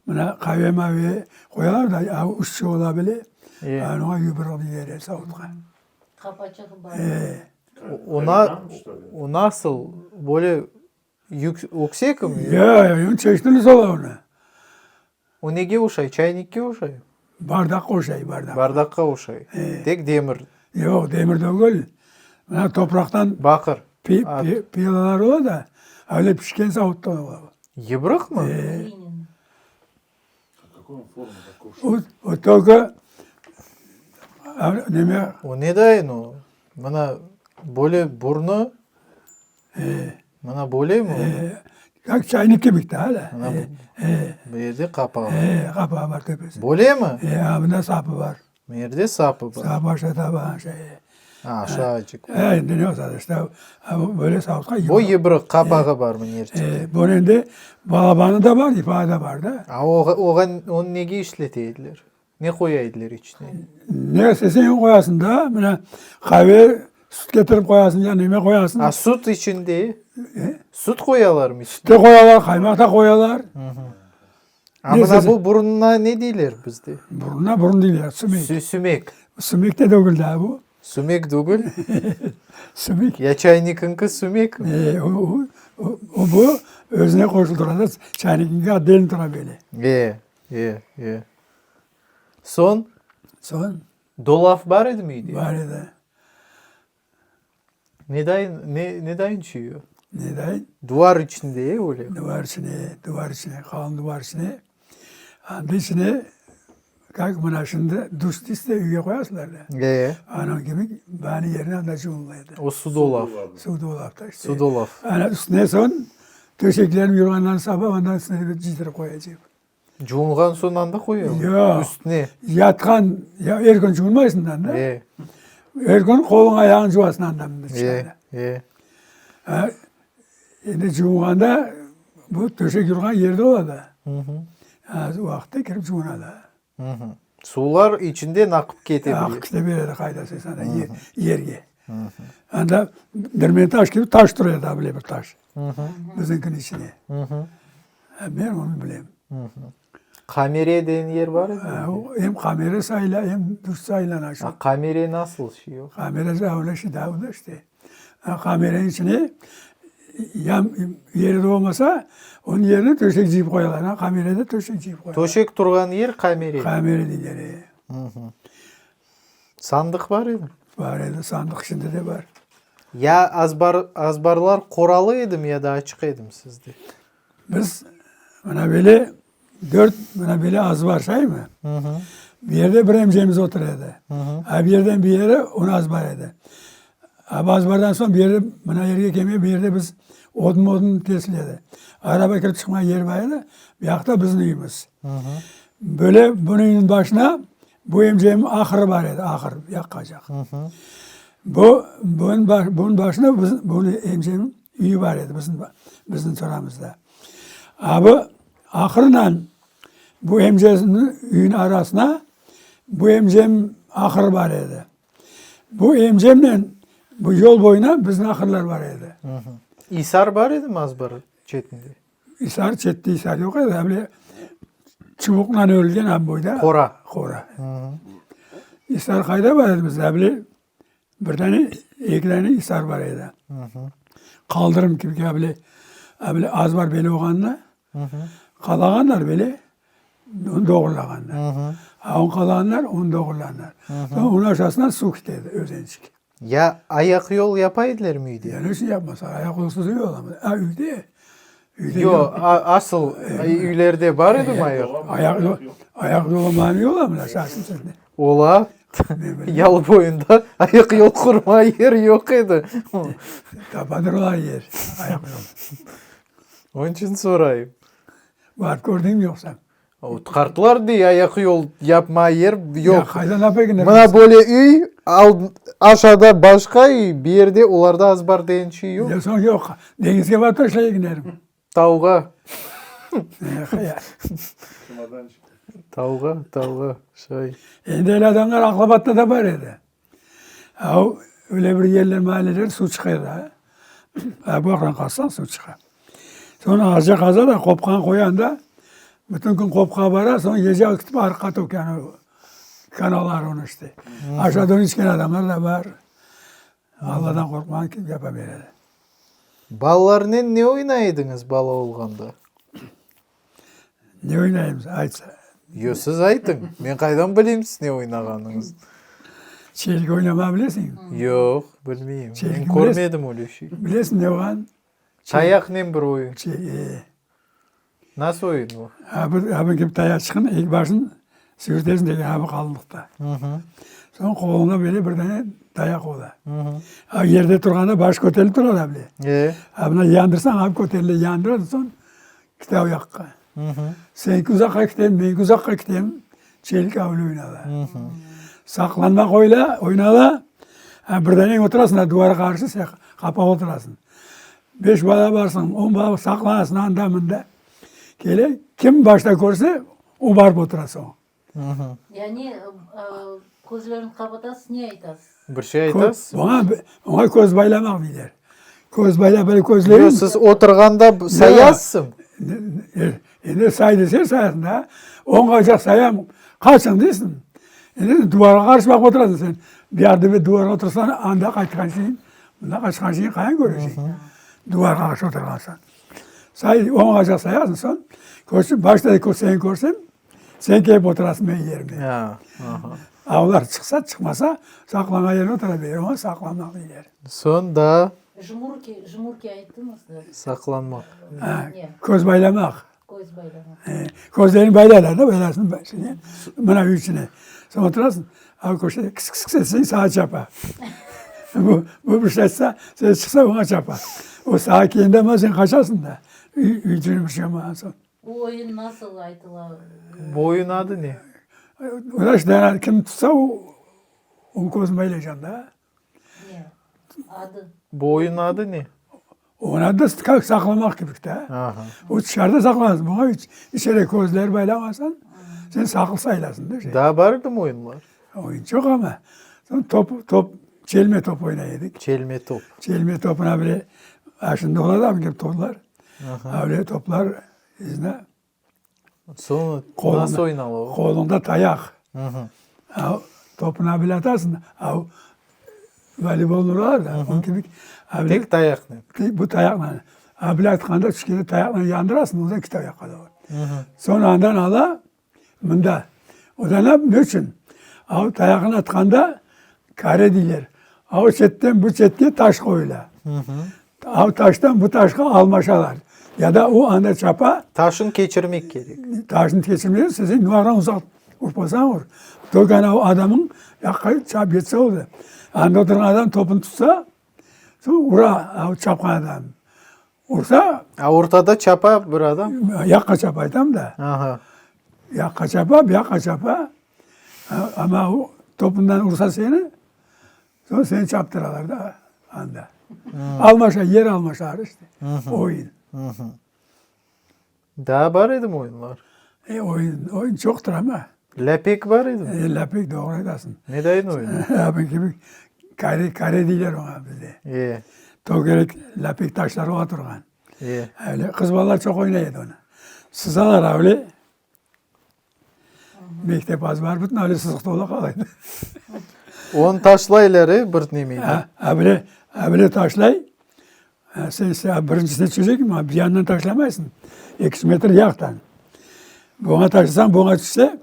mına qave-mave qoyalar da, a üstçe ola bile, oña yıbrıq deyler savutqa. Qapaçığı bar. O, o nasıl böyle? Yüksekmi? Yoq, yoq, çeşitli ola onı. O nege oşay, çaynikke oşay? Bardaqqa oşay, bardaq. Bardaqqa oşay. Tek demir. Yoq, demir degil. Mına topraqtan Baqır. Piyalar ola da, öyle pişken savutta ola. Yıbrıqmı? O, o tolko neme? O ne dayın o? Mına böyle burnu, mına böyle mi o? Kak çaynik kibi de hala. Mına bu yerde qapağı. Qapağı bar töpesi. Böyle mi? Ha, bunda sapı bar. Bu yerde sapı bar. Sapı aşağıda bar. Şey. Ha, aşağıcık. Endi ne olsa işte böyle savutqa Bu yıbrıq, qapağı bar mı nerçikte? Bunıñ endi balabanı da bar, ipağı da bar da. A oğa onı nege işlete ediler? Ne qoya ediler içine? Ne isteseñ qoyasıñ da, mına qave, süt ketirip qoyasıñ ya neme qoyasıñ. A süt içinde? Süt qoyalarmı içine? Süt de qoyalar, qaymaq da qoyalar. A mına bu burunına ne deyler bizde? Burunına burun deyler, sümek. Sümek. Sümek de degil daa bu. Sümek degil? Sümek. Ya çaynikiñki sümek mi? E, o, o, bu özüne qoşulı tura da, çaynikiñki otdelno tura böyle. E, e, e. Soñ? Soñ? Dolaf bar edimi üyde? Bar edi. Ne dayın, ne, ne dayın çiyiyor? Ne dayın? Duvar içinde, e, öyle? Duvar içine, duvar içine, qalın duvar içine. Anda içine, kak mına şimdi duş deysiz de üyge qoyasılar da. E. Anıñ kibi bani yerine anda cuvunla edi. O su dolaf. Su dolapta işte. Su dolaf. Ana üstüne soñ töşeklerini yurğandan saba ondan üstüne cıydırıp qoyacaq. Cuvunğan soñ anda qoyamı? Yoq. Üstüne. Yatqan, ya er kün cuvunmaysıñ anda. E. Er kün qoluñ ayağıñ cuvasıñ anda mında E, tışarıda. e. Ha, endi cuvunğanda bu töşek yurğan yerde ola da. Ha, o vaqıtta kirip cuvuna da. Suvlar içinden aqıp kete bile. Aqıp kete bile edi qayda sen anda yerge. Anda dirmen taş kibi taş tura edi, bile bir taş. Bizimkiniñ içine. Men onı bilem. Qamere degen yer bar edimi? Em qamere sayıla, em duş sayıla ana şu. A qamere nasıl şey o? Qamere öyle şey daa o da işte. Qamereniñ içine ya yeri de olmasa, onıñ yerine töşek cıyıp qoyalar. Ana qamerede töşek cıyıp qoyalar. Töşek turğan yer qamere. Qamere deyler, e. Sandıq bar edimi? Bar edi, sandıq şimdi de bar. Ya azbar, azbarlar qoralı edimi ya da açıq edimi sizde? Biz mına böyle dört mına böyle azbar, şaymı? Bir yerde bir emcemiz otura edi. A bir yerden bir yere onıñ azbarı edi. A bu azbardan soñ bir yerde mına yerge kelmey bir yerde biz odun-modun kesile edi. Araba kirip çıqmağa yer bar edi. Bu yaqta bizim üyümiz. Böyle bunıñ üyüniñ başına Bu emcemniñ ahırı bar edi, ahır, yaqqacaq. Bu, bunıñ baş, bunıñ başında bizim, bunıñ emcemniñ üyi bar edi, bizim, bizim sıramızda. A bu ahırla bu emcesiniñ üyüniñ arasına bu emcemniñ ahırı bar edi. Bu emcemnen bu yol boyuna bizim ahırlar bar edi. İsar bar edimi azbar çetinde? İsar çette isar yoq edi, öyle çubuqla örülgen ab boyda. Qora. Qora. İsar qayda bar edi bizde? Öyle bir dane, eki dane isar bar edi. Qaldırım kibi öyle, öyle azbar böyle olğanda, qalağanlar böyle, onı doğrulağanlar. A onı qalağanlar, onı doğrulağanlar. Soñ onıñ aşasından suv kete edi, özençik. Ya ayaqyol yapa edilermi üyde? Ya neçün yapmasın, ayaqyolsız üy olamı? A, üyde, üyde Yo, asıl üylerde bar edimi ayaq? Ayaqyol, ayaqyol olmağan üy olamı? Şaştım sende. Ola. Yalı boyunda ayaqyol qurma yer yoq edi. Tapadır olar yer, ayaqyol. Onıñ içün sorayım. Barıp kördiñmi yoqsa? Qartlar dey, ayaqyol yapma yer yoq. Ya qaydan apaygınlar? Mına böyle üy, aşağıda başqa üy, bir yerde olarda azbar degen şey yoq. Ya soñ yoq, deñizge barıp taşlaygınlar. Tauğa. Tauğa, tauğa, şay. Endi el adamlar Aqlabatta da bar edi. A öyle bir yerler, maalleler suv çıqa edi. A bu aqran qazsañ suv çıqa. Soñ azca qaza da qopqanı qoyan da, bütün kün qopqa bara, soñ gece ketip arıqqa töke ana kanallar onı işte. Aşağıdan içken adamlar da bar. Alladan qorqmağan kim yapa beredi. Balalarnen ne oynay ediñiz bala olğanda? Ne oynaymız, aytsa. Yo, siz aytıñ. Men qaydan bileyim siz ne oynağanıñıznı? Çelgi oynamağa bilesiñmi? Yoq, bilmeyim. Men körmedim öyle şey. Bilesiñ ne olğanın? Tayaqnen bir oyun. Nasıl oyun o? Abı kibi tayaqçıqnı eki başını sürtesiñ degen abı qalınlıqta. Soñ qoluñda böyle bir dane tayaq ola. A yerde turğanda başı köterilip tura da bile. A mına yandırsañ abı köterile, yandırasıñ soñ kite o yaqqa. Señki uzaqqa kite, menki uzaqqa kite, çelik avle oynala. Saqlanmaq oyla, oynala, a bir daneñ oturasıñ da duvarğa qarşı sen qapalı oturasıñ. Beş bala barsıñ, on bala saqlanasıñ anda mında. Kele, kim başta körse, o barıp otura soñ. Yani közleriñni qapatasız, ne aytasız? Bir şey aytasız? Oña, oña köz baylamaq deyler. Köz baylap, böyle közlerin... Yoq, siz oturğanda sayasızmı? Endi say dese sayasıñ da. Oñğa sayam, qaçıñ deysiñ. Endi duvarğa qarşı baqıp oturasıñ sen. Bir yardım et, duvarğa otursañ, anda qaytqan şeyin, mında qaçqan şeyin qayan köresiñ? Duvarğa qarşı oturğansañ. Say, oñğa sayasıñ soñ, körsün, başta seni körsem, Sen kelip oturasıñ menim yerimde. A olar çıqsa, çıqmasa, saqlanğan yerine otura berer. Oña saqlanmaq deyler. Soñ daa. Jmurki, jmurki ayttıñız da. Saqlanmaq. Köz baylamaq. Köz baylamaq. Közlerini baylaylar da, baylarsıñ şine, mına üçüne. Soñ oturasıñ, a köşede kıs kıs kıs etseñ sağa çapa. Bu, bu bir şey aytsa, ses çıqsa oña çapa. O sağa kelgende ama sen qaçasıñ da, üy içine bir şey olmağan soñ. Bu oyun nasıl aytıla? Bu oyun adı ne? Ulaş da kim tutsa o, onıñ közüni baylaycam da. Ne? Adı? Bu oyun adı ne? Onıñ adı da saqlamaq kibi da. Aha. O tışarıda saqlanasıñ, buña içeri közleri baylamasañ, sen saqlı sayılasıñ da. Daa bar edimi oyunlar? Oyun çoq amma. Soñ top, top, çelme top oynay edik. Çelme top. Çelme topuna bile, a şimdi ola da mı toplar? Öyle toplar izne. Soñ nasıl oynala o? Qoluñda tayaq. Topuna bile atasıñ, voleybolnı uralar da, onıñ kibi. Tek tayaqnen? Bu tayaqnen. A bile atqanda tüşkende tayaqnen yandırasıñ, o da kete o yaqqa doğru. Soñ andan ala, mında. O da ne içün? A tayaqnı atqanda kare deyler. A o çetten bu çetke taş qoyula. A taştan bu taşqa almaşalar. Ya da o anda çapa. Taşın keçirmek kerek. Taşın keçirmek, sen duvardan uzaq urpasañ ur. Tolko ana o adamıñ yaqqa çapıp yetse oldı. Anda oturğan adam topun tutsa, soñ ura a çapqan adam. Ursa. A ortada çapa bir adam? Yaqqa çapa aytam da. Aha. Yaqqa çapa, bu yaqqa çapa. Amma o topundan ursa seni, soñ seni çaptıralar da anda. Almaşa, yer almaşalar işte. Oyun. Daa bar edimi oyunlar? E, oyun, oyun çoqtır amma. Lâpek bar edimi? E, lâpek doğru aytasıñ. Ne dayın oyun? Lâpek kibi kare, kare deyler oña bizde. E. Tögerek lâpek taşları ola turğan. E. Öyle qız balalar çoq oynay edi onı. Sızalar öyle. Mektep azbar bütün öyle sızıq tola qala edi. Onı taşlaylar, e, bir nemege. A, öyle, öyle taşlay. Sen ise birincisine tüşecek, bir yandan taşlamaysıñ, eki metr yaqtan. Buña taşlasañ, buña tüşse,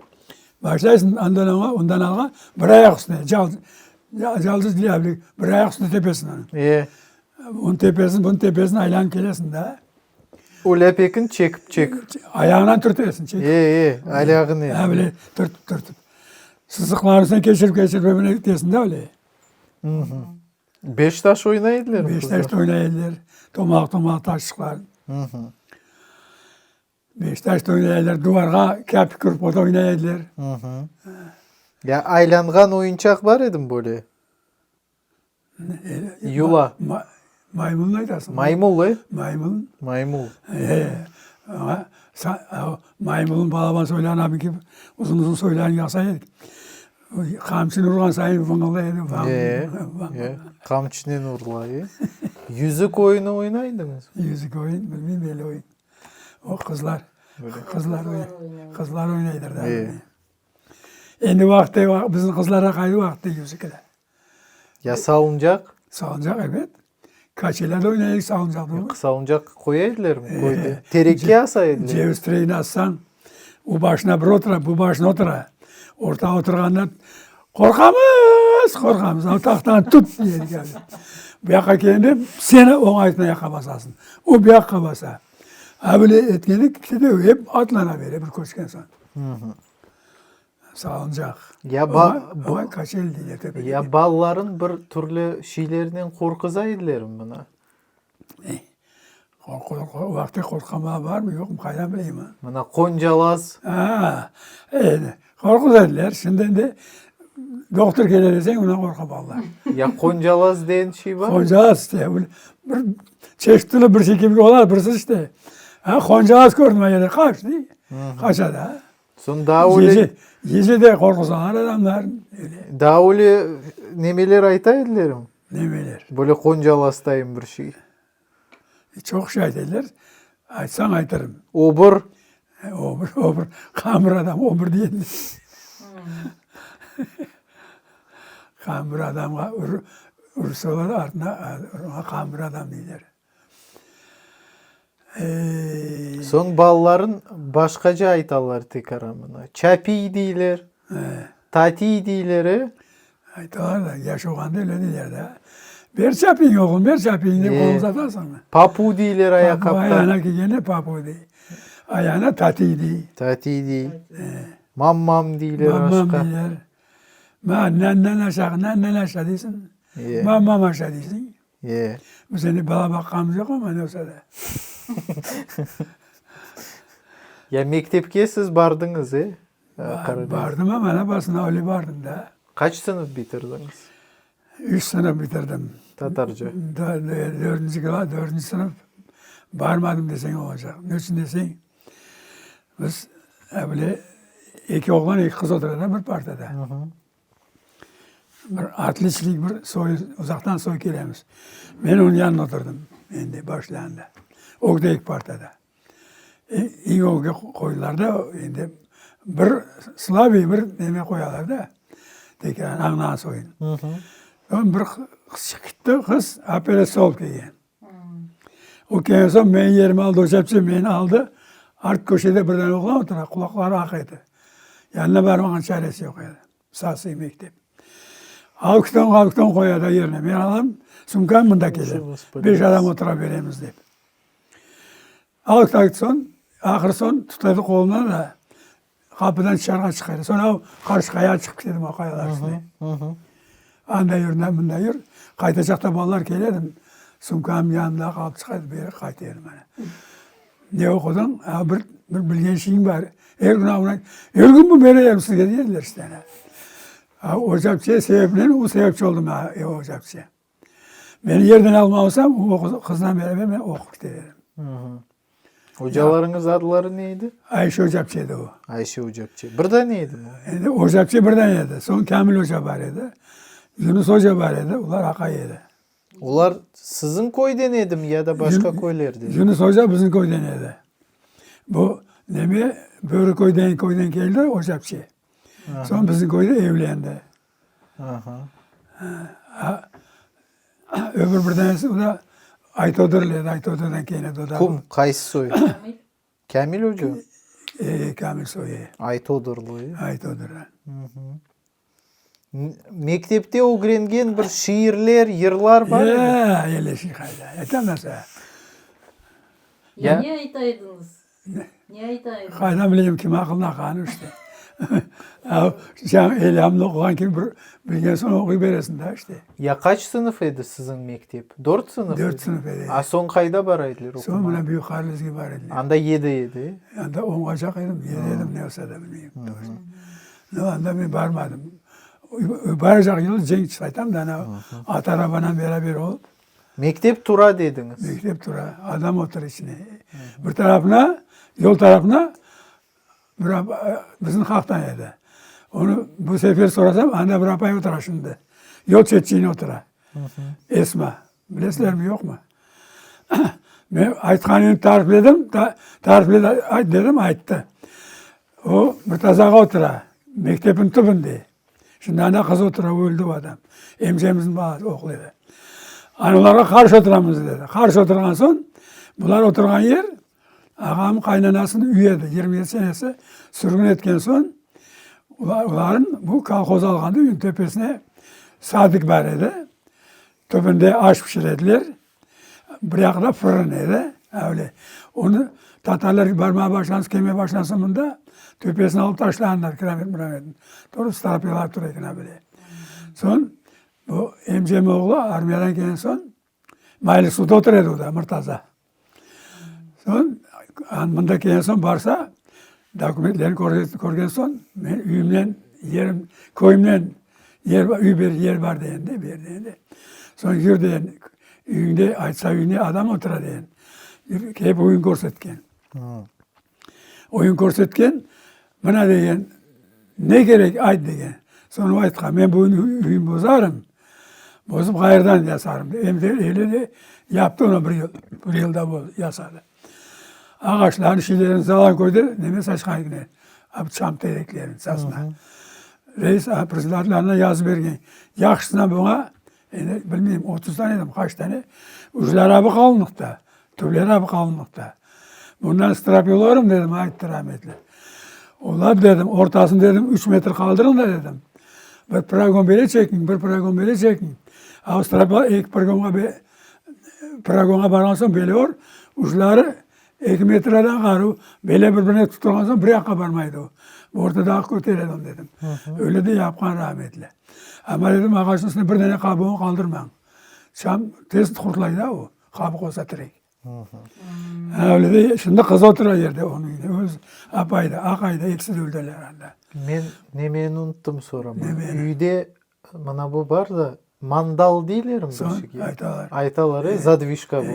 başlaysıñ andan oña, ondan aña, bir ayaq üstüne, caldız bir ayaq üstüne tepesiñ onı. E. Onı tepesiñ, bunı tepesiñ, aylanıp kelesiñ da. O lepekin çekip, çekip. Ayağınan türtesiñ, çekip. E, e, ayağınen. Ha, böyle türtip, türtip. Sızıqlarnı sen keçirip, keçirip, öbürine ketesiñ da öyle. Beş taş oynay edilermi qızlar? Beş taş da oynay ediler. Tomaq, tomaq taşçıqlar. Beş taş da oynay ediler. Duvarğa kâpik urıp o da oynay ediler. Ya aylanğan oyunçaq bar edimi böyle? Yula. Maymulnı aytasıñ? Maymul, e? Maymul. Maymul. E, maymulnıñ balaban soylarını abim kibi uzun-uzun soylarını yasay edik. Qamçını urğan sayın vıñılday edi. Vañ, vañ. E, qamçınen urula, e. Yüzük oyunı oynaydıñız? Yüzük oyun, bilmeyim böyle oyun. O qızlar, qızlar, qızlar oynaydır da. E. Endi vaqıtta bizim qızlara qayda vaqıtta yüzükler. Ya salıncaq? Salıncaq, ebet. Kaçelâda oynay edik, salıncaqta. Salıncaq qoya edilermi köyde? Terekke asa ediler. Ceviz teregini assañ, o başına bir otura, bu başına otura. Ortağa oturğanda, qorqamız, qorqamız, o tahtanı tut, dey edik. Bu yaqqa kelgende, sen oña aytma yaqqa basasıñ, o bu yaqqa basa. A böyle etken edik, kete, hep atlana bere bir köçken soñ. Salıncaq. Ya ba, Oña kaçel deyler tepede. Ya balaların bir türlü şeylernen qorquza edilermi mına? O vaqıtta qorqqan bala barmı, yoqmı, qaydan bileyim a. Mına qoncalaz. A, endi qorquza ediler. Şimdi endi dohtur kele deseñ, ondan qorqa balalar. Ya qoncalaz degen şey barmı? Qoncalaz işte, bir çeşit türlü bir şey kibi ola, birisi işte. A, qoncalaz kördim o yerde, qaç dey, qaça da. Soñ daa öyle... Gece, gece de qorquzalar adamlar. Öyle. Daa öyle nemeler ayta edilermi? Nemeler? Böyle qoncalastayım bir şey. Çoq şey ayta ediler. Aytsañ aytırım. Obur. Obur, obur. Qambır adam obur dey ediler. Qambır adamğa ursalar artına, oña qambır adam deyler. Soñ balaların başqaca aytalar tekrar mına. Çapiy deyler, tatiy deyler, e? Aytalar da, yaş olğanda öyle deyler da. Ber çapiñi, oğlum, ber çapiñi dep qolun uzatasıñmı? Papu deyler ayaqapta. Ayağına kiygende papu dey. Ayağına tatiy dey. Tatiy dey. Mam-mam deyler başqa. Mam-mam deyler. Ma, nenden aşağı, nenden aşağı deysiñ. Mam-mam aşağı deysiñ. E. Biz endi bala baqqanımız yoq amma, ne olsa da. Ya mektepke siz bardıñız, e? Bardım amma, ana basına öyle bardım da. Qaç sınıf bitirdiñiz? Üç sınıf bitirdim. Tatarca. Dördünci klass, dördünci sınıf barmadım deseñ olacaq. Ne içün deseñ, biz böyle eki oğlan, eki qız otura da bir partada. Bir otliçnik bir soy, uzaqtan soy kelemiz. Men onıñ yanında oturdım, endi başlağanda, ögdeki partada. Eñ ögge qoydılar da, endi bir slabıy bir neme qoyalar da, tekrar añlağan soyun. Soñ bir qızçıq kitti, qız operatsiya olıp kelgen. O kelgen soñ menim yerime aldı, ocapçe meni aldı, art köşede bir dane oğlan otura, qulaqları aq edi. Yanına barmağan çaresi yoq edi. Sasıy mektep. Alıp kitem, alıp kitem qoya da yerine. Men alam, sumkamı mında kelem. Beş adam otura beremiz dep. Alıp ketken soñ, ahır soñ tutadı qolundan da, Qapıdan tışarığa çıqardı. Soñ o qarşı qayağa çıqıp ketedim o qayalar üstüne. Anda yür, mında yür. Qaytacaqta balalar kele edim, sumkamnıñ yanında alıp çıqa edim, beri qayta edim ana. Ne oqudıñ? A, bir, bir bilgen şeyiñ bar. Er kün avına, er kün bu bere edim sizge dey ediler işte ana. A, ocapçe sebepnen, o sebepçi oldı maña, e, ocapçe. Meni yerden almavsam, o qızla beraber men oqup kete edim. Ocalarıñız adları ne edi? Ayşe ocapçe edi o. Ayşe ocapçe. Bir dane edimi? Endi ocapçe bir dane edi. Soñ Kamil oca bar edi. Yunus oca bar edi. Olar aqay edi. Olar siziñ köyden edimi ya da başqa köylerden? Yunus oca bizim köyden edi. Bu neme Börüköyden köyden keldi ocapçe. Soñ bizim köyde evlendi. Öbür bir tanesi o da Aytodırlı edi, Aytodırdan kelgen edi o da. Kim, qaysı soy? Kamil. Kamil oca? E, Kamil soyu. Aytodırlı, e? Aytodırlı. Mektepte ögrengen bir şiirler, yırlar bar edi? E, öyle şey qayda, aytam da saña. Ya ne ayta ediñiz? Ne ayta ediñiz? Qaydan bileyim, kim aqılına qanı işte. Sen elhamnı oquğan kibi bir bilgen soñ oquy beresiñ da işte. Ya qaç sınıf edi siziñ mektep? Dört sınıf Dört sınıf edi. A soñ qayda bara ediler oqumağa? Soñ mına Büyük Qarlizge bara ediler. Anda yedi edi, e? Anda onğa çaq edim, yedi edim, ne olsa da bilmeyim. No, anda men barmadım. Baracaq yılı cenk çıqtı, aytam da, ana at arabanen beraber olıp. Mektep tura dediñiz. Mektep tura, adam otura içine. Bir tarafına, yol tarafına bir bizim halqtan edi. Onı bu sefer sorasam, anda bir apay otura şimdi. Yol çetçiğine otura. Esma. Bilesizlermi, yoqmı? Men aytqanını tarifledim, tarifledi, ayt dedim, ayttı. O, Murtaza ağa otura, mektepniñ tübünde. Şimdi anda qız otura, öldi o adam. Emcemizniñ balası oqul edi. Analarğa qarşı oturamız dedi. Qarşı oturğan soñ, bular oturğan yer ağam qaynanasınıñ üyi edi. 27 senesi sürgün etken soñ, olarnıñ bu kolhoz alğanda üyniñ töpesine sadik bar edi. Tübünde aş pişirediler. Bir yaqta fırın edi, öyle. Onı tatarlar barmağa başlansın, kelmege başlansın mında, töpesini alıp taşlağanlar kiramet-mirametni. Turıp stropillar tura eken a böyle. Soñ bu emcem oğlu armiyadan kelgen soñ, Maylı suvda otura edi o da, Murtaza. Soñ mında kelgen soñ barsa, dokumentlerini körgen soñ, men üyümnen, yerim, köyümnen yer, üy ber, yer bar degen de, ber degen de. Soñ yür degen, üyüñde, aytsa üyüñde adam otura degen. Kelip üyün körsetken. Üyün körsetken, mına degen, ne kerek ayt degen. Soñ o aytqan, men bu üyün bozarım, bozıp ğayrıdan yasarım. Em de öyle de yaptı onı bir yıl, bir yılda yasadı. Ağaçlarnı, şeylerni zalan köyde neme saçqan eken, çam tereklerini, sasna. Reis, predsedatelь anda yazıp bergen, yahşısına buña, endi bilmeyim, 30 dane edimi, qaç dane, ucları abi qalınlıqta, tübleri abi qalınlıqta. Bundan stropilorım, dedim, ayttı rametli. Olar, dedim, ortasını, dedim, üç metr qaldırıñ da, dedim. Bir progon bere çekiñ, bir progon bere çekiñ. A stropila eki progonğa progonğa barğan soñ bele or, ucları eki metreden ğarı, bele bir-birine tutturğan soñ bir yaqqa barmaydı o. Ortadağı köteredi, dedim. Öyle de yapqan rametli. Amma dedim, ağaçnıñ üstünde bir dane qabuğını qaldırmañ. Çam tez qurtlay da o, qabuq olsa tirek. Öyle de, şimdi qız otura yerde onıñ, öz apayı da, aqayı da, ekisi de öldiler anda. Men nemeni unuttım soramağa. Nemeni? Üyde mına bu bar da, mandal deylermi bir şeyge? Aytalar. Aytalar, e, zadvijka bu.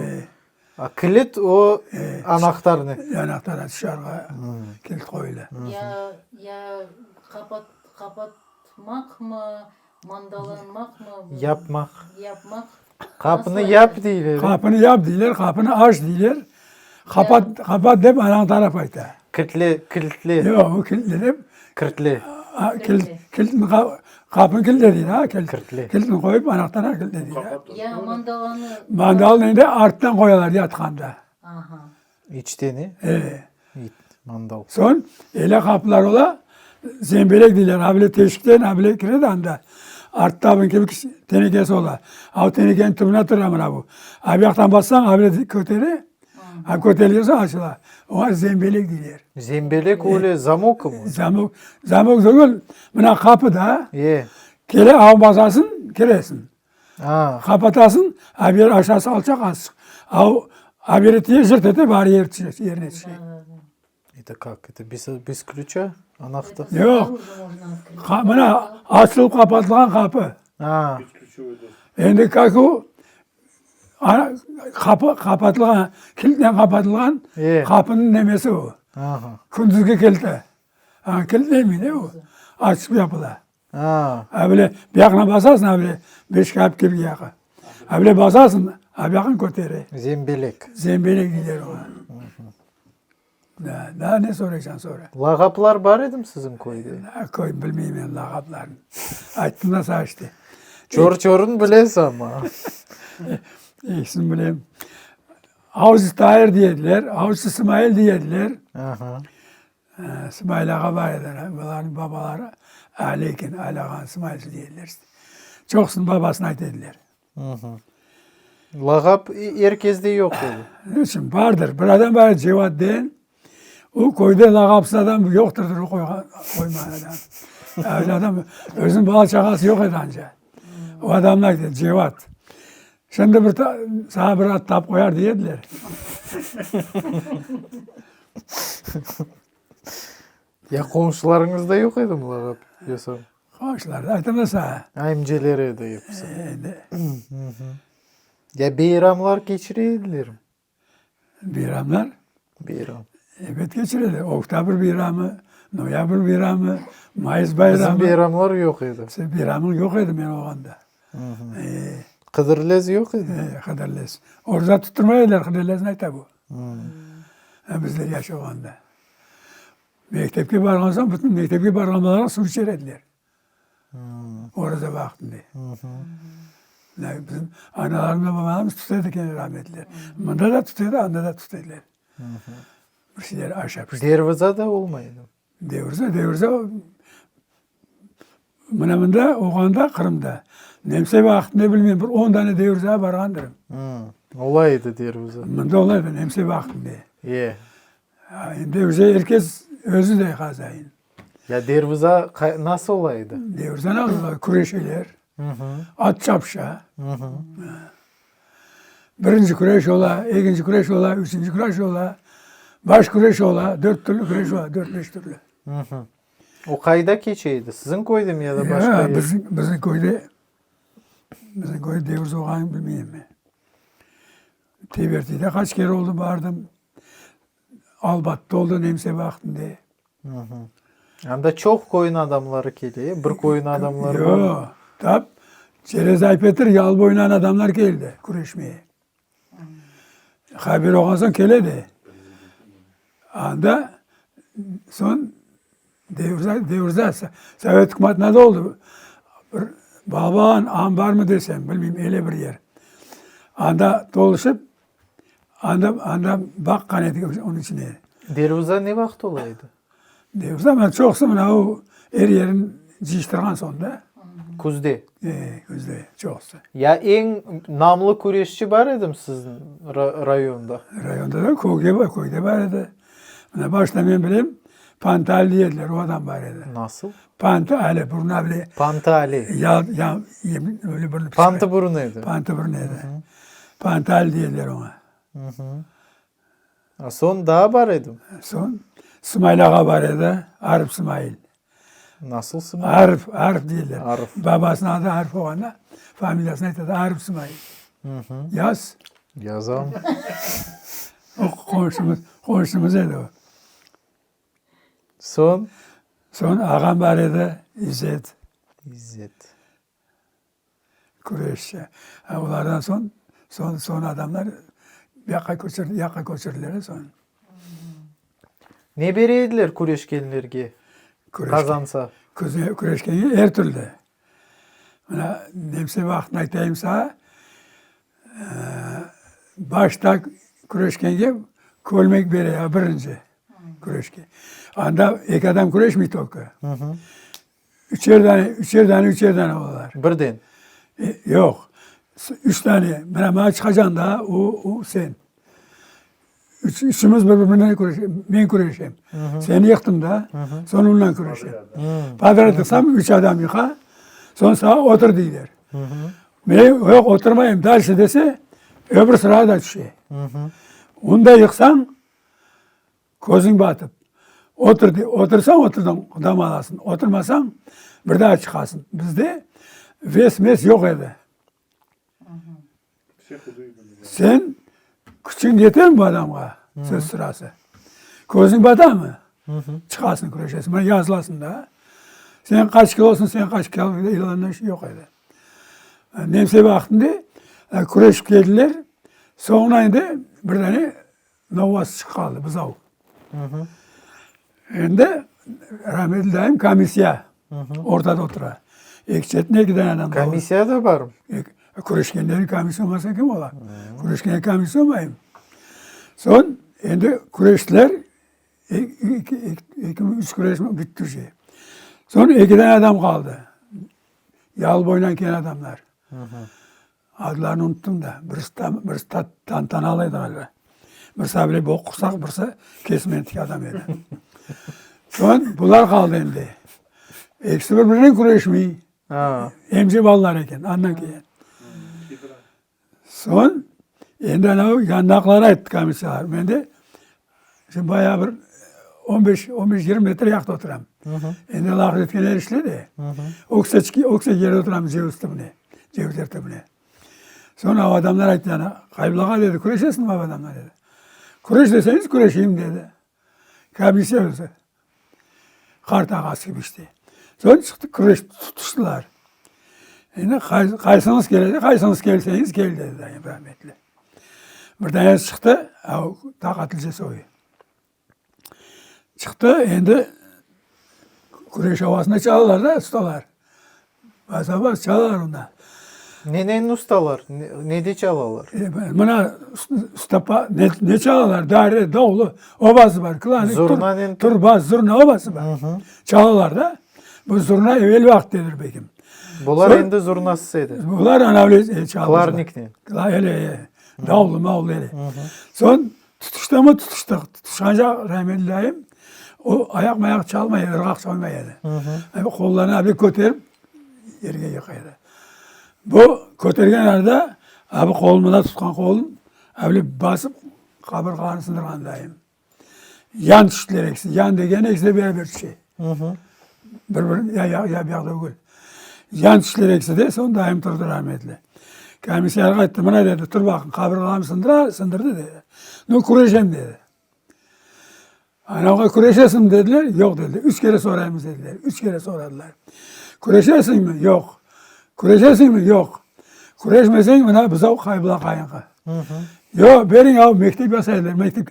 A kilit o anahtarnı. Anahtar tışarığa kilit qoyula. Ya, ya qapat, qapatmaqmı, mandalanmaqmı? Yapmaq. Yapmaq. Qapını yap deyler. Qapını yap deyler, qapını aç deyler. Qapat, qapat dep anañ taraf ayta. Kilitle, kilitle. Yoq, o kilitle dep. Kirtle. Kilit, kilitni, qapını kilitle deyler, ha, kilit. Kirtle. Kilitni qoyıp anahtarğa kilitle deyler. Ya mandalanı. Mandalnı endi arttan qoyalar yatqanda. Aha. İçten, e? E. Mandal. Soñ ele qapılar ola, zembelek deyler, a bile teşikten, a bile kiredi anda. Artta bunıñ kibi tenekesi ola. A o tenekeniñ tübüne tura mına bu. A bu yaqtan bassañ, a bile kötere, a köterilgen soñ açıla. Oña zembelek deyler. Zembelek öyle zamokmı? Zamok, zamok degil, mına qapı da. E. Kele, a basasıñ, kiresiñ. A. Qapatasıñ, a ber aşağısı alçaq azçıq. A o, a beri tiye zırt ete bari yer tüşe, yerine tüşe. Это как? Это без, без ключа? Anahtar? Yoq. Qa, mına açılıp qapatılğan qapı. A. Endi kak o, a, qapı qapatılğan, kilitnen qapatılğan E. qapınıñ nemesi o. Aha. Kündüzgi kiliti. A, kilitlenmey de o. Açıp yapıla. A. A bile bu yaqına basasıñ, a bile bir şkaf kibi yaqa. A bile basasıñ, a bu yaqın kötere. Zembelek. Zembelek deyler oña. Da, daa ne soraysañ sora. Lağaplar bar edimi siziñ köyde? Köy, bilmeyim men lağaplarnı. Ayttım da saña işte. Çor-çorun bilesiñ amma. Ekisini bilem. Avcı Tair dey ediler, Avcı Smail dey ediler. Aha. Smail ağa bar edi, bularnıñ babaları Ali eken, Ali ağanı Smailci dey ediler. Çoqusınıñ babasını ayta ediler. Lağap er kezde yoq edi. Ne içün? Bardır. Bir adam bar edi, Cevat deyen. O köyde lağapsız adam yoqtır, o qoyğan, qoymağan adam. Öyle adam, özüniñ bala-çağası yoq edi anca. O adamnı ayta, Cevat. Şimdi bir saña bir at tap qoyar dey ediler. Ya qomşularıñızda yoq edimi lağap yasam? Qomşularda aytam da saña. Emceler edi episi. Endi. Ya beyramlar keçire edilermi? Beyramlar? Beyram. Ebet keçireler. Oktâbr beyramı, noyabr beyramı, mayıs bayramı. Bizim beyramlar yoq edi. Seniñ beyramıñ yoq edi men olğanda. Qıdırlez yoq edi? E, Qıdırlez. Oraza tutturmay ediler, Qıdırlezni ayta bu. Bizler yaş olğanda. Mektepke barğan soñ, bütün mektepke barğan balalar suv içer ediler. Oraza vaqtında. Bizim analarımız, babalarımız tuta edi kene rahmetliler. Mında da tuta edi, anda da tuta ediler. Bir şeyler aşap. Derviza da olmay edi. Devirze, devirze mına mında olğanda Qırımda nemse vaqtında bilmeyim bir on dane devirzağa barğandırım. Ola edi derviza. Mında ola edi nemse vaqtında. E. Endi uje er kes özü de hazain. Ya derviza nasıl ola edi? Devirza nasıl ola? Küreşeler, at çapışa. Birinci küreş ola, ekinci küreş ola, üçünci küreş ola, baş küreş ola, dört türlü küreş ola, dört beş türlü. O qayda keçe edi? Siziñ köydemi ya da başqa yer? Bizim, bizim köyde, bizim köyde devirzi olğanını bilmeyim men. Tebertide qaç kere oldı bardım. Albatta oldı nemse vaqtında. Anda çoq köyün adamları kele, e? Bir köyün adamları bar. Yoq, tap çerez Aypetir yalı boyundan adamlar keldi küreşmeye. Haber olğan soñ kele de. Anda soñ devirza, devirza Sovet ükümetinde de oldı. Bir Balaban ambarmı desem, bilmeyim, öyle bir yer. Anda toluşıp Anda, anda baqqan edik onıñ içine. Derviza ne vaqıt ola edi? Derviza mına çoqusı mına o er yerin cıyıştırğan soñ da. Küzde? E, küzde çoqusı. Ya eñ namlı küreşçi bar edimi siziñ rayonda? Rayonda da köyde, köyde bar edi. Mına başta men bilem, Pantali dey ediler, o adam bar edi. Nasıl? Pantali, burnu bile. Pantali. Ya, ya, öyle burnu. Pantı burun edi. Pantı burun edi. Pantal deyler oña. A soñ daa bar edimi? Soñ Sımayıl ağa bar edi, Arif Sımayıl. Nasıl Sımayıl? Arif, Arif deyler. Arif. Babasınıñ adı Arif olğanda, familiyasını aytadı, Arif Sımayıl. Yaz. Yazam. O qonşumız, qonşumız edi o. Soñ? Soñ ağam bar edi, İzzet. İzzet. Küreşçi. A olardan soñ, soñ, soñ adamlar yaqqa köçür, yaqqa köçürdiler soñ. Ne bere ediler küreşkenlerge, qazansa? Küreşkenge er türlü. Mına, nemse vaqtını aytayım saña, başta küreşkenge kölmek bere, birinci küreşke. Anda eki adam küreşmey tolko. Üçer dane, üçer dane, üçer dane olalar. Birden? Yoq. Üç dane. Mına maña çıqacañ daa, o, o, sen. Üç, üçümiz bir-birinen küreşe, men küreşem. Seni yıqtım da, soñ ondan küreşem. Podrâd yıqsam, üç adam yıqa, soñ saña otur deyler. Men, yoq, oturmayım, dальше dese, öbür sırağa da tüşe. Onı da yıqsañ, Közüñ batıp, otur de, otursañ oturdıñ, dam alasıñ, oturmasañ, bir daa çıqasıñ. Bizde ves-mes yoq edi. Sen küçüñ yetermi bu adamğa, söz sırası? Közüñ batamı? Çıqasıñ, küreşesiñ. Mına yazılasıñ da. Sen qaç kilosıñ, sen qaç kilo, ilân yoq edi. Nemse vaqtında küreşip keldiler, soñuna endi bir dane Novası çıqıp qaldı, buzav. Endi rahmetli dayım komissiya ortada otura. Eki çetinde eki dane adam. Komissiya da barmı? Küreşkenlerin komissiya olmasa kim ola? Küreşkenler komissiya olmayım. Soñ endi küreştiler, eki, üç küreş bitti şey. Soñ eki dane adam qaldı. Yalı boyundan kelgen adamlar. Adlarını unuttım da, birisi birisi tantanalı edi ğaliba. Birisi avle boq qursaq, birisi kesmentik adam edi. Soñ bular qaldı endi. Ekisi bir-birinen küreşmey. Emce balalar eken, andan kelgen. Soñ endi anavı yandaqları ayttı komissar. Men de şimdi bayağı bir on beş, on beş, yigirmi metr yaqta oturam. Endi laf etkenler işle de. Ökseçki, öksek yerde oturam ceviz tübüne, cevizler tübüne. Soñ o adamlar ayttı, ana, Qaybulla ağa dedi, küreşesiñmi o adamla dedi. Küreş deseñiz küreşeyim dedi. Komissiya özü. Qart ağası kibi işte. Soñ çıqtı, küreş tutuştılar. Endi qaysıñız keledi, qaysıñız kelseñiz kel dedi dayım rahmetli. Bir tanesi çıqtı, taqatlıca soyu. Çıqtı, endi küreş avasında çalalar da ustalar. Basa-bas çalalar onda. Nenen ustalar? Nede çalalar? Mına stapa, ne çalalar? Dare, davulu, obası bar. Klanik, Zurnanen turba, zurna obası bar. Çalalar da. Bu zurna evel vaqıttedir bekim. Bular endi zurnasız edi. Bular ana öyle çaldılar. Klarniknen. Öyle, davulu, mavulu öyle. Soñ tutuştımı tutuştıq. Tutuşqanca rahmetli dayım o ayaq-mayaq çalmay, ırğaq çalmay edi. Qollarını abi köterip yerge yıqa edi. Bu kötergen arada abi qolun mında tutqan qolun abi basıp qabırğalarını sındırğan dayım. Yan tüştiler ekisi. Yan degeni ekisi de beraber tüşe. Bir-bir ya ya ya bu yaqta degil. Yan tüştiler ekisi de, soñ dayım turdı rahmetli. Komissarğa ayttı, mına dedi, tur baqın, qabırğamı sındıra, sındırdı dedi. Nu, küreşem dedi. Anavğa küreşesiñmi dediler, yoq dediler. Üç kere soraymız dediler. Üç kere soradılar. Küreşesiñmi? Yoq. Küreşesiñmi? Yoq. Küreşmeseñ, mına buzav qaybıla qayınğa. Yoq, beriñ av, mektep yasaylar, mektep.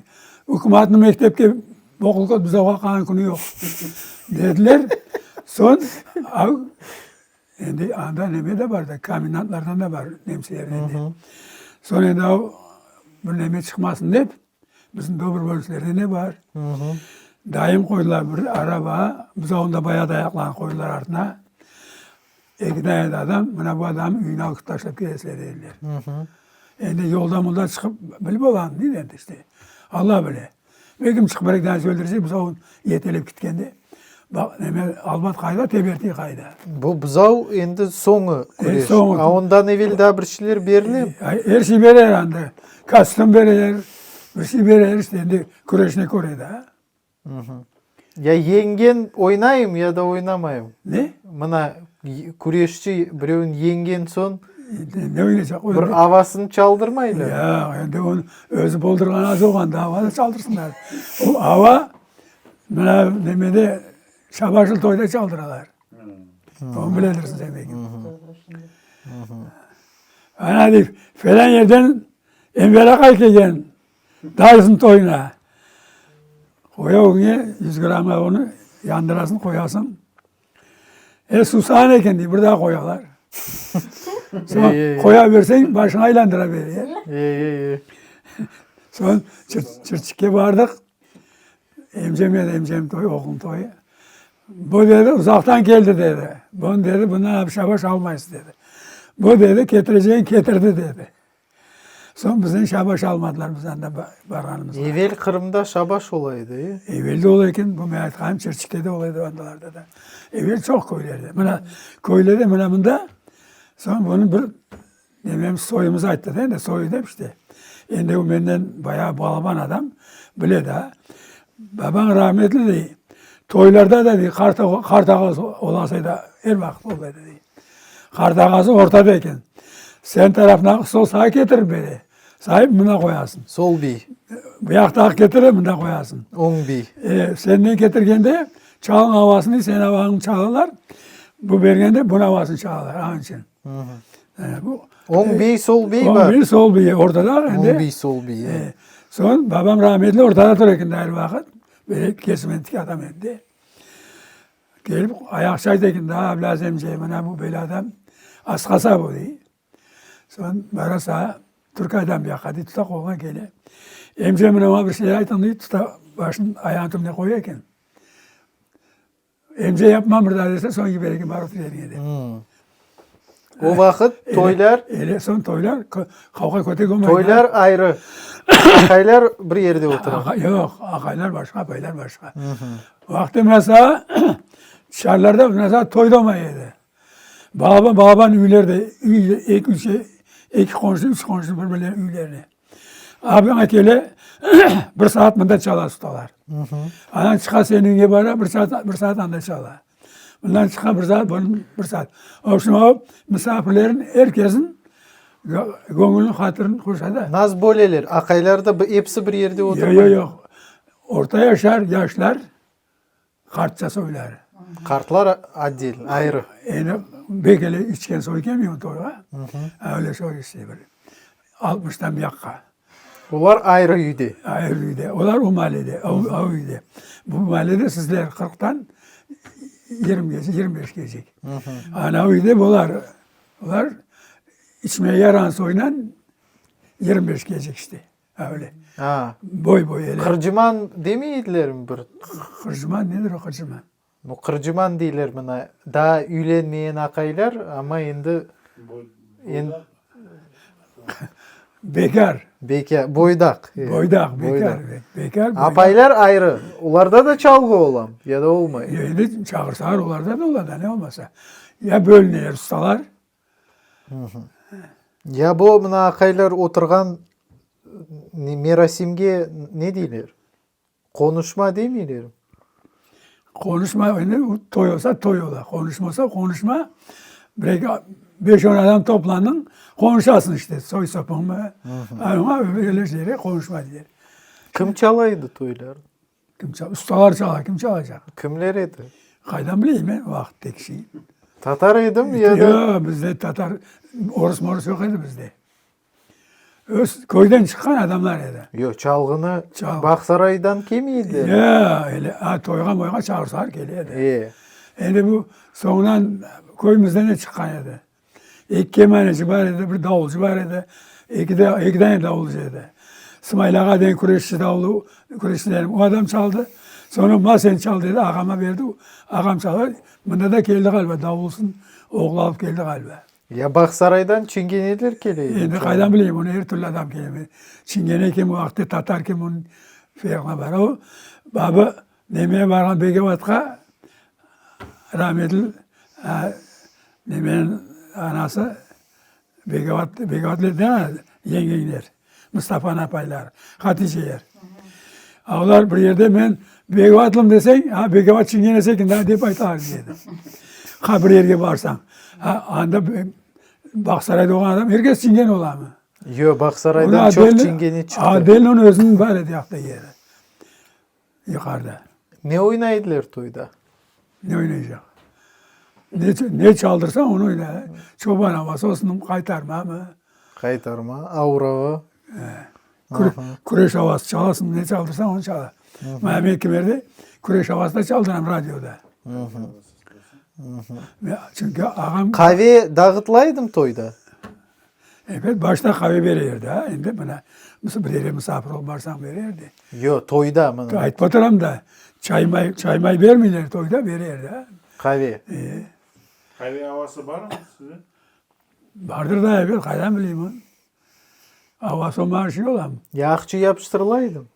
Ükümatnıñ mektepke boqulğan buzavğa qalğan künü yoq, dediler. Soñ, av, endi anda neme de bar da, komendantlardan da bar, nemselerden de. Soñ endi av, bir neme çıqmasın dep, Bizim dobrovoltslerden de bar. Dayım qoydılar bir araba, buzavnı da bayağı dayaqlarnı qoydılar artına. Eki dane de adam, mına bu adamnı üyüne alıp taşlap kelesizler dediler. Endi yolda mında çıqıp bilip olamı, ne endi işte. Alla bile. Belki çıqıp bir eki danesi öldürse, buzavnı yetelep ketkende, baq, neme, Albat qayda, Tebertiy qayda. Bu buzav endi soñu küreş. soñu. A ondan evel daa bir şeyler berile? Er şey berer anda. Kostüm bereler, bir şey bereler işte endi küreşine köre da. Ya yeñgen oynayım ya da oynamayım? Ne? Mına küreşçi birevni yeñgen soñ Ne oynaycaq? bir avasını çaldırmaylar. Yoq, endi onı özü boldurğan az olğan da ava da çaldırsınlar. O ava mına nemede şabaşlı toyda çaldıralar. Onı biledirsiñ sen belki. Ana dey, felân yerden Enver aqay kelgen dayısınıñ toyuna. Qoya ögüñe yüz gramm onı yandırasıñ, qoyasıñ. E, susağan eken dey, bir daa qoyalar. Soñ qoya berseñ, başıñı aylandıra bere. Soñ Çırçıkke bardıq. Emcem edi, emcem toyu, oğlunıñ toyu. Bu dedi, uzaqtan keldi dedi. Bunı dedi, bundan şabaş almaysız dedi. Bu dedi, ketirecegini ketirdi dedi. Soñ bizden şabaş almadılar biz anda barğanımızda. Evel Qırımda şabaş ola edi, e? Evel de ola eken, bu men aytqanım Çirçikte de ola edi, andalarda da. Evel çoq köylerde. Mına köylerde, mına mında, soñ bunı bir Nemem soyumız ayttı da, endi soyu dep işte. Endi o menden bayağı balaban adam, bile da. Babañ rahmetli dey, toylarda da dey, qart qart ağası olasaydı, er vaqıt ola edi dey. Qart ağası ortada eken. Sen tarafına sol sağa ketirip bere. Sahip mında qoyasıñ. Sol biy. Bu yaqta ketirip mında qoyasıñ. Oñ biy. E, senden ketirgende çalıñ avasını, sen avañı çalalar. Bu bergende bunıñ avasını çalalar. Anıñ içün. Oñ biy, sol biy bar. Oñ biy, sol biy ortada. Oñ biy, sol biy. Soñ babam rahmetli ortada tura eken er vaqıt. Böyle kesmentiki adam edi. Kelip ayaqçı ayta eken, da Ablâz emce, mına bu böyle adam asqasa bu dey. Soñ barasa, Türkaydan bu yaqqa dey, tuta qoluna kele. Emce mına maña bir şey aytıñ dey, tuta başını ayağınıñ tübüne qoya eken. Emce yapmam bir daa dese, soñ yibere eken, bar otur yeriñe dep. O vaqıt toylar... Ele soñ toylar, qavğa kötek olmay. Toylar ayrı. Aqaylar bir yerde otura. Yoq, aqaylar başqa, apaylar başqa. Vaqtı mesela, tışarılarda mesela toy da olmay edi. Balaban, balaban üylerde, üy, eki, üç, eki qonşu, üç qonşu bir-birleriniñ üylerine. Abiñ kele, bir saat mında çala ustalar. Andan çıqa seniñ üyüñe bara, bir saat, bir saat anda çala. Bundan çıqa bir saat, bunıñ bir saat. V obşem, o misafirlerniñ er kesin göñülini, hatirini qoşa da. Naz böleler, aqaylar da episi bir yerde oturmay. Yoq, yoq, yoq. Orta yaşar, yaşlar. Qartça soyları. Qartlar otdel, ayrı. Endi bek ele içken soy kelmey toyğa. Öyle soy işte bir altmıştan bu yaqqa. Olar ayrı üyde. Ayrı üyde. Olar o mallede, o üyde. Bu mallede sizler qırqtan yigirmigece, yigirmi beşkecek. Ana üyde bular, olar. İçmege yarağan suynen 25 kelecek işte. Öyle. A. Boy boy öyle. Qırcıman demey edilermi bir? Qırcıman nedir o qırcıman? Nu, qırcıman deyler mına, daa üylenmeyen aqaylar, amma endi, endi. Bekâr. Bekâr, boydaq. Boydaq, bekâr, bekâr. Apaylar ayrı, olarda da çalğı olam, ya da olmay? Endi çağırsalar, olarda da ola da, ne olmasa. Ya bölüneler ustalar. Ya bu mına aqaylar oturğan merasimge ne deyler? Qonuşma demeylermi? Qonuşma, endi toy olsa toy ola, qonuşma olsa qonuşma. Bir eki, beş-on adam toplandıñ, qonuşasıñ işte, soy-sopuñmı, oña öyle şeyler qonuşma deyler. Kim çala edi toylarda? Kim çala? Ustalar çala, kim çalacaq? Kimler edi? Qaydan bileyim men o vaqıttaki şeyi. Tatar edimi ya da? Yoq, bizde tatar, orus-morus yoq edi bizde. Öz köyden çıqqan adamlar edi. Yoq, çalğını Bağsaraydan kelmey edi? Yoq, öyle, a, toyğa-moyğa çağırsalar kele edi. E. Endi bu soñundan köyümizden de çıqqan edi. Eki kemaneci bar edi, bir davulcı bar edi, eki de, eki dane davulcı edi. Smail ağa degen küreşçi davulu, küreşçi o adam çaldı. Soñra ma sen çal dedi, ağama berdi, ağam çaldı. Mında da keldi ğaliba, davulsın oğlu alıp keldi ğaliba. Ya Bağsaraydan çingeneler kele edi. Endi qaydan bileyim, onı er türlü adam kele. Çingene kim, o vaqıtta tatar kim, onıñ ferqına bar. O, babı nemeye barğan Begevatqa, rametli nemeniñ anası Begevat, Begevatlı da yengeñler, Mustafanıñ apayları, Haticeler. A olar bir yerde men Begevatlım deseñ, a Begevat çingenesi eken da dep aytalar dedi. Ha bir yerge barsañ, a anda Bağsarayda olğan adam er kes çingen olamı? Yoq, Bağsaraydan çoq çingene çıqtı. Adelniñ özüniñ bar edi yaqta yeri. Yuqarıda. Ne oynay ediler toyda? Ne oynaycaq? Ne, ne çaldırsañ, onı oynay. Çoban avası olsun, qaytarmamı? Qaytarma, aurava. Küre, küreş avası çalasıñ, ne çaldırsañ, onı çala. Mına men kimerde küreş avası da çaldıram radioda. Çünki ağam... Qave dağıtılaydımı toyda? Ebet, başta qave bererdi, a, endi mına, bir yere musafir olıp barsañ bererdi. Yoq, toyda mına. Aytıp oturam da, çay-may, çay-may bermeyler, toyda bererdi, a. Qave. E. Qave avası barmı sizde? Bardır da, ebet, qaydan bileyim onı. Avası olmağan şey olamı? Ya aqçı yapıştırılaydımı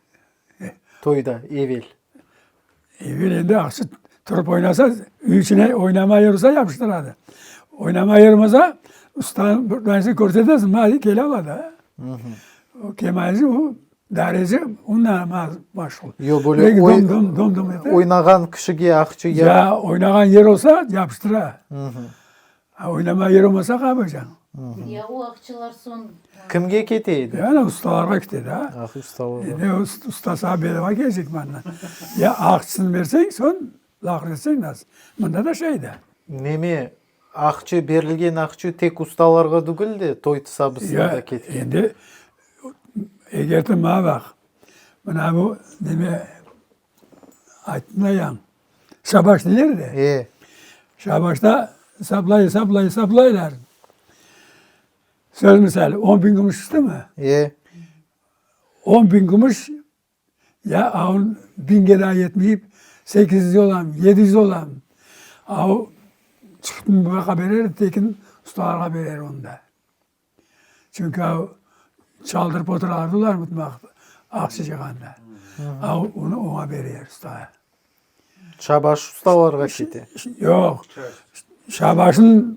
toyda evel? Evel endi aqçı turıp oynasa, üy içine oynama yer olsa yapıştıradı. Oynama yer olmasa, ustanıñ bir danesini körsetesiñ, ma kele ala da. O kemaneci, o dareci, ondan meşğul. Yoq, böyle oynağan kişige aqçı. Ya oynağan yer olsa, yapıştıra. Oynama yer olmasa qapacañ. Ya o aqçılar soñ. Kimge kete edi? Yani ustalarğa kete da. Ah, ustalarğa. Endi usta sağa bedava kelecek mından. Ya aqçısını berseñ, soñ laqır etseñ nasıl? Mında da şey da. Neme, aqçı, berilgen aqçı tek ustalarğa tügül de, toy sabısına da ketken. Ya endi, eger de maña baq, mına bu neme Ayttım da yañ. Şabaş deyler de. E. Şabaşta esaplay, esaplay, esaplaylar. Söz misali, on biñ gümüş tüştimi? E. On biñ gümüş, ya avun biñge daa yetmeyip, 800 olam, 700 olam. Av çıqtın buyaqa berer, tekin ustalarğa berer onu da. Çünki av çaldırıp oturardılar mıtmaq aqça cığanda. Av onı oña berer ustağa. Şabaş ustalarğa kete. Yoq. Şabaşnıñ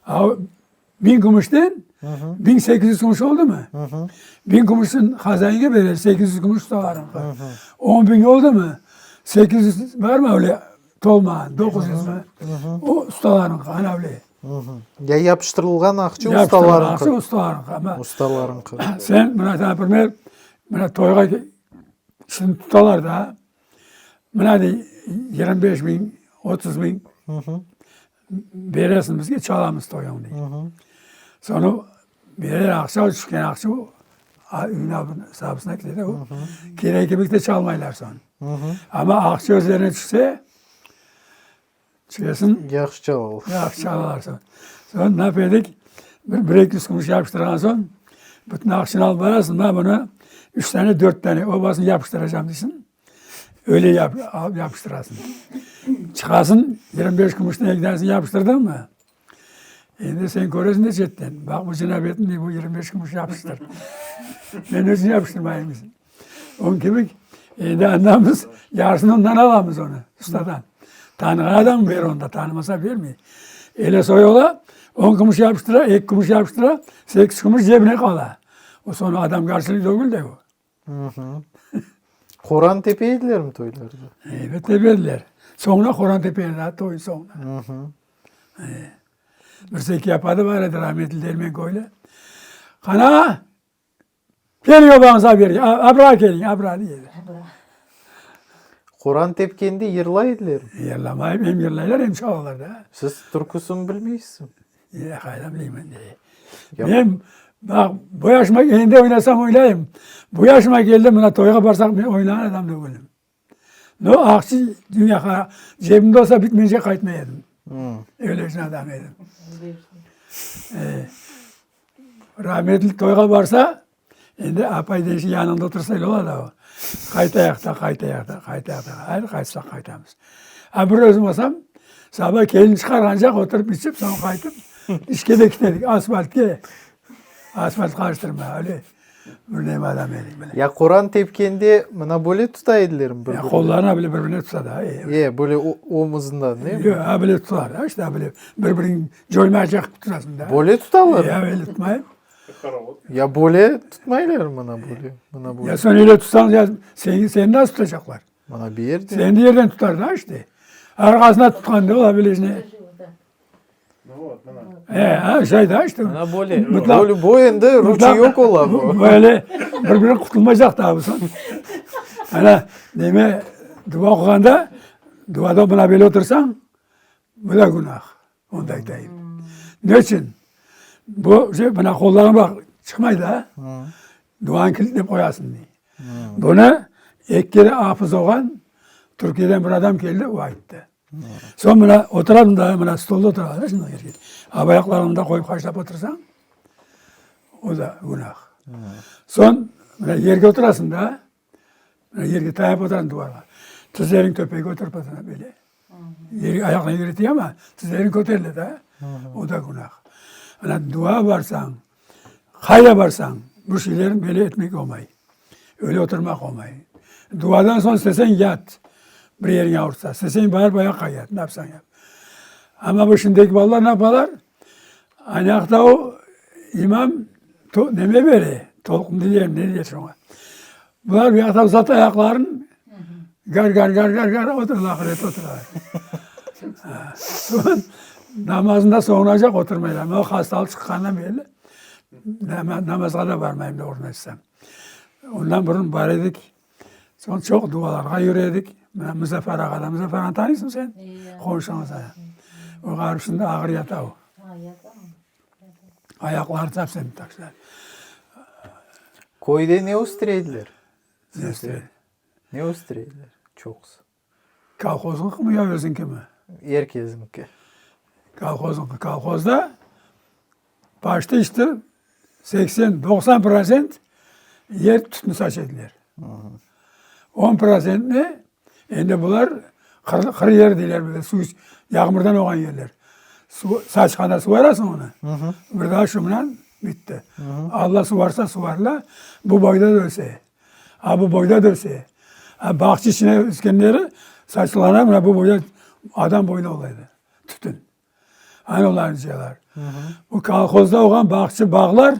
av biñ kümüşten 1800 kümüş oldumı? Biñ kümüşün hazainge berer, 800 kümüş ustalarınki. On biñ oldumı? 800 barmı öyle tolmağan, 900 mü? O ustalarınki, ana öyle. Ya yapıştırılğan aqça ustalarıñki. Aqça ustalarıñki amma. Ustalarıñki. Sen mına, naprimer, mına toyğa şimdi tutalar da, mına dey, 25 biñ, 30 biñ beresiñ bizge, çalamız toyuñnı dey. Soñra berer aqça, tüşken aqça üyniñ esabısına kete, o kerek kibi de çalmaylar soñ. Amma aqça özlerine tüşse, Çesin. Yahşı çalalar. Yahşı çalalar. Soñ nap edik? Bir, bir 200 kumuş yapıştırğan soñ, bütün aqçanı alıp barasıñ, ma bunı üç tane, dört tane obasını yapıştıracağım deysiñ. Öyle yap, alıp yapıştırasıñ. Çıqasıñ, 25 kümüşten eki tanesini yapıştırdıñ mı? Endi sen köresiñ de çetten, baq bu cenabetniñ dey, bu 25 kümüş yapıştır. Men özüm yapıştırmayım deysiñ. Onıñ kibi, endi andan biz yarısını ondan alamız onı, ustadan. Tanığan adam ber onda, tanımasa bermey. Ele soy ola, on kümüş yapıştıra, eki kümüş yapıştıra, sekiz kümüş cebine qala. O soñra adamgarçilik degil de o. Horan tepe edilermi toylarda? Evet, tepe ediler. Soñra horan tepe edi, toy soñra. Bir Zeki apadı bar edi, rahmetli Dermenköylü. Qana, keliñ obañıza beri, abra keliñ, abra dey edi. Horan tepkende yırlay edilermi? Yırlamayıp, em yırlaylar, em çalalar da. Siz türküsini bilmeysizmi? E, qaydan bileyim endi. Men, baq, bu yaşıma endi oynasam oynayım. Bu yaşıma keldim, mına toyğa barsaq, men oynağan adam degilim. No, aqçı dünya cebimde olsa bitmeyince qaytmay edim. Öyle bir adam edim. E, rahmetli toyğa barsa, endi apay deyse yanıñda otursa öyle ola da o. Qaytayıq da, qaytayıq da, qaytayıq da. Haydi qaytsaq qaytamız. A bir özüm olsam, saba kelin çıqarğancaq oturıp içip, soñ qaytıp işke de kitedik, asfaltke. Asfalt qarıştırma, öyle bir neme adam edik bile. Ya qoran tepkende mına böyle tuta edilermi bir-birini? Ya qollarına bile bir-birine tuta da. E, böyle omuzından, değil mi? Yoq, a böyle tutalar da, işte a böyle bir-birini coymaycaq tutasıñ da. Böyle tutalar? Ya öyle tutmayıp. Ya böyle tutmaylar mına böyle, mına böyle. Ya sen öyle tutsañ, ya seni, seni nasıl tutacaqlar? Mına bir yerden. Seni yerden tutar da işte. Arqasına tutqan da ola bilecek. E, ha, şey da işte. Mına böyle. Böyle bu endi ruçeyok ola bu. Böyle bir-biri qutulmaycaq da bu soñ. Ana, neme, dua oquğanda, duada mına böyle otursañ, bu da günah. Onu da aytayım. Ne içün? Bu şey, mına qollarıñ baq, çıqmay da. Duanı kilitlep qoyasıñ dey. Bunı eki kere afız olğan Türkiyeden bir adam keldi, o ayttı. Soñ mına oturasıñ da, mına stolda oturasıñ da şunday erkek. A ayaqlarıñnı da qoyıp haşlap otursañ, o da günah. Soñ mına yerge oturasıñ da, Mına yerge tayap oturasıñ duvarğa. Tizleriñ töpege oturıp oturasıñ böyle. Yerge ayaqlarıñ yerge tiye ama tizleriñ köterile da. O da günah. Mına dua barsañ, qayda barsañ, bu şeylerni böyle etmek olmay. Öyle oturmaq olmay. Duadan soñ isteseñ yat, bir yeriñ avurtsa. İsteseñ barıp ayaqqa yat, ne yapsañ yap. Amma bu şimdiki balalar ne yapalar? Anaqta o imam neme bere, tolqun deyler, ne deyler şoña. Bular bu yaqta uzata ayaqlarını, gar gar gar gar gar oturlar, ahırette oturlar. Soñ namazında soñunacaq oturmaylar. O hastalıq çıqqandan berli namazğa da barmayım doğrusını aytsam. Ondan burun bar edik. Soñ çoq dualarğa yüre edik. Mına Muzaffar ağa da, Muzaffar ağanı tanıysıñ sen? Qonşuñız. O ğarip şimdi ağır yata o. Ayaqları совсем taşlar. Köyde ne östüre ediler? Ne östüre? Ne östüre ediler çoqusı? Kolhozıñkımı ya özüñkimi? Er keziñki. Kolhozıñki. Kolhozda Başta işte 80, 90 prosent yer tütün saç ediler. 10 prosentni endi bular qır, qır yer deyler bizde, suv yağmurdan olğan yerler. Su, saçqanda suvarasıñ onı, bir daa şumlan bitti. Alla suvarsa suvarıla, bu boyda da öse. A bu boyda da öse. A bağça içine öskenleri saçılğanda mına bu boyda adam boyuna ola edi tütün. Ana olarnı cıyalar. Bu kolhozda olğan bağçı bağlar,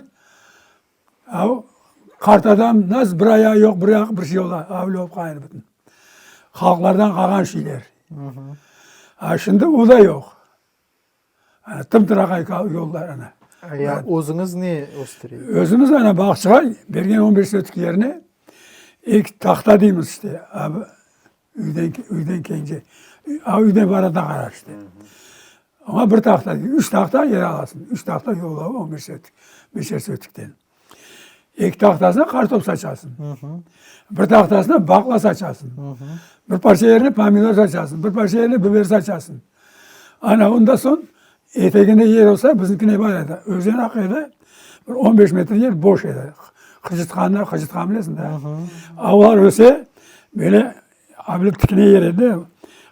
qart adam nasıl bir ayağı yoq, bir ayağı bir şey ola, öyle olıp qalğan bütün. Halqlardan qalğan şeyler. A şimdi o da yoq. Ana tım-tıraqay yollar ana. Ya özüñiz ne östüresiz? Özümiz ana bağçağa bergen on beş sotik yerine eki tahta deymiz işte. Üyden, üyden kence, a üyden varata qarar işte. Oña bir tahta, üç tahta yer alasıñ. Üç tahta yol 15 sötük, beşer sötükten. Eki tahtasına kartop saçasıñ. Bir tahtasına baqla saçasıñ. Bir parça yerine pomidor saçasıñ. Bir parça yerine biber saçasıñ. Ana ondan soñ. Eteginde yer olsa, bizimkine bar edi. Özen aq edi, bir on beş metr yer boş edi. Qıcıtqanda, qıcıtqan bilesiñ da. Avlar öse, böyle avlep tikine yer edi.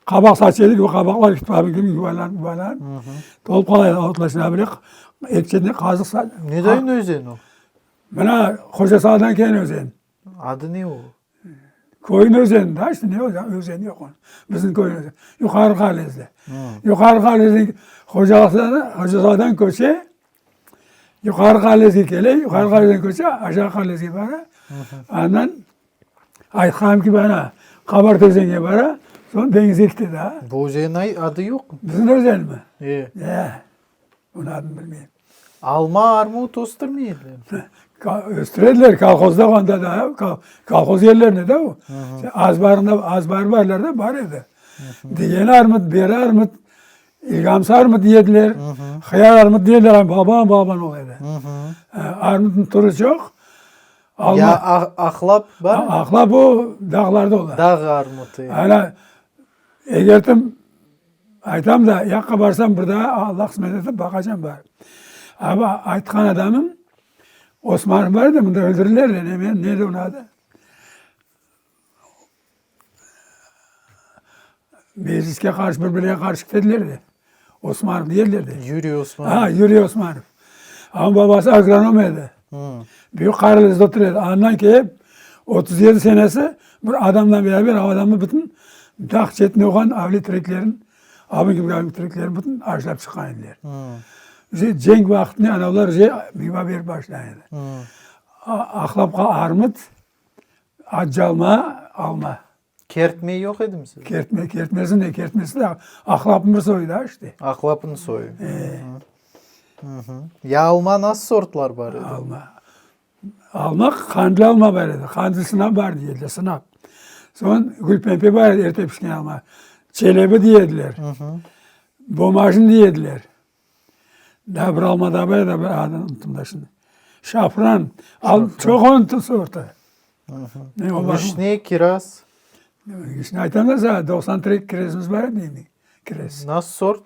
Qabaq saça edik, o qabaqlar yuvarlanıp, yuvarlanıp tolıp qala edi otlar içinde. Böyle eki çetine qazıq. Nedayın özen o? Mına Qocasaldan kelgen özen. Adı ne o? Köyün özeni da işte ne olacaq özeni yoq onıñ. Bizim köyün özeni. Yuqarı Qalezde. Yuqarı Qalezden Hocalıqtan Hocasaldan köçe Yuqarı Qalezge kele, Yuqarı Qalezden köçe Aşağı Qalezge bara. Andan aytqanım kibi ana Qabart özenge bara, soñ deñizge kete daa. Bu özenniñ adı yoqmı? Bizim özenmi? E. E. Onıñ adını bilmeyim. Alma, armut östürmey ediler. Östürediler, kolhozda olğanda da, kolhoz yerlerinde de o. Azbarında, azbar barlarda bar edi. Degeni armut, beri armut, ilgamsı armut yediler, hıyar armut deydiler, amma balaban balaban ola edi. Armutnıñ türü çoq. Alma. Ya aqlap bar mı? Aqlap o dağlarda ola. Dağ armutı. Ana, egertim Aytam da, yaqqa barsam bir daa Alla qısmet etse baqacam barıp. Amma aytqan adamım Osmanov bar edi, mında öldürdiler de, neme, ne edi onıñ adı? Mecliske qarşı, bir-birine qarşı ketediler de. Osmanov deydiler de. Yuriy Osmanov. Ha, Yuriy Osmanov. Onıñ babası agronom edi. Büyük Qaralezde otura edi. Andan kelip, 37 senesi bir adamla beraber o adamnı bütün dağ çetinde olğan avle tereklerin, avın kibi avle tereklerin bütün aşlap çıqqan ediler. Uje cenk vaqtında anavlar uje meyva berip başlağan edi. Aqlapqa armut, accı alma, alma. Kertme yoq edimi sizde? Kertme, kertmesi ne? Kertmesi de aqlapnıñ bir soyu da işte. Aqlapnıñ soyu. Ya alma nasıl sortlar bar edi? Alma. Alma, qandlı alma bar edi. Qandlı sınap bar deydiler, sınap. Soñ gülpempe bar edi, erte pişken alma. Çelebi deyediler. Bomajın deyediler. Daa bir alma daa bar edi, bir adını unuttım da şimdi. Şafran. Al, çoq onıñ sortı. Vişne, kiraz. Vişne aytam da sana, 93 kirezimiz bar edi endi, kirez. Nasıl sort?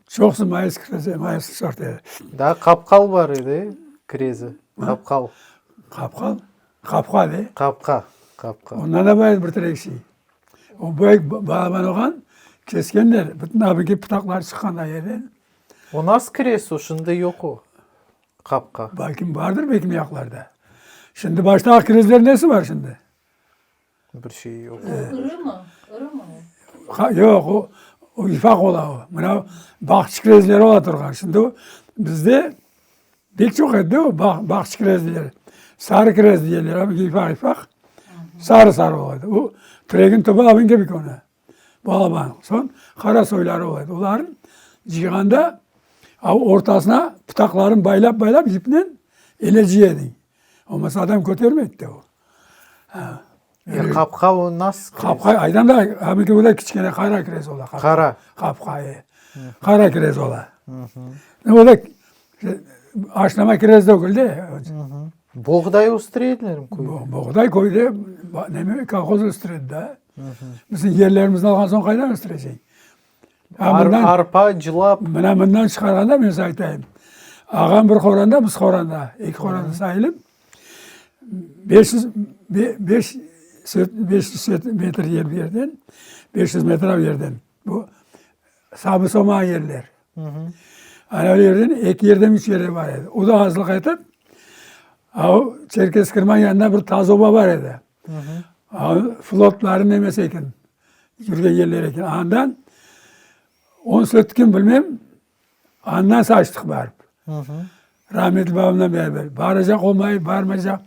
Çoqusı mayıs kirezi, mayıs sort edi. Daa qapqal bar edi, kirezi, qapqal. Qapqal? Qapqa de. Qapqa, qapqa. Ondan da bar edi bir terek şey. O büyük balaban olğan, keskenler, bütün abınki pıtaqları çıqqan da yerden. O nasıl kirez o, şimdi yoq o, qapqa. Belkim bardır, belkim yaqlarda. Şimdi başta aq kirezler nesi bar şimdi? Bir şey yoq. O iri mi? İri mi o? Yoq, o, o ufaq ola o. Mına bağçı kirezleri ola turğan. Şimdi o bizde pek çoq edi de o bağ, bağçı kirezleri. Sarı kirez deyerler, amma ufaq-ufaq, sarı-sarı ola edi. O tiregin tübü abın kibi onı, balaban. Soñ qara soyları ola edi. Olarnı cıyğanda ortasına pıtaqlarını baylap-baylap yipnen ele cıy ediñ. Olmasa adam kötermeydi de o. Ya qapqa o nasıl kirez? Qapqa, aytam da, abiki o da kiçkene qara kirez ola. Qara. Qapqa, e. Qara kirez ola. O da aşlama kirez degil de. Boğday östüre edilermi köyde? Boğday köyde neme, kolhoz östüre edi da. Bizim yerlerimizni alğan soñ qaydan östüreceñ? Arpa, cılap. Mına mından çıqarğanda men size aytayım. Ağam bir qoranda, biz qoranda, eki qoranda sayılıp, 500, 5, 500 metr yer bir yerden, 500 metr o yerden. Bu sabı soma yerler. Ana o yerden eki yerden üç yerde bar edi. O da azlıq etip, o Çerkez Kirman yanında bir taz oba bar edi. Flotları nemesi eken, yürgen yerleri eken. Andan on sötkin bilmem, andan saçtıq barıp. Rahmetli babamdan beraber. Baracaq olmay, barmaycaq.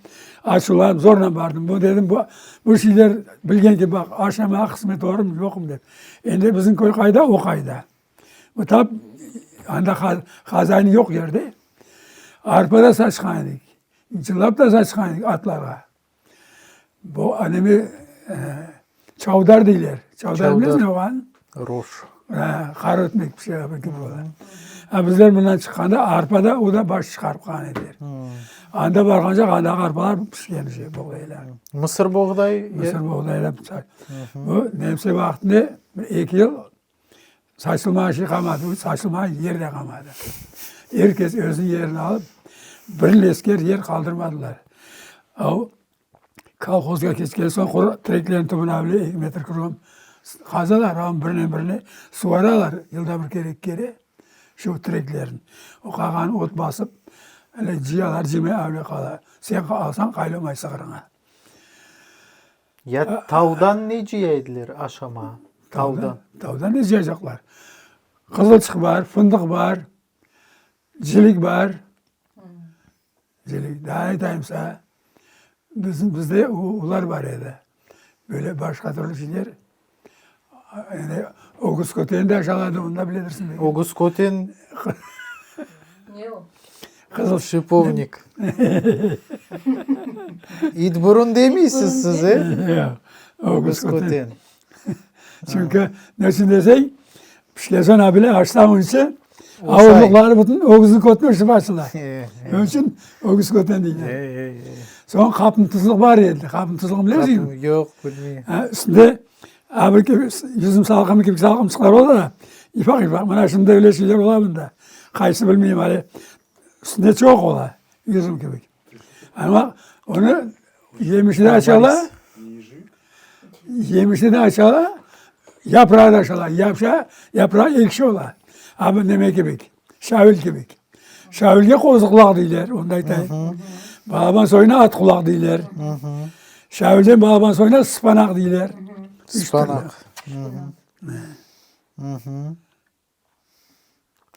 Açuvlanıp zorla bardım. Bu dedim, bu, bu şeyler bilgen ki, baq, aşamağa qısmet olurmı, yoqmı dep. Endi bizim köy qayda, o qayda. Bu tap anda hazain yoq yerde. Arpa da saçqan edik. Cılap da saçqan edik atlarğa. Bu anemi çavdar deyler. Çavdar bilesiñ ne olğanın? Roş. Qara ötmek pişire kibi ola. A bizler mından çıqqanda arpa da, o da baş çıqarıp qalğan ediler. Anda barğanca andağı arpalar pişken uje boğdaylar. Mısır boğday? Mısır boğdaylar. Bu nemse vaqtında bir eki yıl. Saçılmağa şey qalmadı, saçılmağa yer de qalmadı. Er kes özüniñ yerini alıp, bir lesker yer qaldırmadılar. O, kolhozğa keçken soñ quru tereklerniñ tübüne avle eki metr kruğom qazalar, amma birinen birine suvaralar yılda bir kere, eki kere şu tereklerni. O qalğanı ot basıp, öyle cıyalar, cıymay avle qala. Sen alsañ qaylamay sığırıña. Ya tavdan ne cıya ediler aşama, tavdan? Tavdan ne cıyacaqlar? Qızılçıq bar, fındıq bar, cilik bar. Cilik. Daa aytayım saña, bizim, bizde olar bar edi. Böyle başqa türlü şeyler. Endi ögüz köten de aşaladı, onı da biledirsiñ belki. Ögüz köten. Ne o? Qızıl Şipovnik. İt burun demeysiz siz, e? Yoq. Ögüz köten. Çünki ne içün deseñ, pişken soñ abile aşsañ onı, avurlıqları bütün ögüzniñ kötüne uçıp açıla. Onıñ içün ögüz köten deyler. Soñ qapın tuzluq bar edi. Qapın tuzluğını bilesiñmi? Yoq, bilmeyim. Üstünde abir kibi yüzüm salqımı kibi salqımçıqlar ola da, ufaq-ufaq. Mına şimdi öyle şeyler ola mında. Qaysı bilmeyim ale. Üstünde çoq ola, yüzüm kibi. Amma onı yemişi de açala, yemişi de açala, yaprağı da açala. Yapşa, yaprağı ekşi ola. Amma neme kibi, şavil kibi. Şavilge qozu qulaq deyler, onu da aytayım. Balaban soyuna at qulaq deyler. Şavilden balaban soyuna sıpanaq deyler. Sıpanaq.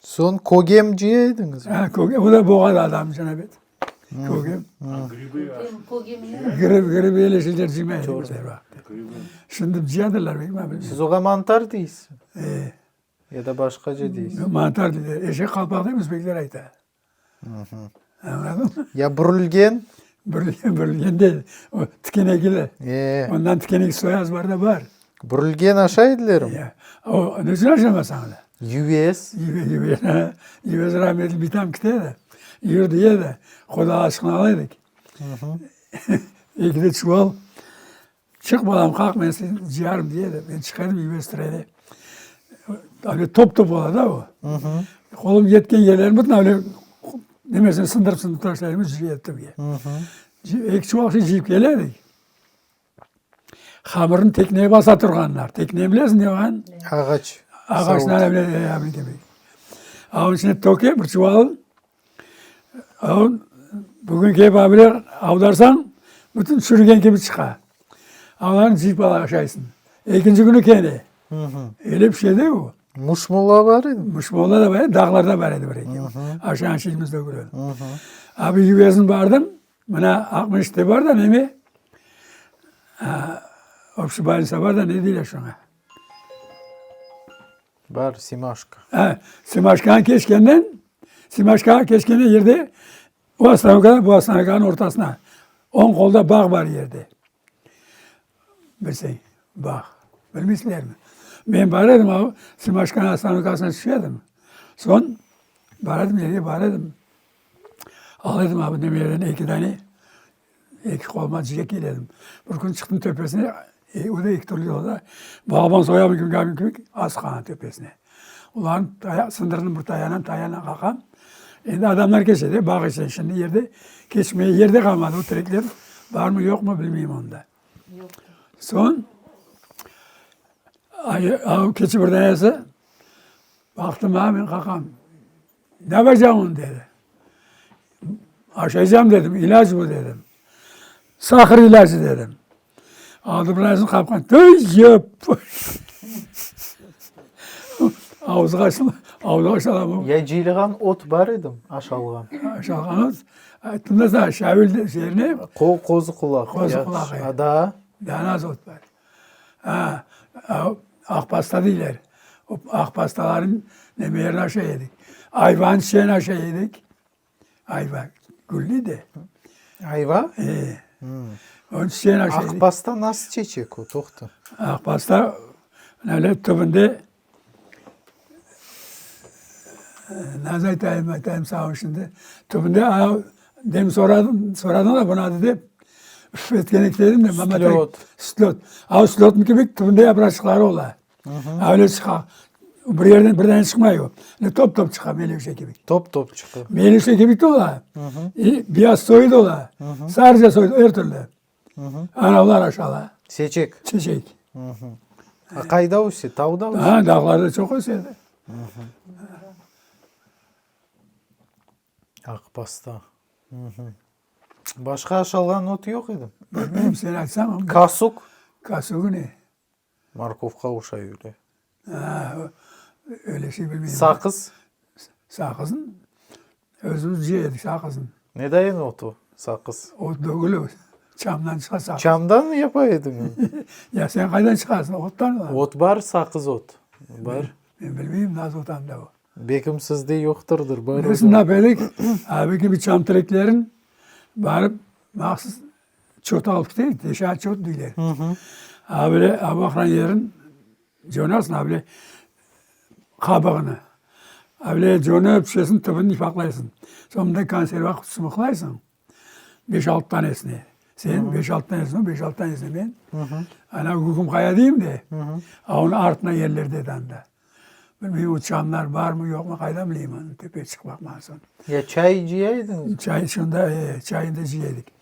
Soñ kögem cıya ediñizmi? Ha, kögem, o da boğaz adam cenabet. Kögem. Grib, grib öyle şeyler cıymay edik bizler vaqıtta. Şimdi cıyadırlar, bilmem, bilmem. Siz oğa mantar deysiz? E. Ya da başqaca deysiz? Mantar deyler. Eşek qalpaq dep özbekler ayta. Añladıñmı? Ya bürülgen? Bürülgen, bürülgen değil. O tikenekli. E. Ondan tikenek soy azbarda bar. Bürülgen aşay edilermi? Ya. O, ne içün aşamasañ da? Yüvez. Yüvez, yüvez rahmetli bitam kite edi. Yürdi edi. Qoda aşqını ala edik. Ekide çuval. Çıq balam, qalq, men seni cıyarım, dey edi. Men çıqa edim, yüvez tura edi. Öyle top-top ola da o. Qolum yetken yerlerini bütün öyle nemesini sındırıp-sındırıp taşlay edim, cıya tübge. Eki çuval şey cıyıp kele edik. Hamırnı tekneye basa turğanlar. Tekne bilesiñ ne olğanın? Ağaç. Ağaçtan öyle, öyle kibi. Onıñ içine töke bir çuval Bugün kelip abile avdarsañ, bütün çürügen kibi çıqa. Alanı cıyıp ala aşaysıñ. Ekinci künü kene. Öyle bir şey de o. Muşmula bar edi. Muşmula da bar edi, dağlarda bar edi bir eki. Aşağan şeyimiz de köredi. Abi yüvezin bardım, mına Aqmescitte bar da neme, obşi bolnitsa bar da ne deyler şoña? Bar, Simaşka. Ha, Simaşkanı keçkenden, Simaşkağa keçkende yerde, o ostanovka, bu ostanovkanıñ ortasına, oñ qolda bağ bar yerde. Bilseñ, bağ. Bilmeysizlermi? Men bar edim, o Simaşkanıñ ostanovkasına tüşe edim. Soñ, bar edim, yerge bar edim. Al edim, abi, nemelerden eki dane Eki qoluma ciyek kiyledim. Bir kün çıqtım töpesine, o da eki türlü yol da, balaban soyamı kibi, gabim kibi asqan töpesine. Olarnı taya sındırdım bir tayanan, tayanan qaqam. Endi adamlar keçe de, bağ içinden. Şimdi yerde keçmeye yer de qalmadı. O terekler barmı, yoqmı bilmeyim onı da. Soñ, keçi bir danesi baqtım, a, men qaqam. Ne yapacağım onı dedi. Aşaycam dedim, ilâc bu dedim. Sahır ilâcı dedim. Aldı birazını qapqan, tüy yep! Avuzğa açıla, avuzğa açıla bu. Ya cıylığan ot bar edim, aşalğan. Aşalğan ot, ayttım da sana, şavil şeerine. Qozu qulaq. Qozu qulaq. A daa? Daa nasıl ot bar? Ha, aq pasta deyler. O aq pastaların nemelerini aşay edik. Ayvanıñ çiçeğini aşay edik. Ayva güllü de. Ayva? E. Onıñ çiçeğini aşay edik. Aq pasta nasıl çeçek o, toqta? Aq pasta öyle tübünde nasıl aytayım, aytayım saña şimdi. Tübünde Dem soradım, soradım da bunı adı dep, üf etken ekledim de. Sütlü ot. Sütlü ot. A sütlü otnıñ kibi tübünde yapraçıqları ola. Öyle çıqa. Bir yerden bir dane çıqmay o. Top-top çıqa melevşe kibi. Top-top çıqa. Melevşe kibi de ola. Beyaz soyu da ola. Sarıca soyu da, er türlü. Anavlar aşala. Seçek. Çeçek. A qayda öse? Tavda öse? Ha, dağlarda çoq ösedi. Aqpasta. Başqa aşalğan ot yoq edi? Bilmeyim, sen aytsañ. Kasuk. Kasugi ne? Morkovqa oşay öyle. Ha, öyle şey bilmeyim. Saqız. Saqızın özümüz cıy edik saqızın. Ne dayın otu saqız? Ot degil o, çamdan çıqa saqız. Çamdan yapa ediñmi? Ya sen qaydan çıqarsıñ, ottan mı? Ot bar, saqız ot bar. Men bilmeyim, nasıl ot anda o. Bekim sizde yoqtırdır, bar. Biz nap edik, abi kibi çam tereklerin barıp mahsus çot alıp keteyik, teşa çot deyler. Abile abaqran yerin cönasın, abile qabığını. Abile cönöp tüşesin, tübüni ifaqlaysın. Soñ mında konserva qutusı mıqlaysıñ. Beş-altı tanesini. Sen beş-altı tanesini, o beş-altı tanesini men. Ana Gügüm qaya deyim de, a onıñ artına yerler dedi anda. Bilmeyim, o çamlar barmı, yoqmı, qaydan bileyim onı, tepeye çıqıp baqmağan soñ. Ya çay cıya ediñizmi? Çay şunda, e, çayını da cıya edik.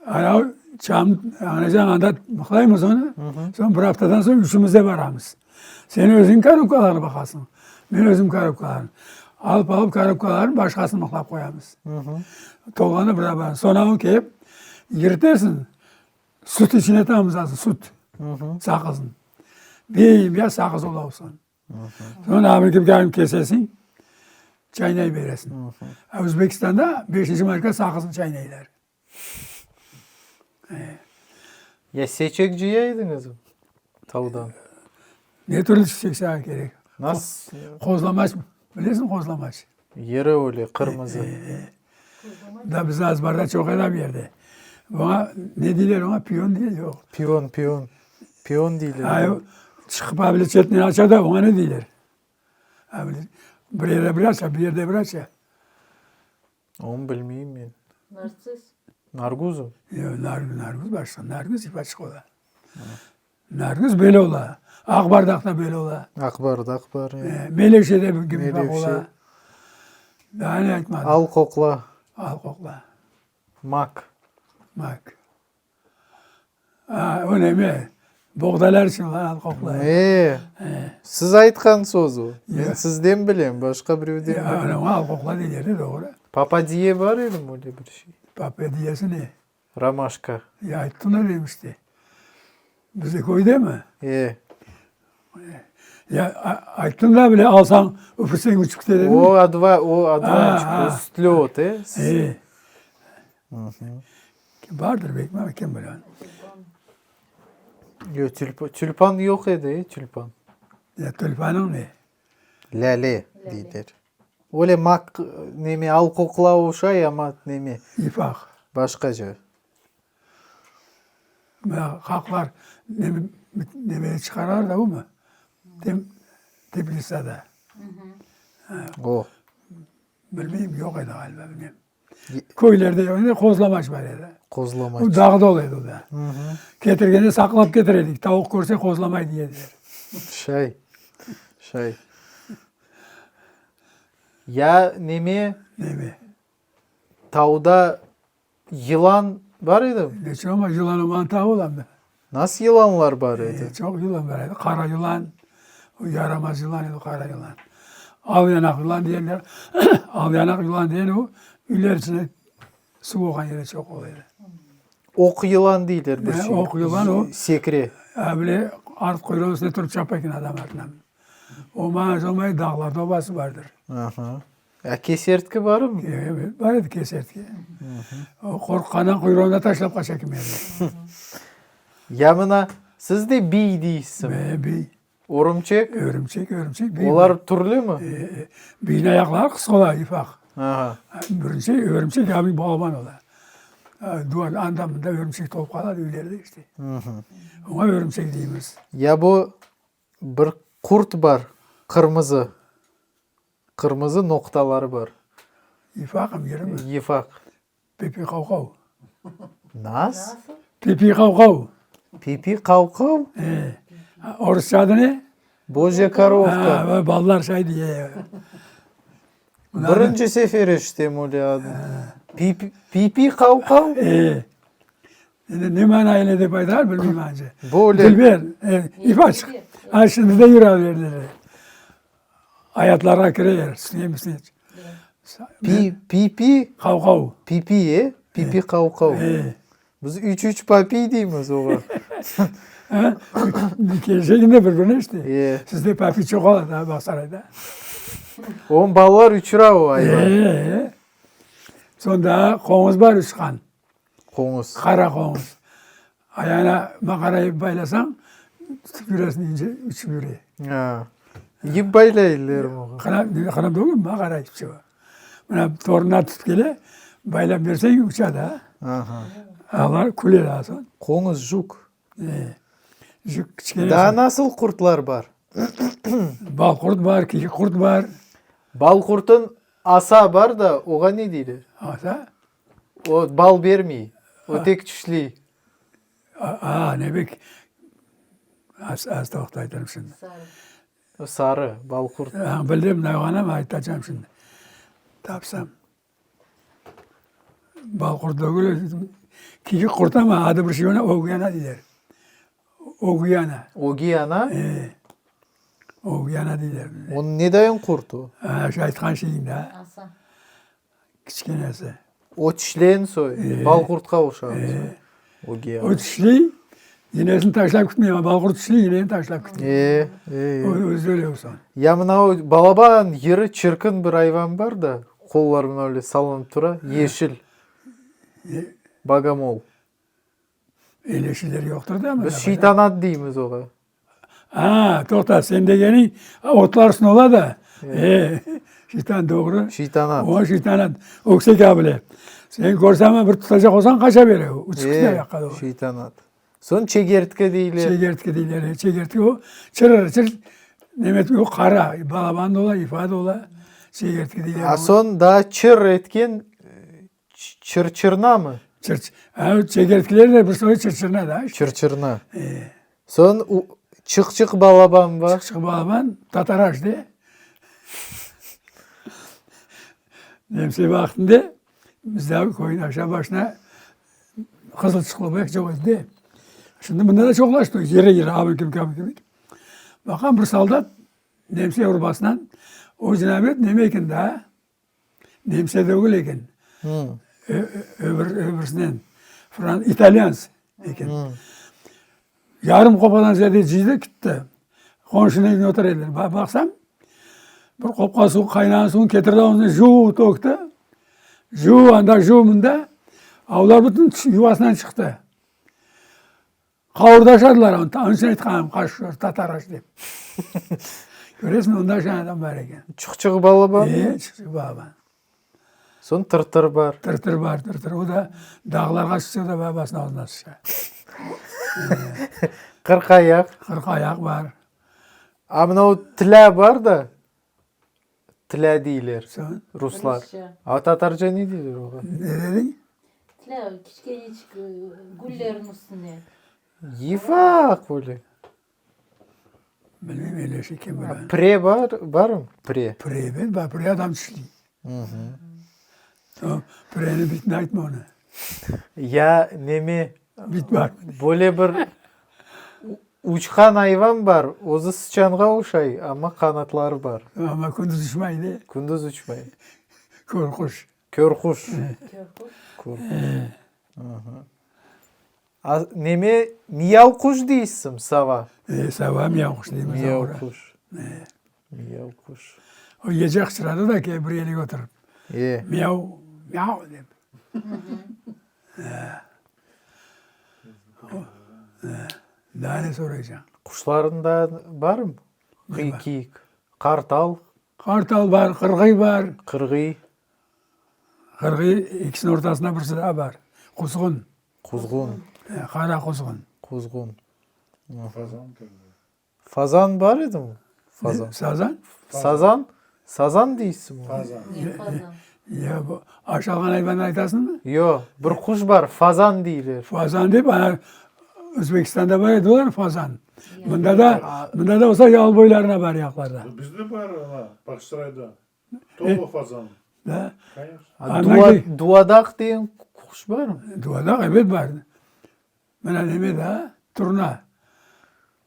Ana çam, anacan anda mıqlaymız onı, soñ bir aftadan soñ üçümiz de baramız. Sen özüñ korobkalarnı baqasıñ, men özüm korobkalarnı. Alıp-alıp korobkalarnı başqasını mıqlap qoyamız. Tolğanda bir daa baramız. Soñra onı kelip yirtersiñ, süt içine tamızasıñ, süt, saqızın. Bem-beyaz saqız ola o soñ. Soñ abı kesesiñ, çaynay beresiñ. Özbekistanda beşinci marka saqızın çaynaylar. Ya seçek cıya ediñizmi tavdan? Ne türlü çiçek saña kerek? Nasıl? Qozlamaç, bilesiñ qozlamaç? Yeri öyle, qırmızı. Da bizim azbarda çoq edi bir yerde. Oña ne deyler oña, piyon deyler, yoq. Piyon, piyon. Piyon deyler. Ay, çıqıp abile çetinen aça da, oña ne deyler? Abile, bir yerde bir aça, bir yerde bir aça. Onı bilmeyim men. Nartsiz. Narguzım? Yoq, nargüz, nargüz başqa. Nargüz ipaçıq ola. Nargüz böyle ola. Aq bardaq da böyle ola. Aq bardaq bar, e. Melevşe de kibi ipaq ola. Daa ne aytmadım? Al qoqla. Al qoqla. Mak. Mak. A, o neme? Boğdaylar içün al qoqla. E, siz aytqan söz o. Men sizden bilem, başqa birevden bilmeyim. Oña al qoqla deyler de, doğru. Papadiye bar edimi öyle bir şey? Papadiyesi ne? Romaşka. Ya ayttım da deyim işte. Bizde köydemi? E. Ya ayttım da bile alsañ, üfürseñ uçıp kete dedim. O adva, o advançik, o sütlü ot, e? E. Bardır belki ama kim bile. Yoq, tülpan yoq edi, e, tülpan. Ya tülpanıñ ne? Lâle deyler. Öyle maq, neme, al qoqla oşay, amma neme. İfaq. Başqaca. Mına qaqlar neme, neme çıqarar da, o mu? Tem, teplitsada. O. Bilmeyim, yoq edi ğaliba, bilmem. Köylerde yoq edi, qozlamaç bar edi. Qozlamaç. O dağda ola edi o da. Ketirgende saqlap ketire edik, tavuq körse qozlamay diye ediler. Şay, şay. Ya neme? Neme? Tauda yılan bar edimi? Ne çoq yılan olmağan tau olamı? Nasıl yılanlar bar edi? Çoq yılan bar edi. Qara yılan, o yaramaz yılan edi, qara yılan. Al yanaq yılan diyenler, al yanaq yılan diyen o, üyler içinde suv olğan yerde çoq ola edi. Oq yılan deyler bir şey. Oq yılan o. Sekire. Bile art quyruğınıñ üstünde turıp çapa eken adam artınan. O maña olmay, dağlarda obası bardır. Aha. Ya kesertki barmı? Evet, bar edi kesertki. O qorqqandan quyruğını da taşlap qaça kim edi. Ya mına, siz de biy deysiz. E, biy. Örümçek? Örümçek, örümçek, biy. Olar türlümi? E, biyniñ ayaqları qısqa ola, yufaq. Aha. Birinci örümçek abi balaban ola. Duvar anda mında örümçek tolıp qaladı üylerde işte. Oña örümçek deymiz. Ya bu bir qurt bar, qırmızı. Qırmızı noqtaları bar. Yifaqım, yürümi? Yifaq. Pipi qav-qav. Nas? Pipi qav-qav. Pipi qav-qav? E, orusça adı ne? Bojya korovka. Balalar şay diye. Birinci sefer eşitem öyle adnı. Pi-pi qav-qav? E. Endi ne mana ile dep aytalar, bilmeyim anca. Böyle. Dilber, ip açıq. A, şimdi de yüre berdiler. Ayatlarğa kireler, üstüne-müstüne. Pi, pi-pi? Qav-qav. Pi-pi, e? Pi-pi qav-qav. E. Biz üç-üç papiy deymiz oğa. Kelişeginde bir-birine işte. E. Sizde papiy çoq ola daa Bağsarayda. Onıñ balalar uçura o ayvan. E, e. Soñ daa qoñuz bar uçqan. Qoñuz. Qara qoñuz. Ayağına maqara ip baylasañ, tutıp yüresiñ, ince uçıp yüre. A, yip baylaylarmı oğa? Qara, qara degil, maqara ipçi o. Mına torunlar tutıp kele, baylap berseñ uça da. Aha. Olar küle daa soñ. Qoñuz, juk. E, juk kiçkene. Daa nasıl qurtlar bar? Balqurt bar, kiyik qurt bar. Balqurtın asa bar da, oğa ne deyler? Asa? O bal bermey, o tek tişley. A, ne bek, az, az toqta aytarım şimdi. Sarı. O sarı, balqurt. A, bildim, nayğanam, aytacam şimdi. Tapsam. Balqurt degil, kiyik qurt amma adı bir şey ona, ögüyana deyler. Ögüyana. Ögüyana? E, ögüyana deyler. Onıñ ne dayın qurt o? A, şu aytqan şeyiñ da. Asa. Kiçkenesi. O tişleyen soy, balqurtqa oşağan soy. Ögey O tişley, inesini taşlap ketmey, amma balqurt tişley, ineni taşlap ketmey. E, e, e. O özü öyle olsa. Ya mına o balaban, yırı, çirkin bir ayvan bar da, qolları mına öyle sallanıp tura, yeşil. Bogomol. Öyle şeyler yoqtır da. Biz şeytanat deymiz oğa. A, toqta, sen degeniñ otlar üstüne ola da. E, şeytan doğru. Şeytanat. O şeytanat. Öksek abile. Sen körseñ bir tutacaq olsañ qaça bere o. Uçıp kete o yaqqa doğru. Şeytanat. Soñ çegertki deyler. Çegertki deyler. Çegertki o çır-çır neme o qara, balaban da ola, ifa da ola. Çegertki deyler. A soñ daa çır etken Çırçırnamı? Çır, ha, çegertkiler de bir soyu çırçırna da. Işte. Çırçırna. E. Soñ çıq-çıq balaban bar. Çıq-çıq balaban tataraş de. Nemse vaqtında bizde köyün aşağı başına qızıl çıqlı pek çoq edi de. Şimdi mında da çoqlaştı, yere yere abı kimi abı kimi. Baqam bir soldat nemse urbasınan o cenabet neme eken daa? Nemse degil eken. Öbür, öbürsinen. Fran, italyans eken. Yarım qopadan ziyade cıydı, kitti. Qonşunıñ evine otura ediler. Baqsam, bir qopqa suv, qaynağan suvnı ketirdi, ağzına juv tökti. Juv anda, juv mında. A olar bütün yuvasından çıqtı. Qavurdaşadılar onı, onıñ içün aytqanım, qaş tatar aşı dep. Köresiñ, onda aşağan adam bar eken. Çıqçıq balaban? E, çıqçıq balaban. Soñ tırtır bar. Tırtır bar, tırtır. O da dağlarğa çıqsa da babasınıñ aldına tüşe. Qırqayaq. Qırqayaq bar. A mına o tilâ bar da. Tlâ deyler ruslar. A tatarca ne deyler oğa? Ne dediñ? Tlâ, kiçkeneçik güllerniñ üstüne. Yıfaq böyle. Bilmeyim, öyle şey kim bile. Pire bar, barmı? Pire. Pire, ebet, bar. Pire adam tişley. Pireni bitni aytma onı. Ya neme? Bit barmı? Böyle bir Uçqan ayvan bar, özü sıçanğa oşay, amma qanatları bar. Amma kündüz uçmay, de. Kündüz uçmay. Körquş. Körquş. Körquş. Körquş. A, neme, miyav quş deysiñ, sava? E, sava miyav quş deymiz. Miyav quş. Miyav quş. O gece qıçıradı da, ke bir yerge oturıp. E. Miyav, miyav dep. Daa ne soraycañ? Quşlarnıñ da barmı? Kiyik, qartal. Qartal bar, qırğıy bar. Qırğıy. Qırğıy ikisiniñ ortasında birisi daa bar. Quzğun. Quzğun. Qara quzğun. Quzğun. Fazan bar edimi? Fazan. Sazan? Sazan? Sazan deysiñmi? Fazan. Ne fazan? Ya bu aşalğan ayvanı aytasıñmı? Yoq, bir quş bar, fazan deyler. Fazan dep, ana. Özbekistanda bar edi olar fazan. Mında da, mında da olsa yalı boylarına bar yaqlarda. Bizde bar, ana, Bağçasarayda. Tolu fazan. Da. Konyeçno. Duvadaq degen quş barmı? Duvadaq, ebet, bar. Mına neme daa? Turna.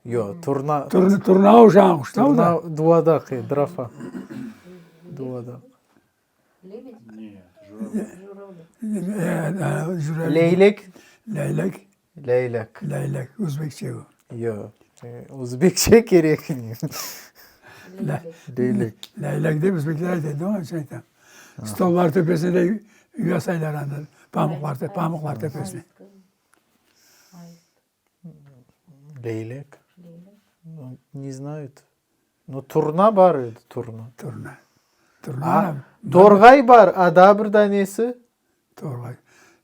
Yoq, turna. Turnağa oşağan quş da o da. Turna, duvadaq, e, drafa. Duvadaq. Leylek. Leylek. Leylek. Leylek, özbekçe o. Yoq, özbekçe kerek. Leylek. Leylek dep özbekler aytadi, onıñ içün aytam. Stollar töpesine de yasaylar anda, pamuqlar, pamuqlar töpesine. Leylek. Ne znayut. No, turna bar edi, turna. Turna. Turna. Torğay bar, a daa bir danesi? Torğay.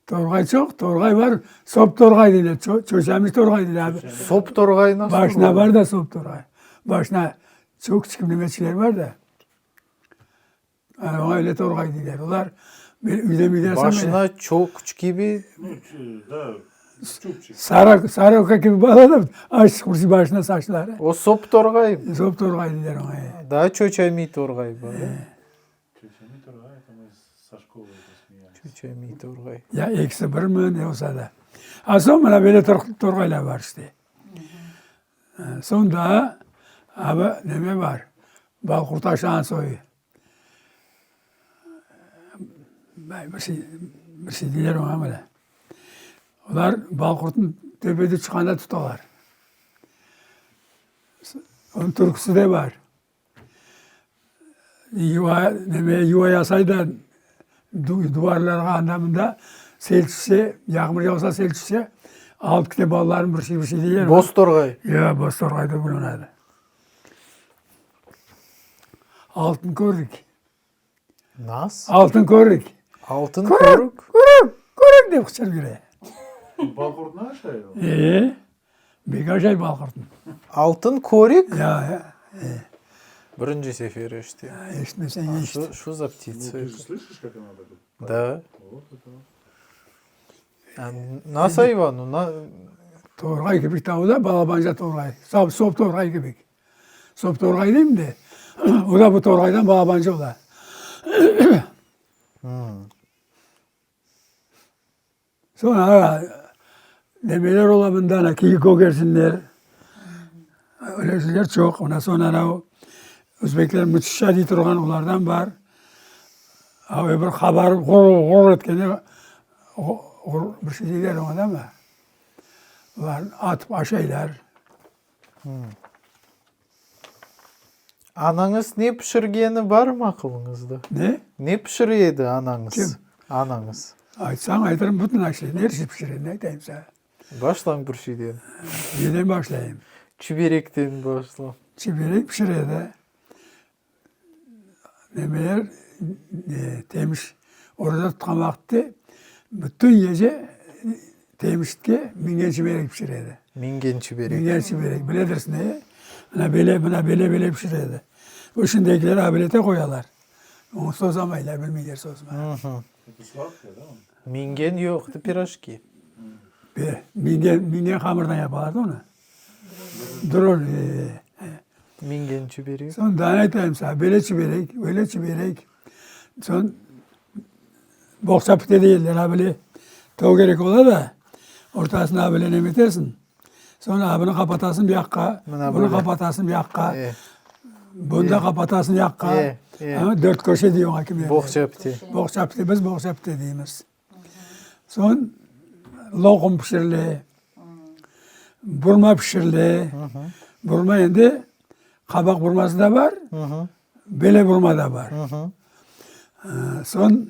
Torğay çoq, torğay bar, sop torğay deyler, çoşamış torğay deyler. Sop torğay nasıl? Başına bar da sop torğay. Başına çoq küçük nemeçikler bar da. Ana oña öyle torğay deyler. Olar üyde müyde Başına çoquç kibi. Sarı, sarıka kibi bala da açıq bir başına saçları. O sop torğay. Sop torğay deyler oña. Daa çoçamiy torğay bar. Çoçamiy torğay, это мы со школы это смеялись. Çoçamiy torğay. Ya ekisi birmi, ne olsa da. A soñ mına böyle torğaylar bar işte. Soñ daa aba neme bar, balqurtaşan soyu. Bir şey, bir şey deyler oña mına. Olar balqurtnı töpede çıqqanda tutalar. Onıñ türküsi de bar. Yuva, neme, yuva yasay da duvarlarğa anda-mında sel tüşse, yağmur yağsa, sel tüşse, alıp kete balalarını bir şey, bir şey deyler. Boz torğay. Yoq, boz torğay degil onıñ adı. Altın körük. Nas? Altın körük. Altın körük? Körük, körük dep qıçırıp yüre. Balqurtnı aşay o? E, bek aşay balqurtnı. Altın körük? Ya, ya. E. Birinci sefer eşitem. Eşitmeseñ eşit. Şo za ptiца? Nu, ты же слышишь, как она так? Da. Вот это вот. Nasıl ayvan o? Torğay kibi tavuda balabanca torğay. Sop torğay kibi. Sop torğay deyim de, o da bu torğaydan balabanca ola. Soñ nemeler ola mında, ana kiyik kögercinler, öyle şeyler çoq. Ondan soñ ana özbekler mıçışa dey turğan olardan bar. A öbür qabarıp ğur-ğur etkende bir şey deyler oña da ama, olarnı atıp aşaylar. Anañız ne pişirgeni barmı aqılıñızda? Ne? Ne pişire edi anañız? Kim? Anañız. Aytsañ aytırım, bütün aşayım, er şey pişirem, ne aytayım saña? Başlañ bir şeyden. Neden başlayım? Çiberekten başla. Çiberek pişire edi. Nemeler, temiş oraza tutqan vaqıtte bütün gece temişke mingen çiberek pişire edi. Mingen çiberek. Mingen çiberek, biledirsiñ, e? Mına böyle, mına böyle böyle pişire edi. Bu şimdikiler abilete qoyalar. Onı sozamaylar, bilmeyler sozmağa. Это сладкое, da? Mingen yoqtı, pirojki. Mingen, mingen hamırdan yapalar da onı. Droj, e. Mingen çiberek. Soñ daa aytayım saña, böyle çiberek, öyle çiberek. Soñ boğça pite deyler, a böyle tögerek ola da, ortasına a böyle neme etersiñ, soñ a bunı qapatasıñ bu yaqqa, bunı qapatasıñ bu yaqqa, bunı da qapatasıñ bu yaqqa. Dört köşe dey oña kimler. Boğça pite. Boğça pite, biz boğça pite deymiz. Soñ loqum pişirile, burma pişirile. Burma endi qabaq burması da bar, bele burma da bar. Soñ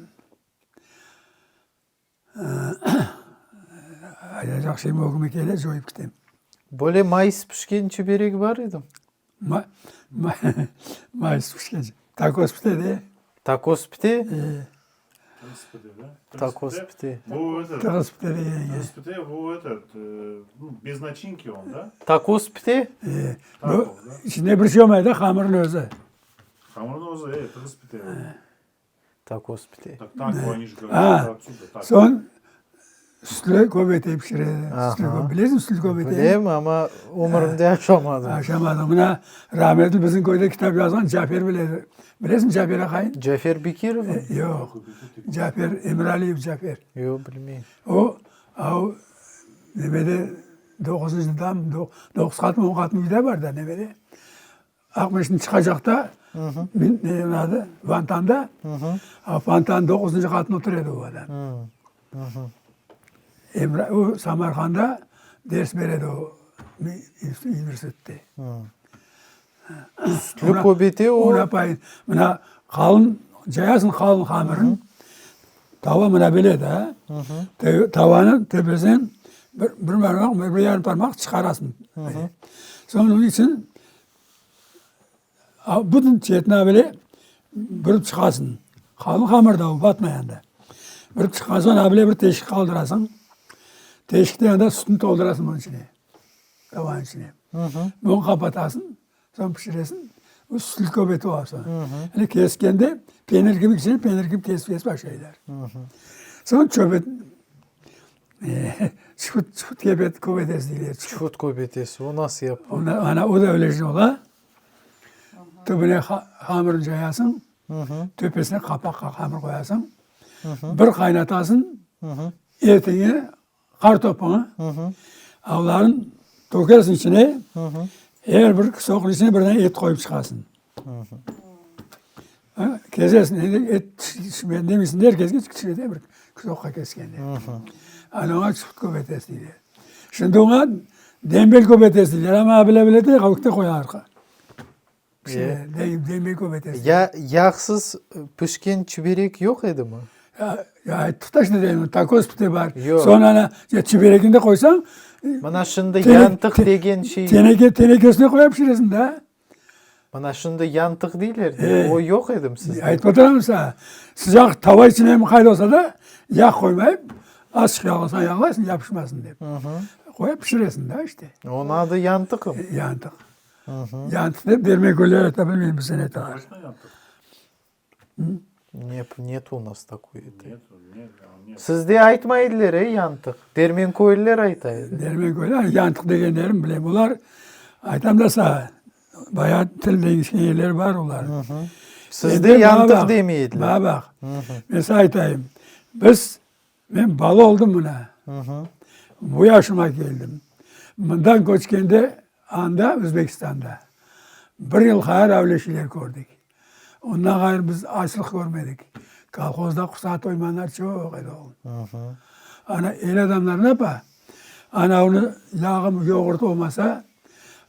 aytacaq şeyim ögüme kele, coyıp ketem. Böyle mayıs pişken çiberek bar edimi? Mayıs pişken takos pite de. Takos pite? Tığız pite, da? Takos pite. Bu этот. Tığız pite de. Tığız pite, bu этот, bez načinki on, da? Takos pite? Bu içinde bir şey olmay da, hamırnıñ özü. Hamırnıñ özü, e, tığız pite. Takos pite. Tak, tako, oni же A, говорят, отсюда, tako. Soñ. Sütlü köbete pişiredi. Sütlü bilesiñ sütlü köbeteni? Bilem, amma ömürimde aşamadım. Aşamadıñ. Mına, rahmetli bizim köyde kitap yazğan Cafer biledi. Bilesiñ Cafer aqayını? Cafer Bekirovmı? Yoq. Cafer, Emiraliyev Cafer. Yoq, bilmeyim. O, av, nemede, doquzıncı dam, doquz qatmı, on qatmı üyde bar da, nemede. Aqmescitniñ çıqacaqta, ne onıñ adı, Vantanda, Vantannıñ doquzıncı qatında otura edi o adam. O Samarqanda ders bere edi o universitetde. Sütlü köbete o. Onıñ apayı, mına qalın, cayasıñ qalın hamırın, tava mına böyle da, tavanıñ töpesinden bir parmaq, bir yarım parmaq çıqarasıñ. Soñ onıñ içün Bütün çetine bile bürüp çıqasıñ. Qalın hamır da o, batmay anda. Bürüp çıqqan soñ a bile bir teşik qaldırasıñ. Teşikten anda sütni toldurasıñ bunıñ içine, tavanıñ içine. Bunı qapatasıñ, soñ pişiresiñ. Bu sütlü köbete ola soñ. Hani keskende penir kibi kiçkene penir kibi kesip-kesip aşaylar. Soñ çöbet, Çufut, çufut kebet, köbetesi deyler. Çufut köbetesi, o nasıl yapıla? Ona, ana, o da öyle şey ola. Tübüne hamırnı cayasıñ, töpesine qapaq hamır qoyasıñ. Bir qaynatasıñ, etiñi, qartopıñı, avların tökersiñ içine, er bir soqnıñ içine birden et qoyıp çıqasıñ. Kezesiñ, endi et tüşmedi demeysiñ, er keske tüşedi bir soqqa keskende. Ana oña çufut köbetesi deyler. Şimdi oña dembel köbetesi deyler, amma bile bile de ögte qoyalar. Dembel köbetesi. Ya yağsız pişken çiberek yoq edimi? Ya ayttıq da şimdi demin, takoz pite bar. Soñ ana çiberegini de qoysañ. Mına şimdi yantıq degen şey. Teneke, tenekesine qoyıp pişiresiñ da. Mına şimdi yantıq deyler de, o yoq edimi sizde? Aytıp oturamız saña. Sıcaq tava içine mi qayda olsa da, yağ qoymayıp, azçıq yağlasañ yağlaysıñ, yapışmasın dep. Qoyıp pişiresiñ da işte. Onıñ adı yantıqım. Yantıq. Yantıq dep Dermenköylüler ayta, bilmeyim bizde ne aytalar. Точно yantıq? Net, net u nas takoy edi. Net, net, net. Sizde aytmay ediler, e, yantıq. Dermenköylüler ayta edi. Dermenköylüler yantıq degenlerini bilem. Olar, aytam da saña, bayağı til deñişken yerleri bar olarnıñ. Sizde yantıq demey ediler. Maña baq, men saña aytayım. Biz, men bala oldım mına. Bu yaşıma keldim. Mından köçkende anda, Özbekistanda, bir yıl hayır avle şeyler kördik. Ondan ğayrı biz açlıq körmedik. Kolhozda qusa toymanlar çoq edi, oğlum. Ana, el adamlar ne yapa? Anavını yağı, yoğurtı olmasa,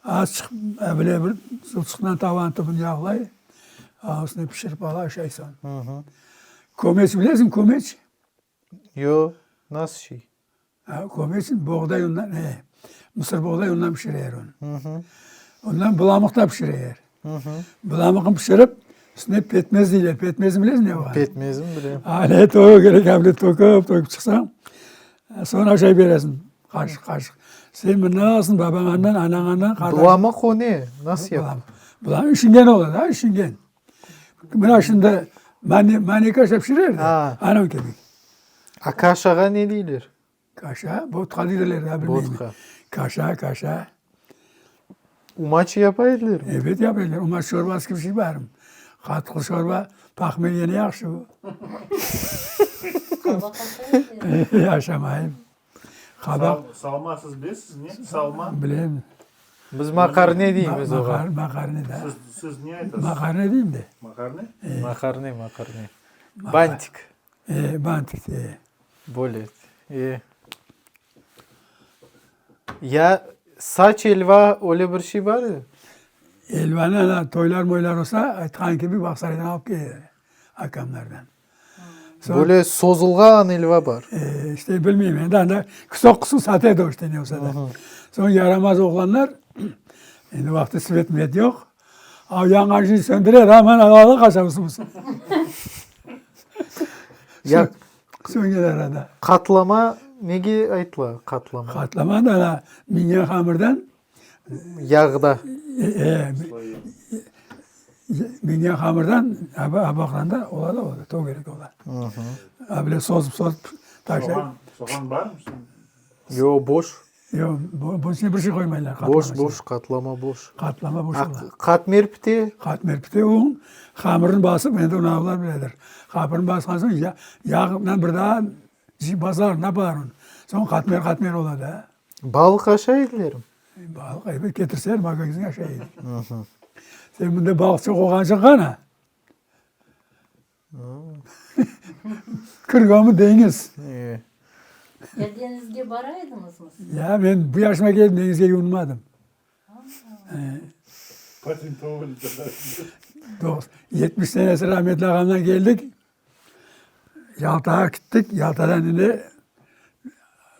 azçıq bile bir sılçıqnan tavanı tübüni yağlay, üstüne pişirip ala, aşay soñ. Kömeç bilesiñ, kömeç? Yoq, nasıl şey? Kömeç boğday undan, mısır boğday undan pişireler onı. Ondan bulamıq da pişireler. Bulamıqnı pişirip, üstüne petmez deyler. Petmezni bilesiñ ne olğanını? Petmezni bilem. Ale tögerek avle tökip, tökip çıqsañ, soñra aşay beresiñ qaşıq, qaşıq. Sen mından alasıñ, babañ andan, anañ andan, qardaşıñ. Bulamıq o ne? Nasıl yapıla? Bulamıq işingen ola da, işingen. Mına şimdi mane kaşa pişirer de, anavı kibi. A kaşağa ne deyler? Kaşa, botqa deyler, daa bilmeyim. Botqa. Kaşa, kaşa. Umaç yapa edilermi? Ebet yapa ediler. Umaç şorbası kibi şey barmı? Qatıqlı şorba pahmelyeni yahşı. Qabaq aşay edilermi? Aşamayım. Qabaq. Salma siz bilesiz ne? Salma. Bilem. Biz maqarne deymiz oğa. Maqarne da. Siz, siz ne aytasız? Maqarne deyim de. Maqarne? Maqarne, maqarne. Bantik. E, bantik de. Böyle. E. Ya saç elva öyle bir şey bar edi? Elvanı ana toylar moylar olsa, aytqan kibi Bağsaraydan alıp kele akamlardan. Böyle sozulğan elva bar. E, işte bilmeyim endi anda qısaq qısıq sata edi o işte ne olsa da. Soñ yaramaz oğlanlar, endi vaqtı svet met yoq, a yanğan şey söndürer, aman ala qaçamız. Ya Sönger arada. Qatlama nege aytıla qatlama? Qatlama da ana mingen hamırdan Yağda. E, mingen hamırdan abaqlanda ola da ola, tögerek ola. A bile sozıp sozıp taşlay. Soğan barmı? Yoq, boş. Yoq, bunıñ içine bir şey qoymaylar. Boş, boş, qatlama boş. Qatlama boş ola. Qatmer pite? Qatmer pite un, hamırını basıp, endi onı ağalar biledir. Hamırını basqan soñ yağnen bir daa basalar, napalar onı. Soñ qatmer qatmer ola da. Balıq aşay edilermi? Balıq, ebet, ketirseler magazinge aşay edik. Sen mında balıq çoq olğan içün qana. Kırgamı deñiz. Ya deñizge bara ediñizmi siz? Ya men bu yaşıma kelip deñizge yuvunmadım. 70 senesi rahmetli ağamdan keldik. Yaltağa gittik. Yaltadan endi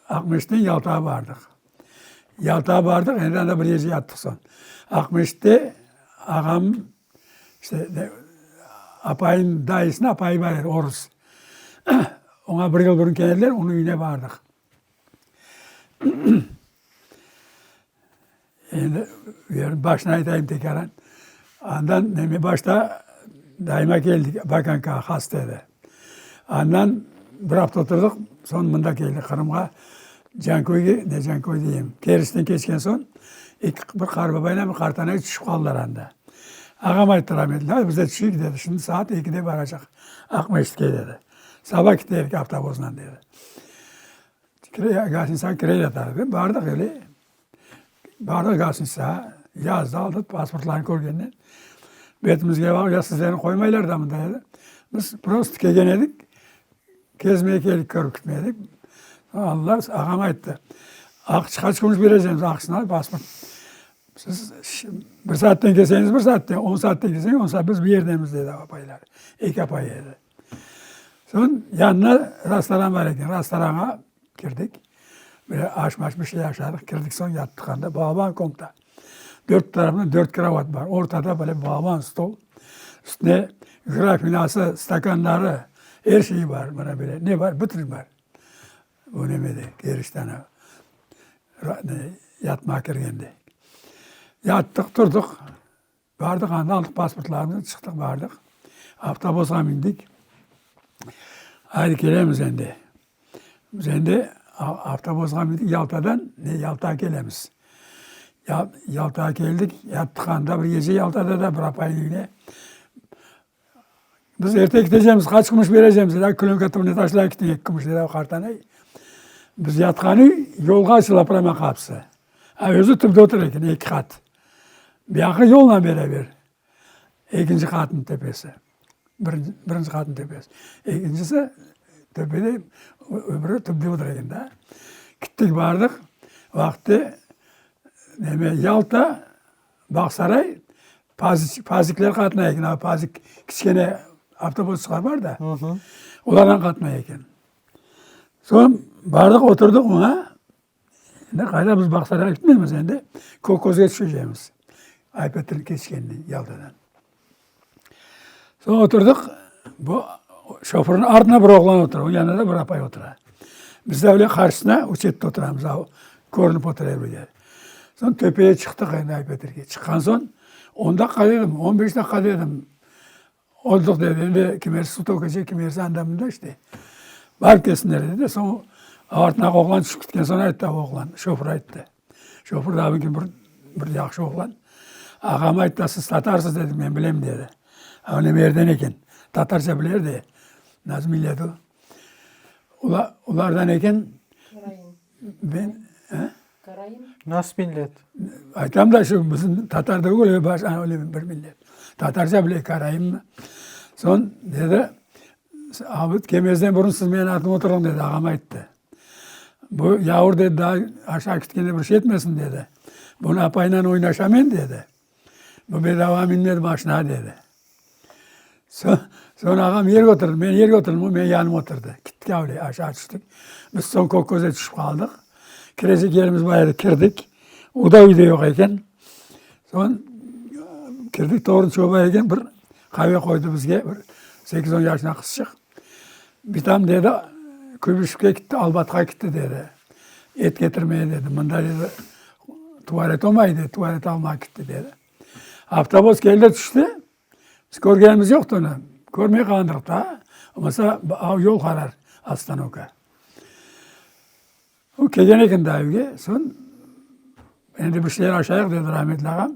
Aqmescitten Yaltağa bardıq. Yaltağa bardıq, endi anda bir gece yattıq soñ. Aqmescitte ağam İşte, apayım, dayısınıñ apayı bar edi, orus. Oña bir yıl burun keldiler, onıñ üyüne bardıq. Endi başını aytayım tekâran. Andan neme başta dayıma keldik, Vakankağa, hasta edi. Andan bir afta oturdıq, soñ mında keldik Qırımğa, Canköyge, ne Canköy deyim, Keriçten keçken soñ, eki, bir qartbabayla bir qartanay tüşip qaldılar anda. Ağam ayttı rametli, hadi biz de tüşeyik dedi, şimdi saat ekide baracaq Aqmescitke dedi. Saba kiterik avtobusla dedi. Gostinitsağa kire yatar edi, bardıq öyle, bardıq gostinitsağa, yazdı aldıq, pasportlarnı körgende, betimizge baqıp, ya sizlerni qoymaylar da mında dedi. Biz prosto kelgen edik, Kezmeye keldik, körip kitmedik. Aldılar, ağam ayttı, aqça qaç kümüş bereceñiz, aqçasını al, pasport. Siz bir saatten kelseñiz bir saatten, on saatten kelseñiz on saat, biz bu yerdemiz, dedi apaylar. Eki apay edi. Soñ yanına restoran bar eken, restoranğa kirdik. Böyle aş-maş bir şey aşadıq, kirdik soñ yattıq anda, balaban komnata. Dört tarafında dört krovat bar, ortada böyle balaban stol, üstüne grafinası, stakanları, er şeyi bar, mına böyle, ne bar, bütün bar. Bu nemede, Keriçte ana, yatmağa kirgende. Yattıq, turdıq, bardıq anda, aldıq pasportlarımıznı, çıqtıq, bardıq, avtobusqa mindik. Haydi kelemiz endi. Biz endi avtobusqa mindik Yaltadan, ne Yaltağa kelemiz. Yaltağa keldik, yattıq anda bir gece Yaltada da bir apayniñ üyüne. Biz erte ketecemiz, qaç kümüş berecemiz, dedi, klönka tübüne taşlay kettik eki kümüş, dedi qartanay. Biz yatqan üy yolğa açıla prama qapısı. A özü tübde otura eken, eki qat. Buyaqı yolla beraber. Ekinci qatnıñ töpesi. Birinci, birinci qatnıñ töpesi. Ekincisi töpede, öbüri tüpte otura eken da. Kittik bardıq, vaqıtte neme Yalta, Bağsaray pazik, pazikler qatnay eken, pazik kiçkene avtobusçıqlar bar da, olardan qatnay eken. Soñ bardıq, oturdıq oña, Endi qayda biz Bağsarayğa gitmeymiz endi, Kökközge tüşecekmiz. Aypetrni keçkenden Yaltadan. Soñ oturdıq, bu şoförniñ artına bir oğlan otura, onıñ yanında da bir apay otura. Biz de öyle qarşısına o çette oturamız, körünip otura er bir yer. Soñ töpeye çıqtıq endi Aypetrge. Çıqqan soñ on daqqa dedim, on beş daqqa dedim, Oldıq dedi, endi kimersi suv tökecek, kimersi anda-mında işte. Barıp kelsinler dedi. Soñ artına oğlan tüşip ketken soñ ayttı oğlan, şoför ayttı. Şoför da bir, bir yahşı oğlan. Ağam ayttı, siz tatarsız dedi, men bilem dedi. A nemerden eken, tatarca biler de, nasıl millet o. Olardan eken. Karaim. Ben, he? Karaim. Nasıl millet? Aytam da şu bizim tatar degil, baş, öyle bir millet. Tatarca bile karaimmi. Soñ dedi, abi kelmezden burun siz menim artıma oturıñ dedi, ağam ayttı. Bu yavur dedi, daa aşağı ketkende bir şey etmesin dedi. Bunı apayınan oynaşam men dedi. Bu bedava minmedi maşinağa dedi. Soñ, soñ ağam yerge oturdı, men yerge oturdım, o menim yanıma oturdı. Kettik avle, aşağı tüştik. Biz soñ Kökközge tüşip qaldıq. Kirecek yerimiz bar edi, kirdik. O da üyde yoq eken. Soñ kirdik, Torun çoban eken, bir qave qoydı bizge, bir sekiz-on yaşında qızçıq. Bitam dedi, Kuybışevke ketti, Albatqa ketti dedi. Et ketirmeye dedi. Mında dedi, tuvalet olmay dedi, tuvalet almağa ketti dedi. Avtobus keldi tüşti, biz körgenimiz yoqtı onı, körmey qaldıq da, olmasa yol qarar ostanovka. O kelgen eken daa evge, soñ endi bir şeyler aşayıq dedi rahmetli ağam.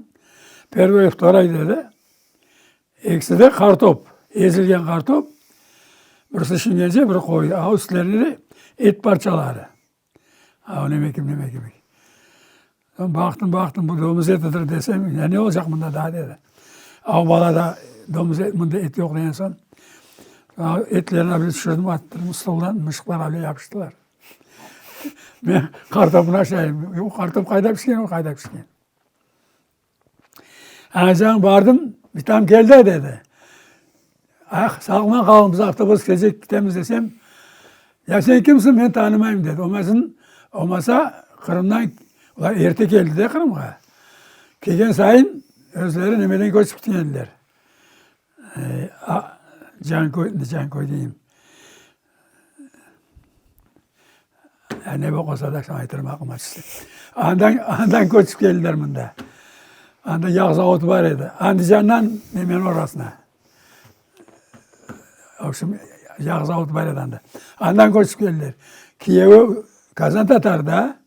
Pervoy, vtoroy dedi. Ekisi de qartop, ezilgen qartop, birisi şingence, biri qoyu, a üstlerinde de et parçaları. A o neme kim, neme kibi. Soñ baqtım, baqtım, bu domuz etidir desem, ya ne olacaq mında daa dedi. A o bala da domuz et, mında et yoq degen soñ, etlerini avle tüşürdim, attırdım stoldan, mışıqlar avle yapıştılar. Men qartopnı aşayım, o qartop qayda pişken, o qayda pişken. Anacan bardım, bitam keldi dedi. Ah, sağlıqla qalıñ, biz avtobus kelecek ketemiz desem, ya sen kimsiñ, men tanımayım dedi. Olmasın, olmasa Qırımdan, olar erte keldi de Qırımğa. Kelgen sayın özleri nemeden köçip ketken ediler. Canköy, Canköy deyim. Ne boq olsa da saña aytırım, aqlıma tüşti. Andan, andan köçip keldiler mında. Anda yağ zavodı bar edi. Andijandan nemeniñ orasına. Vobşem, yağ zavodı bar edi anda. Andan köçip keldiler. Kiyevi Kazan tatarı da.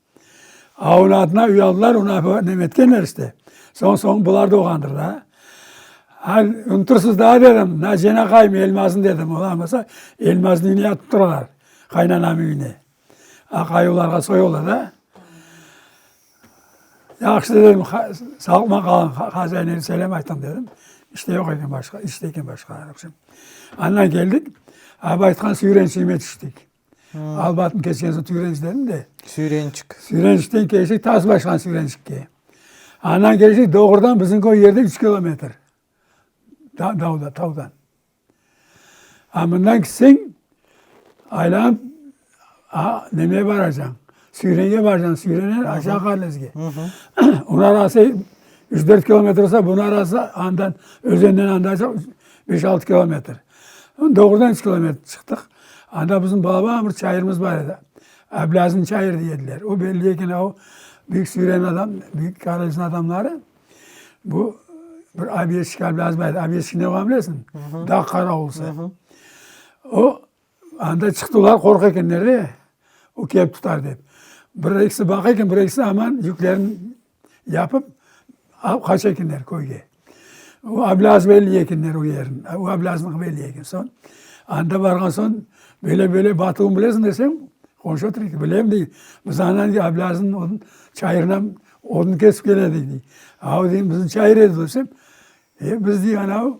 A onıñ adına üy aldılar, onı neme etkenler işte. Soñ, soñ bular doğğandır da. Ha, unutırsız daa dedim, na Cen aqayım Elmaz'nı dedim, olamasa Elmaz'nıñ üyüne yatıp turalar, qaynanamnıñ üyüne. Aqayı olarğa soy ola da. Yahşı dedim, sağlıqla qalıñ, hazaynege selâm aytıñ dedim. İşte yoq eken başqa, işte eken başqa. Andan keldik, abi aytqan Süyrençigime tüştik. Albatnı keçken soñ Süyrenç dedim de. Süyrençik. Süyrençikten keçtik, tas başqan Süyrençikke. Andan keçtik, doğrudan bizim köy yerde üç kilometr. Dağda, tavdan. A mından ketseñ, aylanıp a, nemeye baracañ, Süyrenge baracañ, Süyrenen aşağı Qarlezge. Onıñ arası üç-dört kilometr olsa, bunıñ arası andan, özenden anda beş-altı kilometr. Doğrudan üç kilometr çıqtıq. Anda bizim balaban bir çayırımız bar edi. Ablâzniñ çayırı dey ediler. O belli eken, o büyük Süyren adam, büyük Qarlezniñ adamları. Bu bir Abiyeşik Ablâz bar edi. Abiyeşik ne olğanını bilesiñ? Dağ qaravulısı. O anda çıqtılar, qorqa ekenler de, o kelip tutar dep. Bir ekisi baqa eken, bir ekisi aman yüklerini yapıp alıp qaça ekenler köyge. O Ablâz belli ekenler o yerin. O Ablâznıñ belli eken. Soñ anda barğan soñ böyle-böyle Batuvnı bilesiñ desem, qonuşıp otur eken. Bilem dey. Biz andan Ablâznıñ çayırına Odun kesip kele edik, dey. Av, deyim, bizim çayır edi desem, e, biz, dey, anav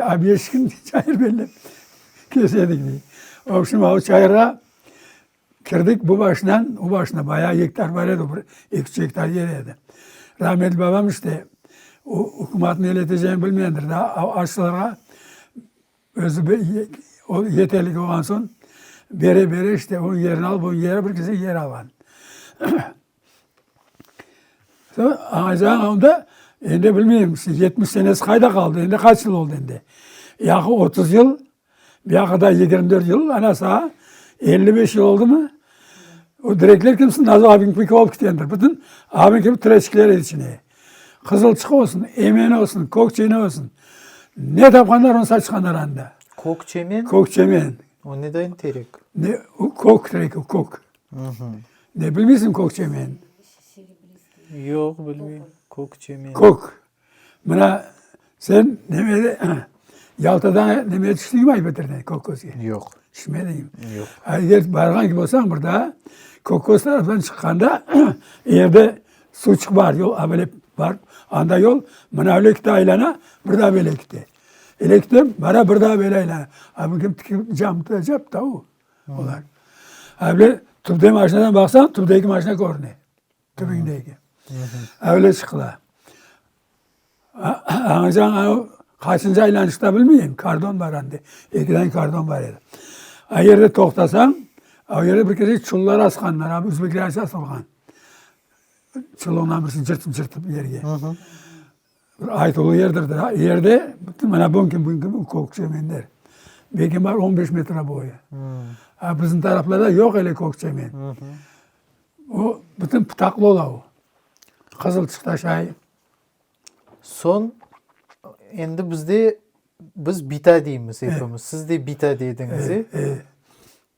Abiyeşkin çayır bellep kese edik, dey. Vobşem, av çayırğa kirdik, bu başından o başına bayağı gektar bar edi, bir eki-üç gektar yer edi. Rahmetli babam işte, o ükümatnıñ el eteceğini bilmegendir da, aşçılarğa Özü o yeterlik olğan soñ, bere-bere işte onıñ yerini alıp, onıñ yeri bir kese yer alğan. Soñ añaycağın onda, endi bilmeyim, 70 senesi qayda qaldı, endi qaç yıl oldı endi? Yaqı 30 yıl, buyaqı da 24 yıl, ana sağa 55 yıl oldumı? O direkler kimsin Nazım abiñki olıp ketkendir. Bütün abiñ kibi tireçikler içine. Qızılçıq olsun, emen olsun, kök çene olsun. Ne tapqanlar, onı saçqanlar anda. Kök çemen? Kök çemen. O ne dayın terek? Ne, o kök terek, o kök. Ne bilmeysiñ kök çemen? Yoq, bilmeyim. Kök çemen. Kök. Mına sen nemede, Yaltadan nemeye tüştiñmi Aypeterden, Kökközge? Yoq. Tüşmediñmi? Yoq. Eger barğan kibi olsañ bir daa, Kökköz taraftan çıqqanda, yerde Suçıq bar, yol avele bar, anda yol mına öyle kite aylana, bir daa böyle kite. Öyle kite, bara bir daa böyle aylana. A bu kim tikip cam tutacaq da o, olar. Avle tüpte maşinadan baqsañ, tüpteki maşina körüne, tübüñdeki. Avle çıqıla. Añacan anav qaçıncı aylanışta bilmeyim, kordon bar ande, ekiden kordon bar edi. A yerde toqtasañ, o yerde bir kere çullar asqanlar, a özbekler asılğan. Çuluğından birisi cırtıp-cırtıp yerge. Bir aytuvlı yerdir da. Yerde bütün mana bunki bunki kök çemenler. Belki bar 15 metre boyu. A bizim taraflarda yoq ele kök çemen. O bütün pıtaqlı ola o. Qızılçıq taşay. Soñ endi bizde biz bita deymiz epimiz. Siz de bita dediñiz, e? E.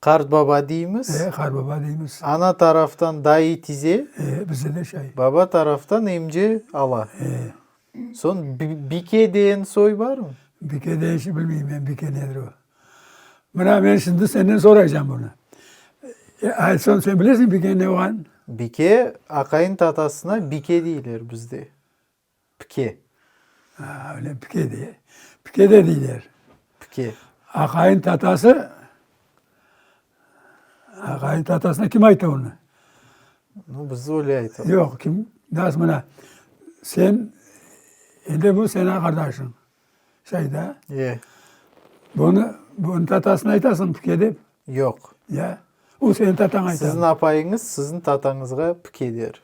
Qartbaba deymiz. E, qartbaba deymiz. Ana taraftan dayı, tize. E, bizde de şay. Baba taraftan emce, ala. E. Soñ bike degen soy barmı? Bike degen şey bilmeyim men, bike nedir o. Mına men şimdi senden soraycam bunı. Ayt soñ, sen bilesiñ bike ne olğanın? Bike, aqayın tatasına bike deyler bizde. Pike. Ha, öyle pike de. Pike de deyler. Pike. Aqayın tatası, aqayın tatasına kim ayta onı? Nu, biz öyle aytamız. Yoq, kim? Nasıl mına, sen, endi bu seniñ qardaşıñ, şay da? E. Bunı, bunıñ tatasına aytasıñ pike dep? Yoq. Ya? O seniñ tataña ayta. Siziñ apayıñız siziñ tatañızğa pike der.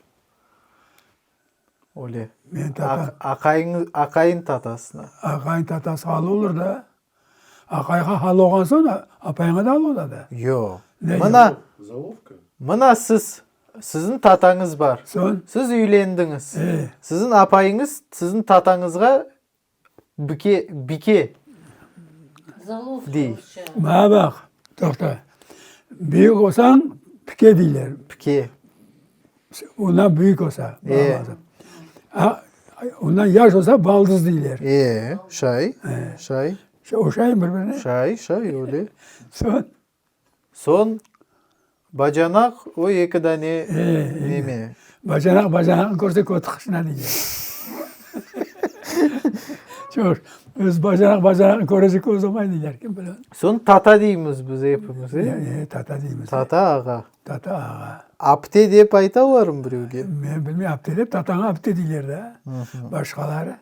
Öyle. Men tata. Aqayıñ, aqayıñ tatasına. Aqayıñ tatası halı olur da. Aqayğa halı olğan soñ, apayıña da halı ola da. Yoq. Mına, mına siz, siziñ tatañız bar. Soñ? Siz üylendiñiz. E. Siziñ apayıñız siziñ tatañızğa Bike, bike dey. Maña baq, toqta. Büyük olsañ, pike deyler. Pike. Ondan büyük olsa. E. Ondan yaş olsa, baldız deyler. E, şay, şay. Oşaymı bir-birine? Şay, şay, öyle. Soñ? Soñ, bacanaq, o eki dane neme. Bacanaq, bacanaqnı körse, kötü qışına deyler. Çoq, öz bacanaq, bacanaqnı körecek köz olmay deyler, kim bile. Soñ tata deymiz biz epimiz, e? E, tata deymiz. Tata ağa. Tata ağa. Apte dep aytalarmı birevge? Men bilmeyim, apte dep, tataña apte deyler da, başqaları.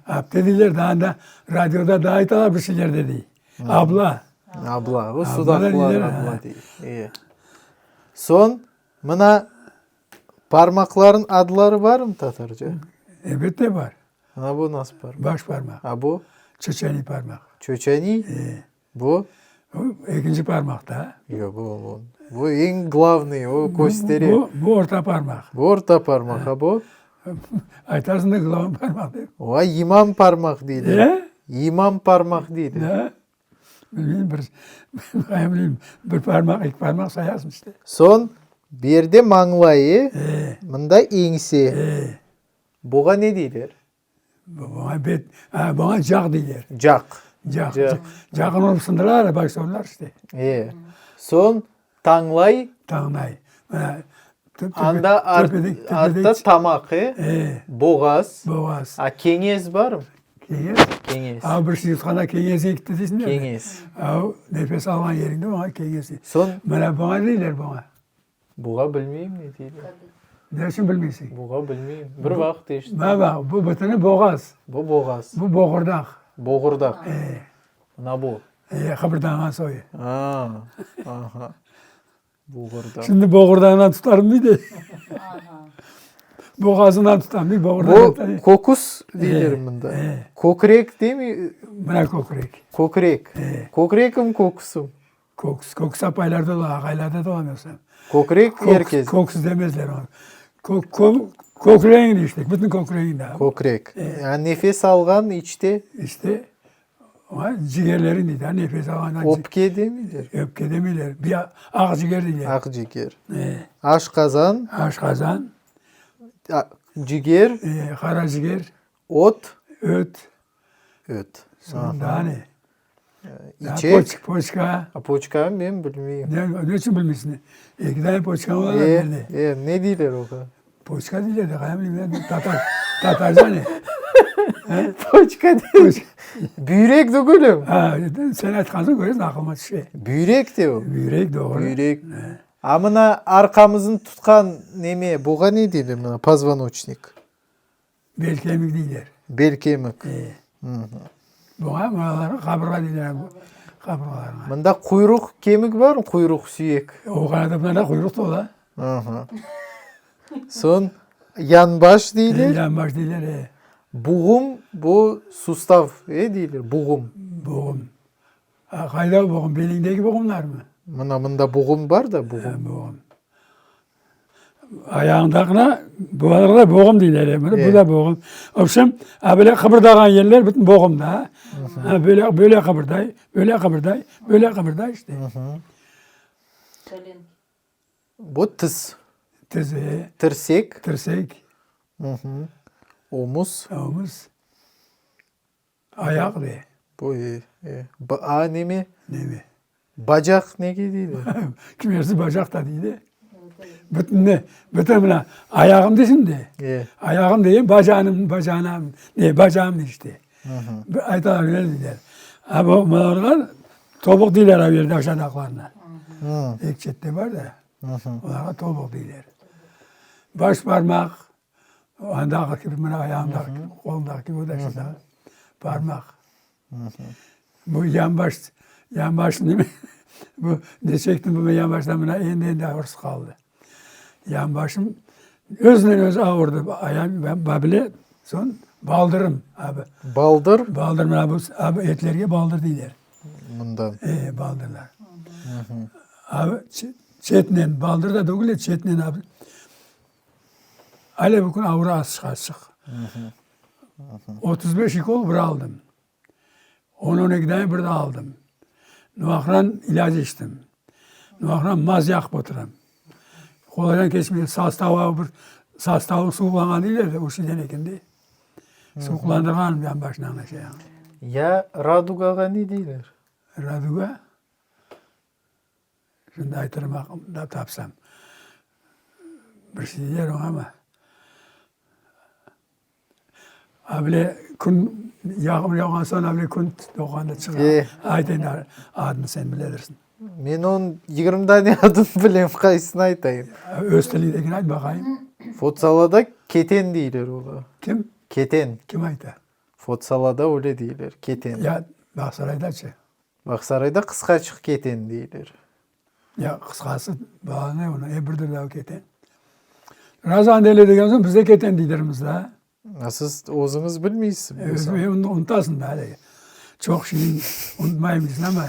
Apte deyler, daa da radioda daa aytalar bir şeyler de dey. Abla. Abla, o sudaqlar abla dey. E. Soñ, mına parmaqlarıñ adları barmı tatarca? Elbette bar. Mına bu nasıl parmaq? Baş parmaq. A bu? Çöçeniy parmaq. Çöçeniy? E. Bu? Bu ekinci parmaq da. Yoq, bu, bu, bu eñ glavnıy, o köstere. Bu, bu orta parmaq. Bu orta parmaq, a bu? Aytasıñ da glavnıy parmaq dep. Oa yimam parmaq deyler. E? Yimam parmaq deyler. Da? Bilmeyim, bir, ne bileyim, bir parmaq, eki parmaq sayasıñ işte. Soñ, bu yerde mañlayı, E. mında eñse. E. Buğa ne deyler? Buña bet, buña caq deyler. Caq. Caq. Caqını urıp sındıralar, başta işte. E, soñ tañlay. Tañlay. Anda artta tamaq, e? E. Boğaz. Boğaz. A keñez barmı? Keñez? Keñez. A bir şey yutqanda keñezge gitti deysiñ de. Keñez. A nefes alğan yeriñde oña keñez dey. Soñ. Mına buña deyler buña. Buğa bilmeyim ne deyler. Ne içün bilmeysiñ? Buğa bilmeyim. Bir vaqıt eşittim. Mına baq, bu bütüni boğaz. Bu boğaz. Bu boğurdaq. Boğurdaq. E. Mına bu. E, qıbırdanğan soyu. A, aha. Boğurdaq. Şimdi boğurdağından tutarım dey de. Boğazından tutam dey, boğurdağından tutam. Bu köküs deyler mında. E. Kökrek deymi? Mına kökrek. Kökrek. E. Kökrekim, köküsim. Köks, köks apaylarda da, ağaylarda da olamasa. Kökrek er kes. Köks demezler onı. Kök, kö, kökregiñ işte, bütün kökregiñ de. Kökrek. Yani nefes alğan içte. İşte, oña cigerleriñ deyler, nefes alğan. Öpke demeyler. Öpke demeyler. Bir aqciger deyler. Aqciger. Aşqazan. Aşqazan. Ciger. Qara ciger. Ot. Öt. Öt. Soñ daa ne? İçek. Poç, poçka. A poçkanı men bilmeyim. Ne, ne içün bilmeysiñ? Eki dane poçka ola E, bende. e, ne deyler oğa? Poçka deyler de, qaydan bileyim men, tatar, tatarca ne? Poçka deyler. Büyrek degilmi? Ha, sen aytqan soñ köresiñ, aqılıma tüşe. Büyrek de o. Büyrek, doğru. Büyrek. A mına arqamıznı tutqan neme, buğa ne deyler mına, pozvonoçnik? Bel kemik deyler. Bel kemik. E. Buña mınalarğa qabırğa deyler, qabırğalarına. Mında quyruq kemik barmı, quyruq süyek? O qanada mında quyruq da ola. Aha. Soñ yanbaş deyler. Yanbaş deyler, e. Buğum, bu sustav, e, deyler, buğum. Buğum. Qayda buğum, beliñdeki buğumlarmı? Mına mında buğum bar da, buğum. Ha, buğum. Ayağındakına bularğa boğum deyler. Mına bu da boğum. Vobşem, a böyle qıbırdağan yerler bütün boğum da. Ha, böyle, böyle qıbırday, böyle qıbırday, böyle qıbırday işte. Kolenki. Bu tiz. Tiz, e. Tirsek. Tirsek. Omuz. Omuz. Ayaq de. Bu, e, e. A neme? Neme? Bacaq nege deyler? Kimersi bacaq da deydi. Bütün ne? Bütün mına ayağım deysin de. E. Ayağım deyim, bacanım, bacanam, ne, bacağım işte. Aytalar öyle deyler. A bu mınalarğa tobuq deyler a yerde aşağıdaqlarına. Eki çette bar da. Olarğa tobuq deyler. Baş parmaq, Andağı kibi, mına ayağımdaki kibi, qolumdaki kibi, o da şundağı parmaq. Bu yanbaş, yanbaş neme, bu ne çektim bu yanbaştan mına endi-endi ağrısı qaldı. Yanbaşım özünden özü ağırdı, ayağım, bile, soñ baldırım, abi. Baldır? Baldır, mına bu, abi etlerge baldır deyler. Mından. E, baldırlar. Abi, çetnen, baldır da degil de, çetnen abi. Ale bu kün avra azçıq-azçıq. 35 ukol bir aldım. On-on eki dane bir daa aldım. Nuaqran ilâc içtim. Nuaqran maz yaqıp oturam. Qolaydan keçmey, sostavğa bir sostavı suvuqlanğan deyler de, o şeyden eken de. Suvuqlandırğanım yanbaşına ana şey. Ya radugağa ne deyler? Raduga? Şimdi aytırım aqılımda tapsam. Bir şey deyler oña amma. Avle kün yağmur yağğan soñ avle kün doğğanda çıqa. Ayt endi adını sen biledirsiñ. Men onıñ 20 dane adını bilem, qaysını aytayım? Öz tilindekini ayt baqayım. Fotsalada keten deyler oña. Kim? Keten. Kim ayta? Fotsalada öyle deyler, keten. Ya Bağsaraydaçı? Bağsarayda qısqaçıq keten deyler. Ya, qısqası, bala ne onı, e birdir daa keten. Razan deli degen soñ biz de keten deydirmiz da. A siz özüñiz bilmeysiz. Özüm unutasıñ da haligi. Çoq şeyni unutmayım deysiñ amma,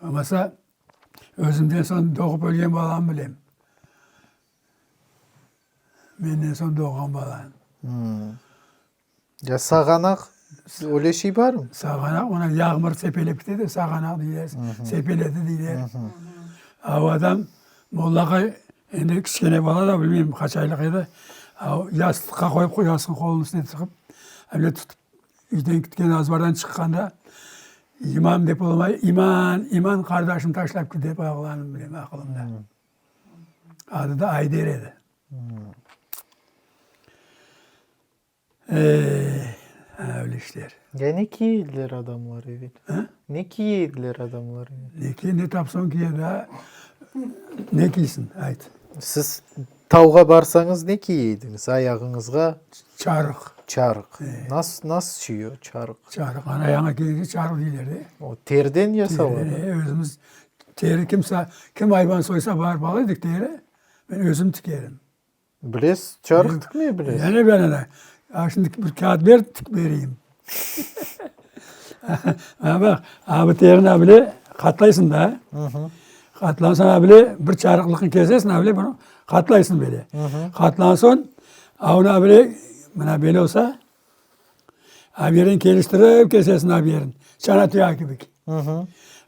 olmasa özümden soñ doğıp ölgen balamı bilem. Menden soñ doğğan balanı. Ya sağanaq, öyle şey barmı? Sağanaq, ona yağmur sepelep kete de, sağanaq deyler, sepeledi deyler. A o adam mollağa, endi kiçkene bala da, bilmeyim qaç aylıq edi, yastıqqa qoyıp, yastıqnıñ qolunıñ üstüne tıqıp, öyle tutıp, üyden ketken, azbardan çıqqanda, imam dep olamay, iman, iman qardaşım taşlap ketti dep ağlağanımnı bilem, aqılımda. Adı da Ayder edi. Ey, öyle işler. Ya ne kiye ediler adamlar evel? Ne kiye ediler adamlar evel? Ne kiye, ne tapsañ kiye daa. Ne kiysin, ayt. Siz tauğa barsañız ne kiye ediñiz ayağıñızğa? Çarıq. Çarıq. Nasıl, nasıl şey o çarıq? Çarıq, ana ayağıña kiyince çarıq deyler de. O teriden yasala. Özümiz teri kimsa, kim ayvan soysa barıp ala edik teri, men özüm tikerim. Bilesiz, çarıq tikmey bilesiz. Yani ben ana, a şimdi bir kâğıt ber, tik bereyim. Ana baq, a bu terini a bile qatlaysıñ da. Qatlansañ a bile bir çarıqlıqnı kesesiñ, a bile bunı qatlaysıñ böyle. Qatlan soñ, a onı a bile mına böyle olsa, a bu yerini keliştirip kesesiñ a bu yerini, çana tuyağı kibi.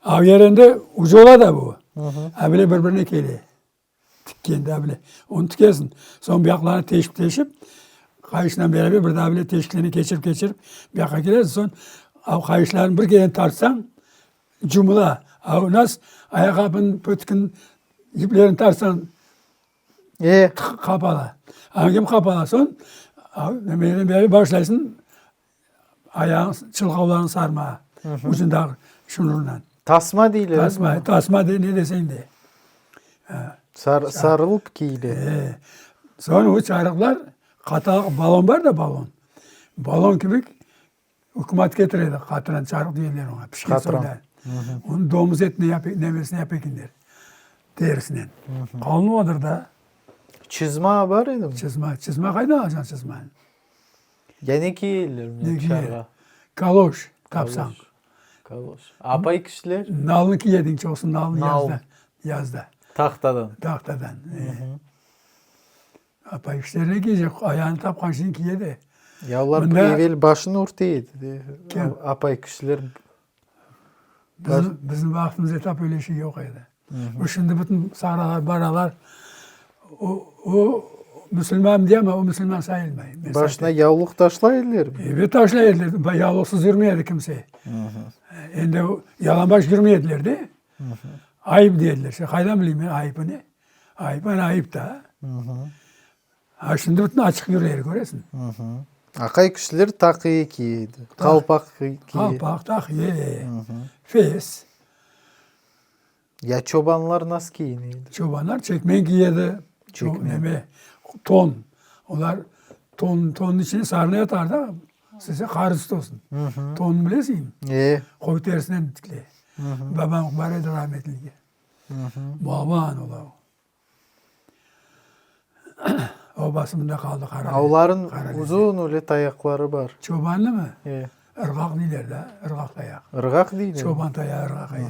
A bu yerinde ucu ola da bu, a bile bir-birine kele. Tikken daa bile. Onı tikersiñ. Soñ bu yaqlarını teşip-teşip, qayışla beraber bir daa bile teşiklerini keçirip-keçirip bu yaqqa kelesiñ. Soñ av qayışlarnı bir kere tartsañ, cumula. Av nas ayaqqapnıñ pötükini, yiplerini tartsañ, qapala. Angi qapala. Soñ av nemenen beraber başlaysıñ Ayağıñ çılğavlarını sarma, ucundağı şnurından. Tasma deyler. Tasma, tasma de, ne deseñ de. Sar, sarılıp kiyile. E, soñ o çarıqlar qatalıq balon bar da balon. Balon kibi ükümet ketire edi, qatran çarıq deyler oña, pişken soñ. Onı domuz etine yap, nemesine yap ekenler, terisinen. Qalın odır da. Çızma bar edimi? Çızma, çızma qaydan alacañ çızmanı? Ya ne kiyeyler Ne kiyeyler? Kaloş tapsañ. Kaloş. Apay kişiler? Nalnı kiyediñ çoqsu nalnı yazda. Yazda. Tahtadan. Tahtadan. Apay kişiler ne kiyecek? Ayağını tapqan şeyni kiye de. Ya olar evel başını örte edi de. Kim? Apay kişiler. Bizim, bizim vaqtımızda tap öyle şey yoq edi. Bu şimdi bütün saralar, baralar. O, o müsülman diye ama o müsülman sayılmay. Başına yavluq taşlay edilermi? Evet taşlay ediler. Yavluqsız yürmey edi kimse. Endi yalanbaş yürmey ediler de. Ayıp dey ediler. Qaydan bileyim men ayıpını? Ayıp, ana ayıp da. Ha şimdi bütün açıq yüreler köresiñ. Aqay kişiler taqiye kiye edi. Qalpaq kiye. Qalpaq, taqiye, fes. Ya çobanlar nasıl kiyine edi? Çobanlar çekmen kiye edi. Çekmen. Neme, ton. Olar ton, tonnıñ içine sarına yatar da, size qar üstü olsun. Tonnı bilesiñmi? E. Qoy terisinden tikile. Babam bar edi rahmetlige. Balaban ola o. Obası mında qaldı Qara. Olarnıñ uzun öyle tayaqları bar. Çobannımı? E. Irğaq deyler da, ırğaq tayaq. Irğaq deyler. Çoban tayağı ırğaq, e.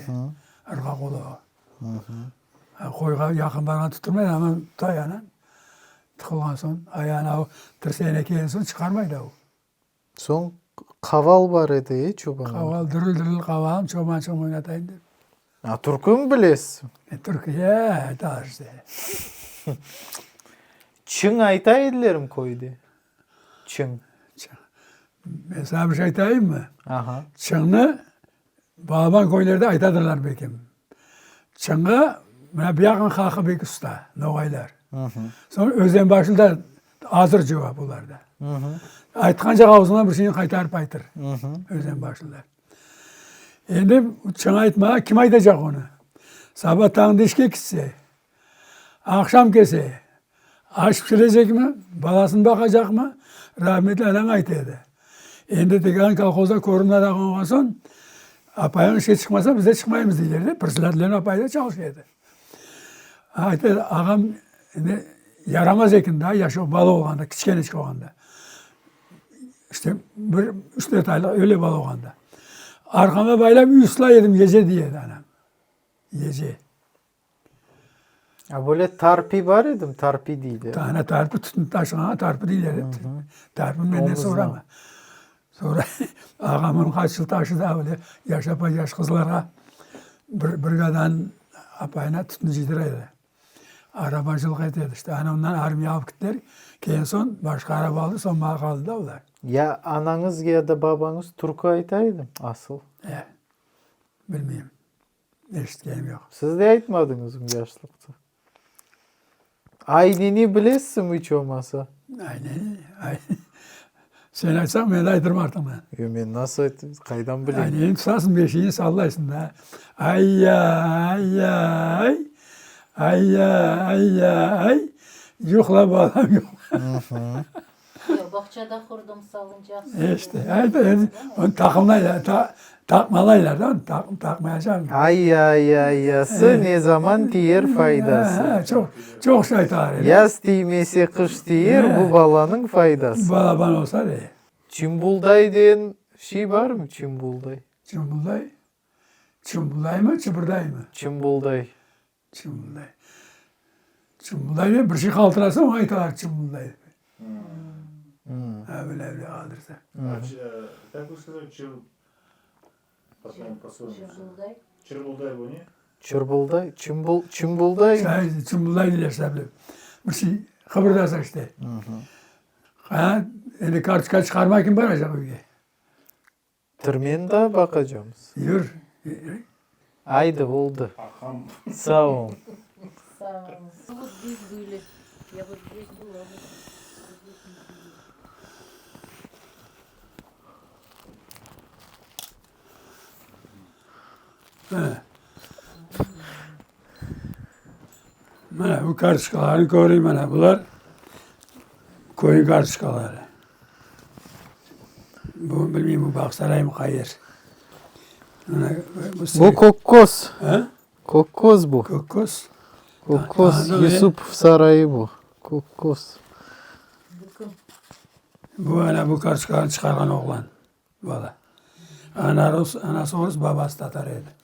Irğaq ola o. Qoyğa yaqın barğan tutturmay, amma tayanan tıqılğan soñ, ayağına tirseğine kelgen soñ çıqarmay da o. Soñ qaval bar edi, e, çobanlarda? Qaval, dırıl-dırıl qavalım, çobançığım oynatayım dep. A, türküni bilesiz? E, türkü, e, aytalar işte. Çıñ ayta edilermi köyde? Çıñ. Çıñ. Men saña bir şey aytayımmı? Aha. Çıñnı balaban köylerde aytadırlar belkim. Çıñğa mına buyaqnıñ halqı bek usta, noğaylar. Soñ Özenbaşlı da azır cevap olarda. Aytqancaq avzıñdan bir şeyni qaytarıp aytır Özenbaşlılar. Endi çıñ aytmağa kim aytacaq onı? Saba tañda işke kitse, Aqşam kelse, aş pişirecekmi, balasını baqacaqmı, rahmetli anañ ayta edi. Endi tekrar kolhozda körümler olğan soñ, apayıñ işke çıqmasa, biz de çıqmaymız deyler de, predsedatelniñ apayı da çalışa edi. Ayta edi, ağam endi yaramaz eken daa, yaşı bala olğanda, kiçkeneçik olğanda, işte bir üç-dört aylıq öyle bala olğanda. Arqama baylap üslay edim gece, dey edi anam, gece. A böyle tarpi bar edimi? Tarpi deyler. Ana tarpi tütün taşığanğa tarpi deyler edi. Tarpini menden sorama. Sonra ağam onı qaç yıl taşıdı, a böyle yaş apay, yaş qızlarğa bir brigadanıñ apayına tütün cıydıra edi. Arabacılıq ete edi işte. Ana ondan armiya alıp kettiler. Kelgen soñ başqa araba aldı, soñ maña qaldı da olar. Ya anañız ya da babañız türkü ayta edimi asıl? E, bilmeyim. Eşitkenim yoq. Siz de aytmadıñızmı yaşlıqta? Ayneni bilesizmi iç olmasa? Ayneni? Sen aytsañ, men de aytırım artıqman. Yoq, men nasıl aytayım, qaydan bileyim? Ayneni tutasıñ, beşiğini sallaysıñ da. Ay-ya, ay-ya, ay, ay-ya, ay-ya, ay, yuqla, balam, yuqla. Yoq, bağçada qurdım salıncaq. İşte, ayta, endi onı taqımlaylar, taqmalaylar da, onı taqmayacaq. Ay-ya-ya-yası ne zaman tiyer faydası. Ha, çoq, çoq şey aytalar edi. Yaz tiymese qış tiyer, bu balanıñ faydası. Balaban olsa de. Çimbulday degen şey barmı, çimbulday? Çimbulday? Çimbuldaymı, çıbırdaymı? Çimbulday. Çımbılday. Çımbılday dep bir şey qaltırasa, oña aytalar çımbılday dep. Ha, böyle böyle qaldırsa. Как вы сказали, чыр... Çırbılday. Çırbılday bu ne? Çırbılday, çımbıl, çımbılday. Çımbılday deyler işte, böyle bir şey qıbırdasa işte. Ha, endi kartoçka çıqarmay kim baracaq üyge? Tirmeni daa baqacamız. Yür. Aydı, oldı. Aqam. Sağ ol. Sağ oluñız. Vot здесь были. Я вот здесь была. Вот здесь мы сидели. Mına bu kartoçkalarnı köreyim, mına bular köyniñ kartoçkaları. Bu bilmeyim, bu Bağsaraymı qayer. Mına bu Bu Kökköz. Ha? Kökköz bu. Kökköz. Kökköz, Yusupov sarayı bu. Kökköz. Bu kim? Bu ana bu kartoçkalarnı çıqarğan oğlan. Bala. Ana rus, anası orus, babası tatar edi.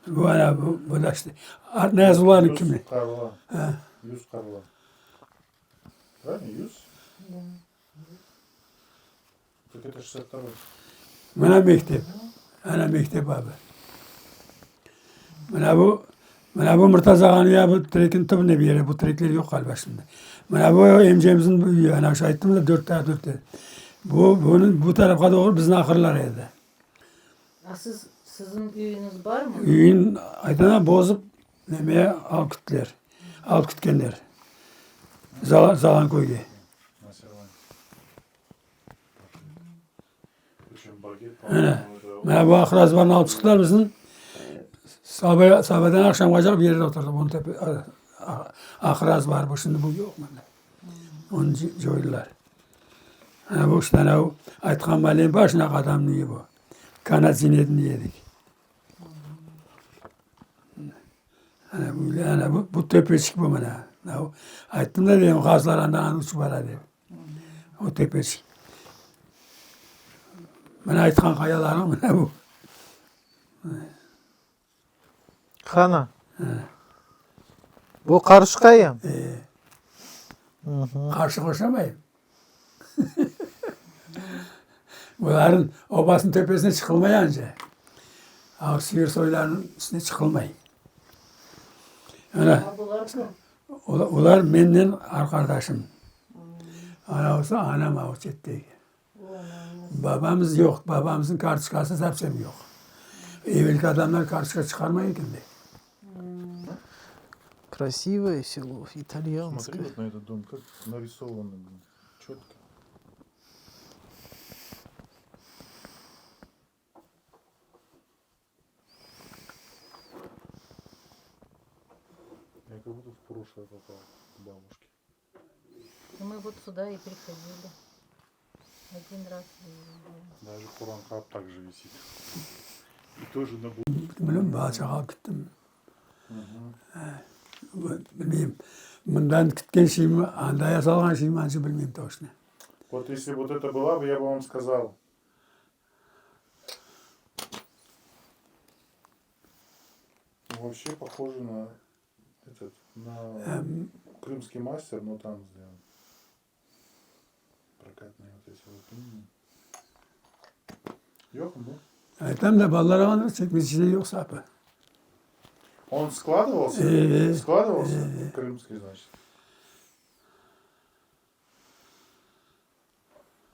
Bu ana bu, bu da işte. Ne yazılarını kim? Yüz qarlan. Yüz qarlan. Правильно, yüz? Да. Так это 62-й. Mına mektep. Ana mektep abi. Mına bu, mına bu Murtaza ağanıñ ya bu trekin tübünde bir yeri, bu trekler yoq ğaliba şimdi. Mına bu emcemizniñ üyi, ana şu ayttım da dört taraf dört. Bu, bunıñ bu tarafqa doğru bizim ahırlar edi. A siz, siziñ üyüñiz barmı? Üyün, aytana, bozıp nemeye alıp kittiler, alıp kitkenler. Zalanköyge. Mına bu ahır azbarnı alıp çıqtılar bizni. Saba, sabadan aqşamğaca bir yerde oturdıq. Bunı tepe, ahır azbar bu, şimdi bu yoq mında. Onı coydılar. Ana bu işte ana aytqan malim bar, şunaqa adamnıñ üyi bu. Kanat Zinetniñ üyi edik. Ana bu, ana bu, bu töpeçik bu mına. Ayttım da deyim, ğazlar andan uçıp bara dep. O töpeçik. Mına aytqan qayalarım mına bu. Qana. Bu qarşı qaya? E. Qarşı qoşamayım. Buların obasınıñ töpesine çıqılmay anca. Aq sıyır soylarınıñ üstüne çıqılmay. Ana, olar menden arqadaşım. Ana olsa anam o çetteki. Babamız yoq, babamıznıñ kartoçkası совсем yoq. Evelki adamlar kartoçka çıqarmay eken de. Krasivoye selo, italyanskoye. Смотри вот на этот дом, как нарисовано, блин, четко. Я как будто в прошлое попал, к бабушке. Мы вот сюда и приходили. Один раз. Даже Quran qap так же висит. И тоже на Bilmem, bala-çağa alıp kettim. Bilmeyim, mından ketken şeymi, anda yasalğan şeymi, anca bilmeyim toçno. Вот если вот это была бы, я бы вам сказал. Вообще похоже на этот, на крымский мастер, но там сделан. Прокатные вот эти вот линии. Yoqmı bu? Aytam da, balalar alğanda çekmecesinde yoq sapı. Он складывался? Ee, Складывался? Крымский, значит.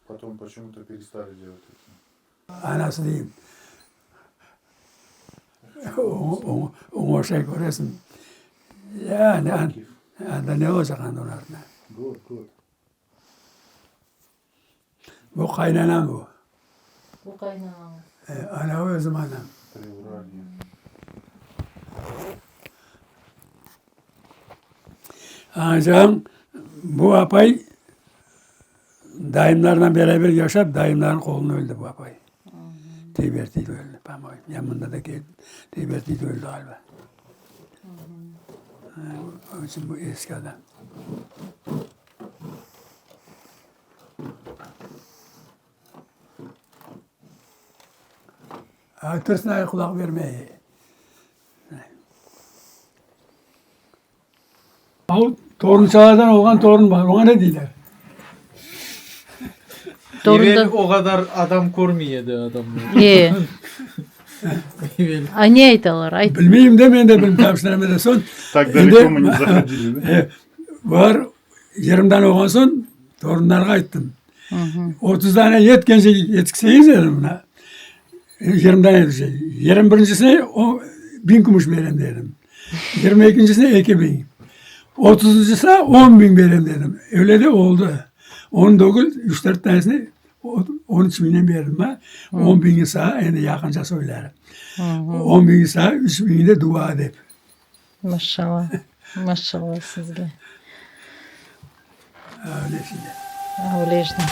Потом почему-то перестали делать такие. Anası deyim. Oña oşay köresiñ. Yani, anda ne olacaq anda olarnı? Good, good. Bu qaynanam bu. Bu qaynanañız. E, ana özüm anam. Priuralye. Ancaq bu apay dayımlarla beraber yaşap, dayımlarnıñ qolunda öldi bu apay. Tebertiyde öldi, po-moyemu. Ya mında da Tebertiyde öldi ğaliba. Onıñ içün bu eski adam. Aytırsın, qulaq bermey. O torunçalardan olğan torun bar, oña ne deyler? Evel o qadar adam körmey edi adamlar. E. A ne aytalar? Ayt. Bilmeyim de, men de bilmeyim. Tam şundan soñ. Tak daleko mı ne zahodili, da? Bular yerimden olğan soñ torunlarğa ayttım. 30 dane yetkence yetkseñiz dedim mına, 20 dane yetişe. 21-ncisine o biñ kümüş berem dedim. 22-ncisine 2000. Otuzuncısına on biñ berem dedim. Öyle de oldı. On degil, üç-dört tanesine on üç biñden berdim ha. On biñi sağa, endi yaqınca soyları. On biñi sağa, üç biñi de dua dep. Maşallah, maşallah sizge. Öyle şimdi. Öyle işte.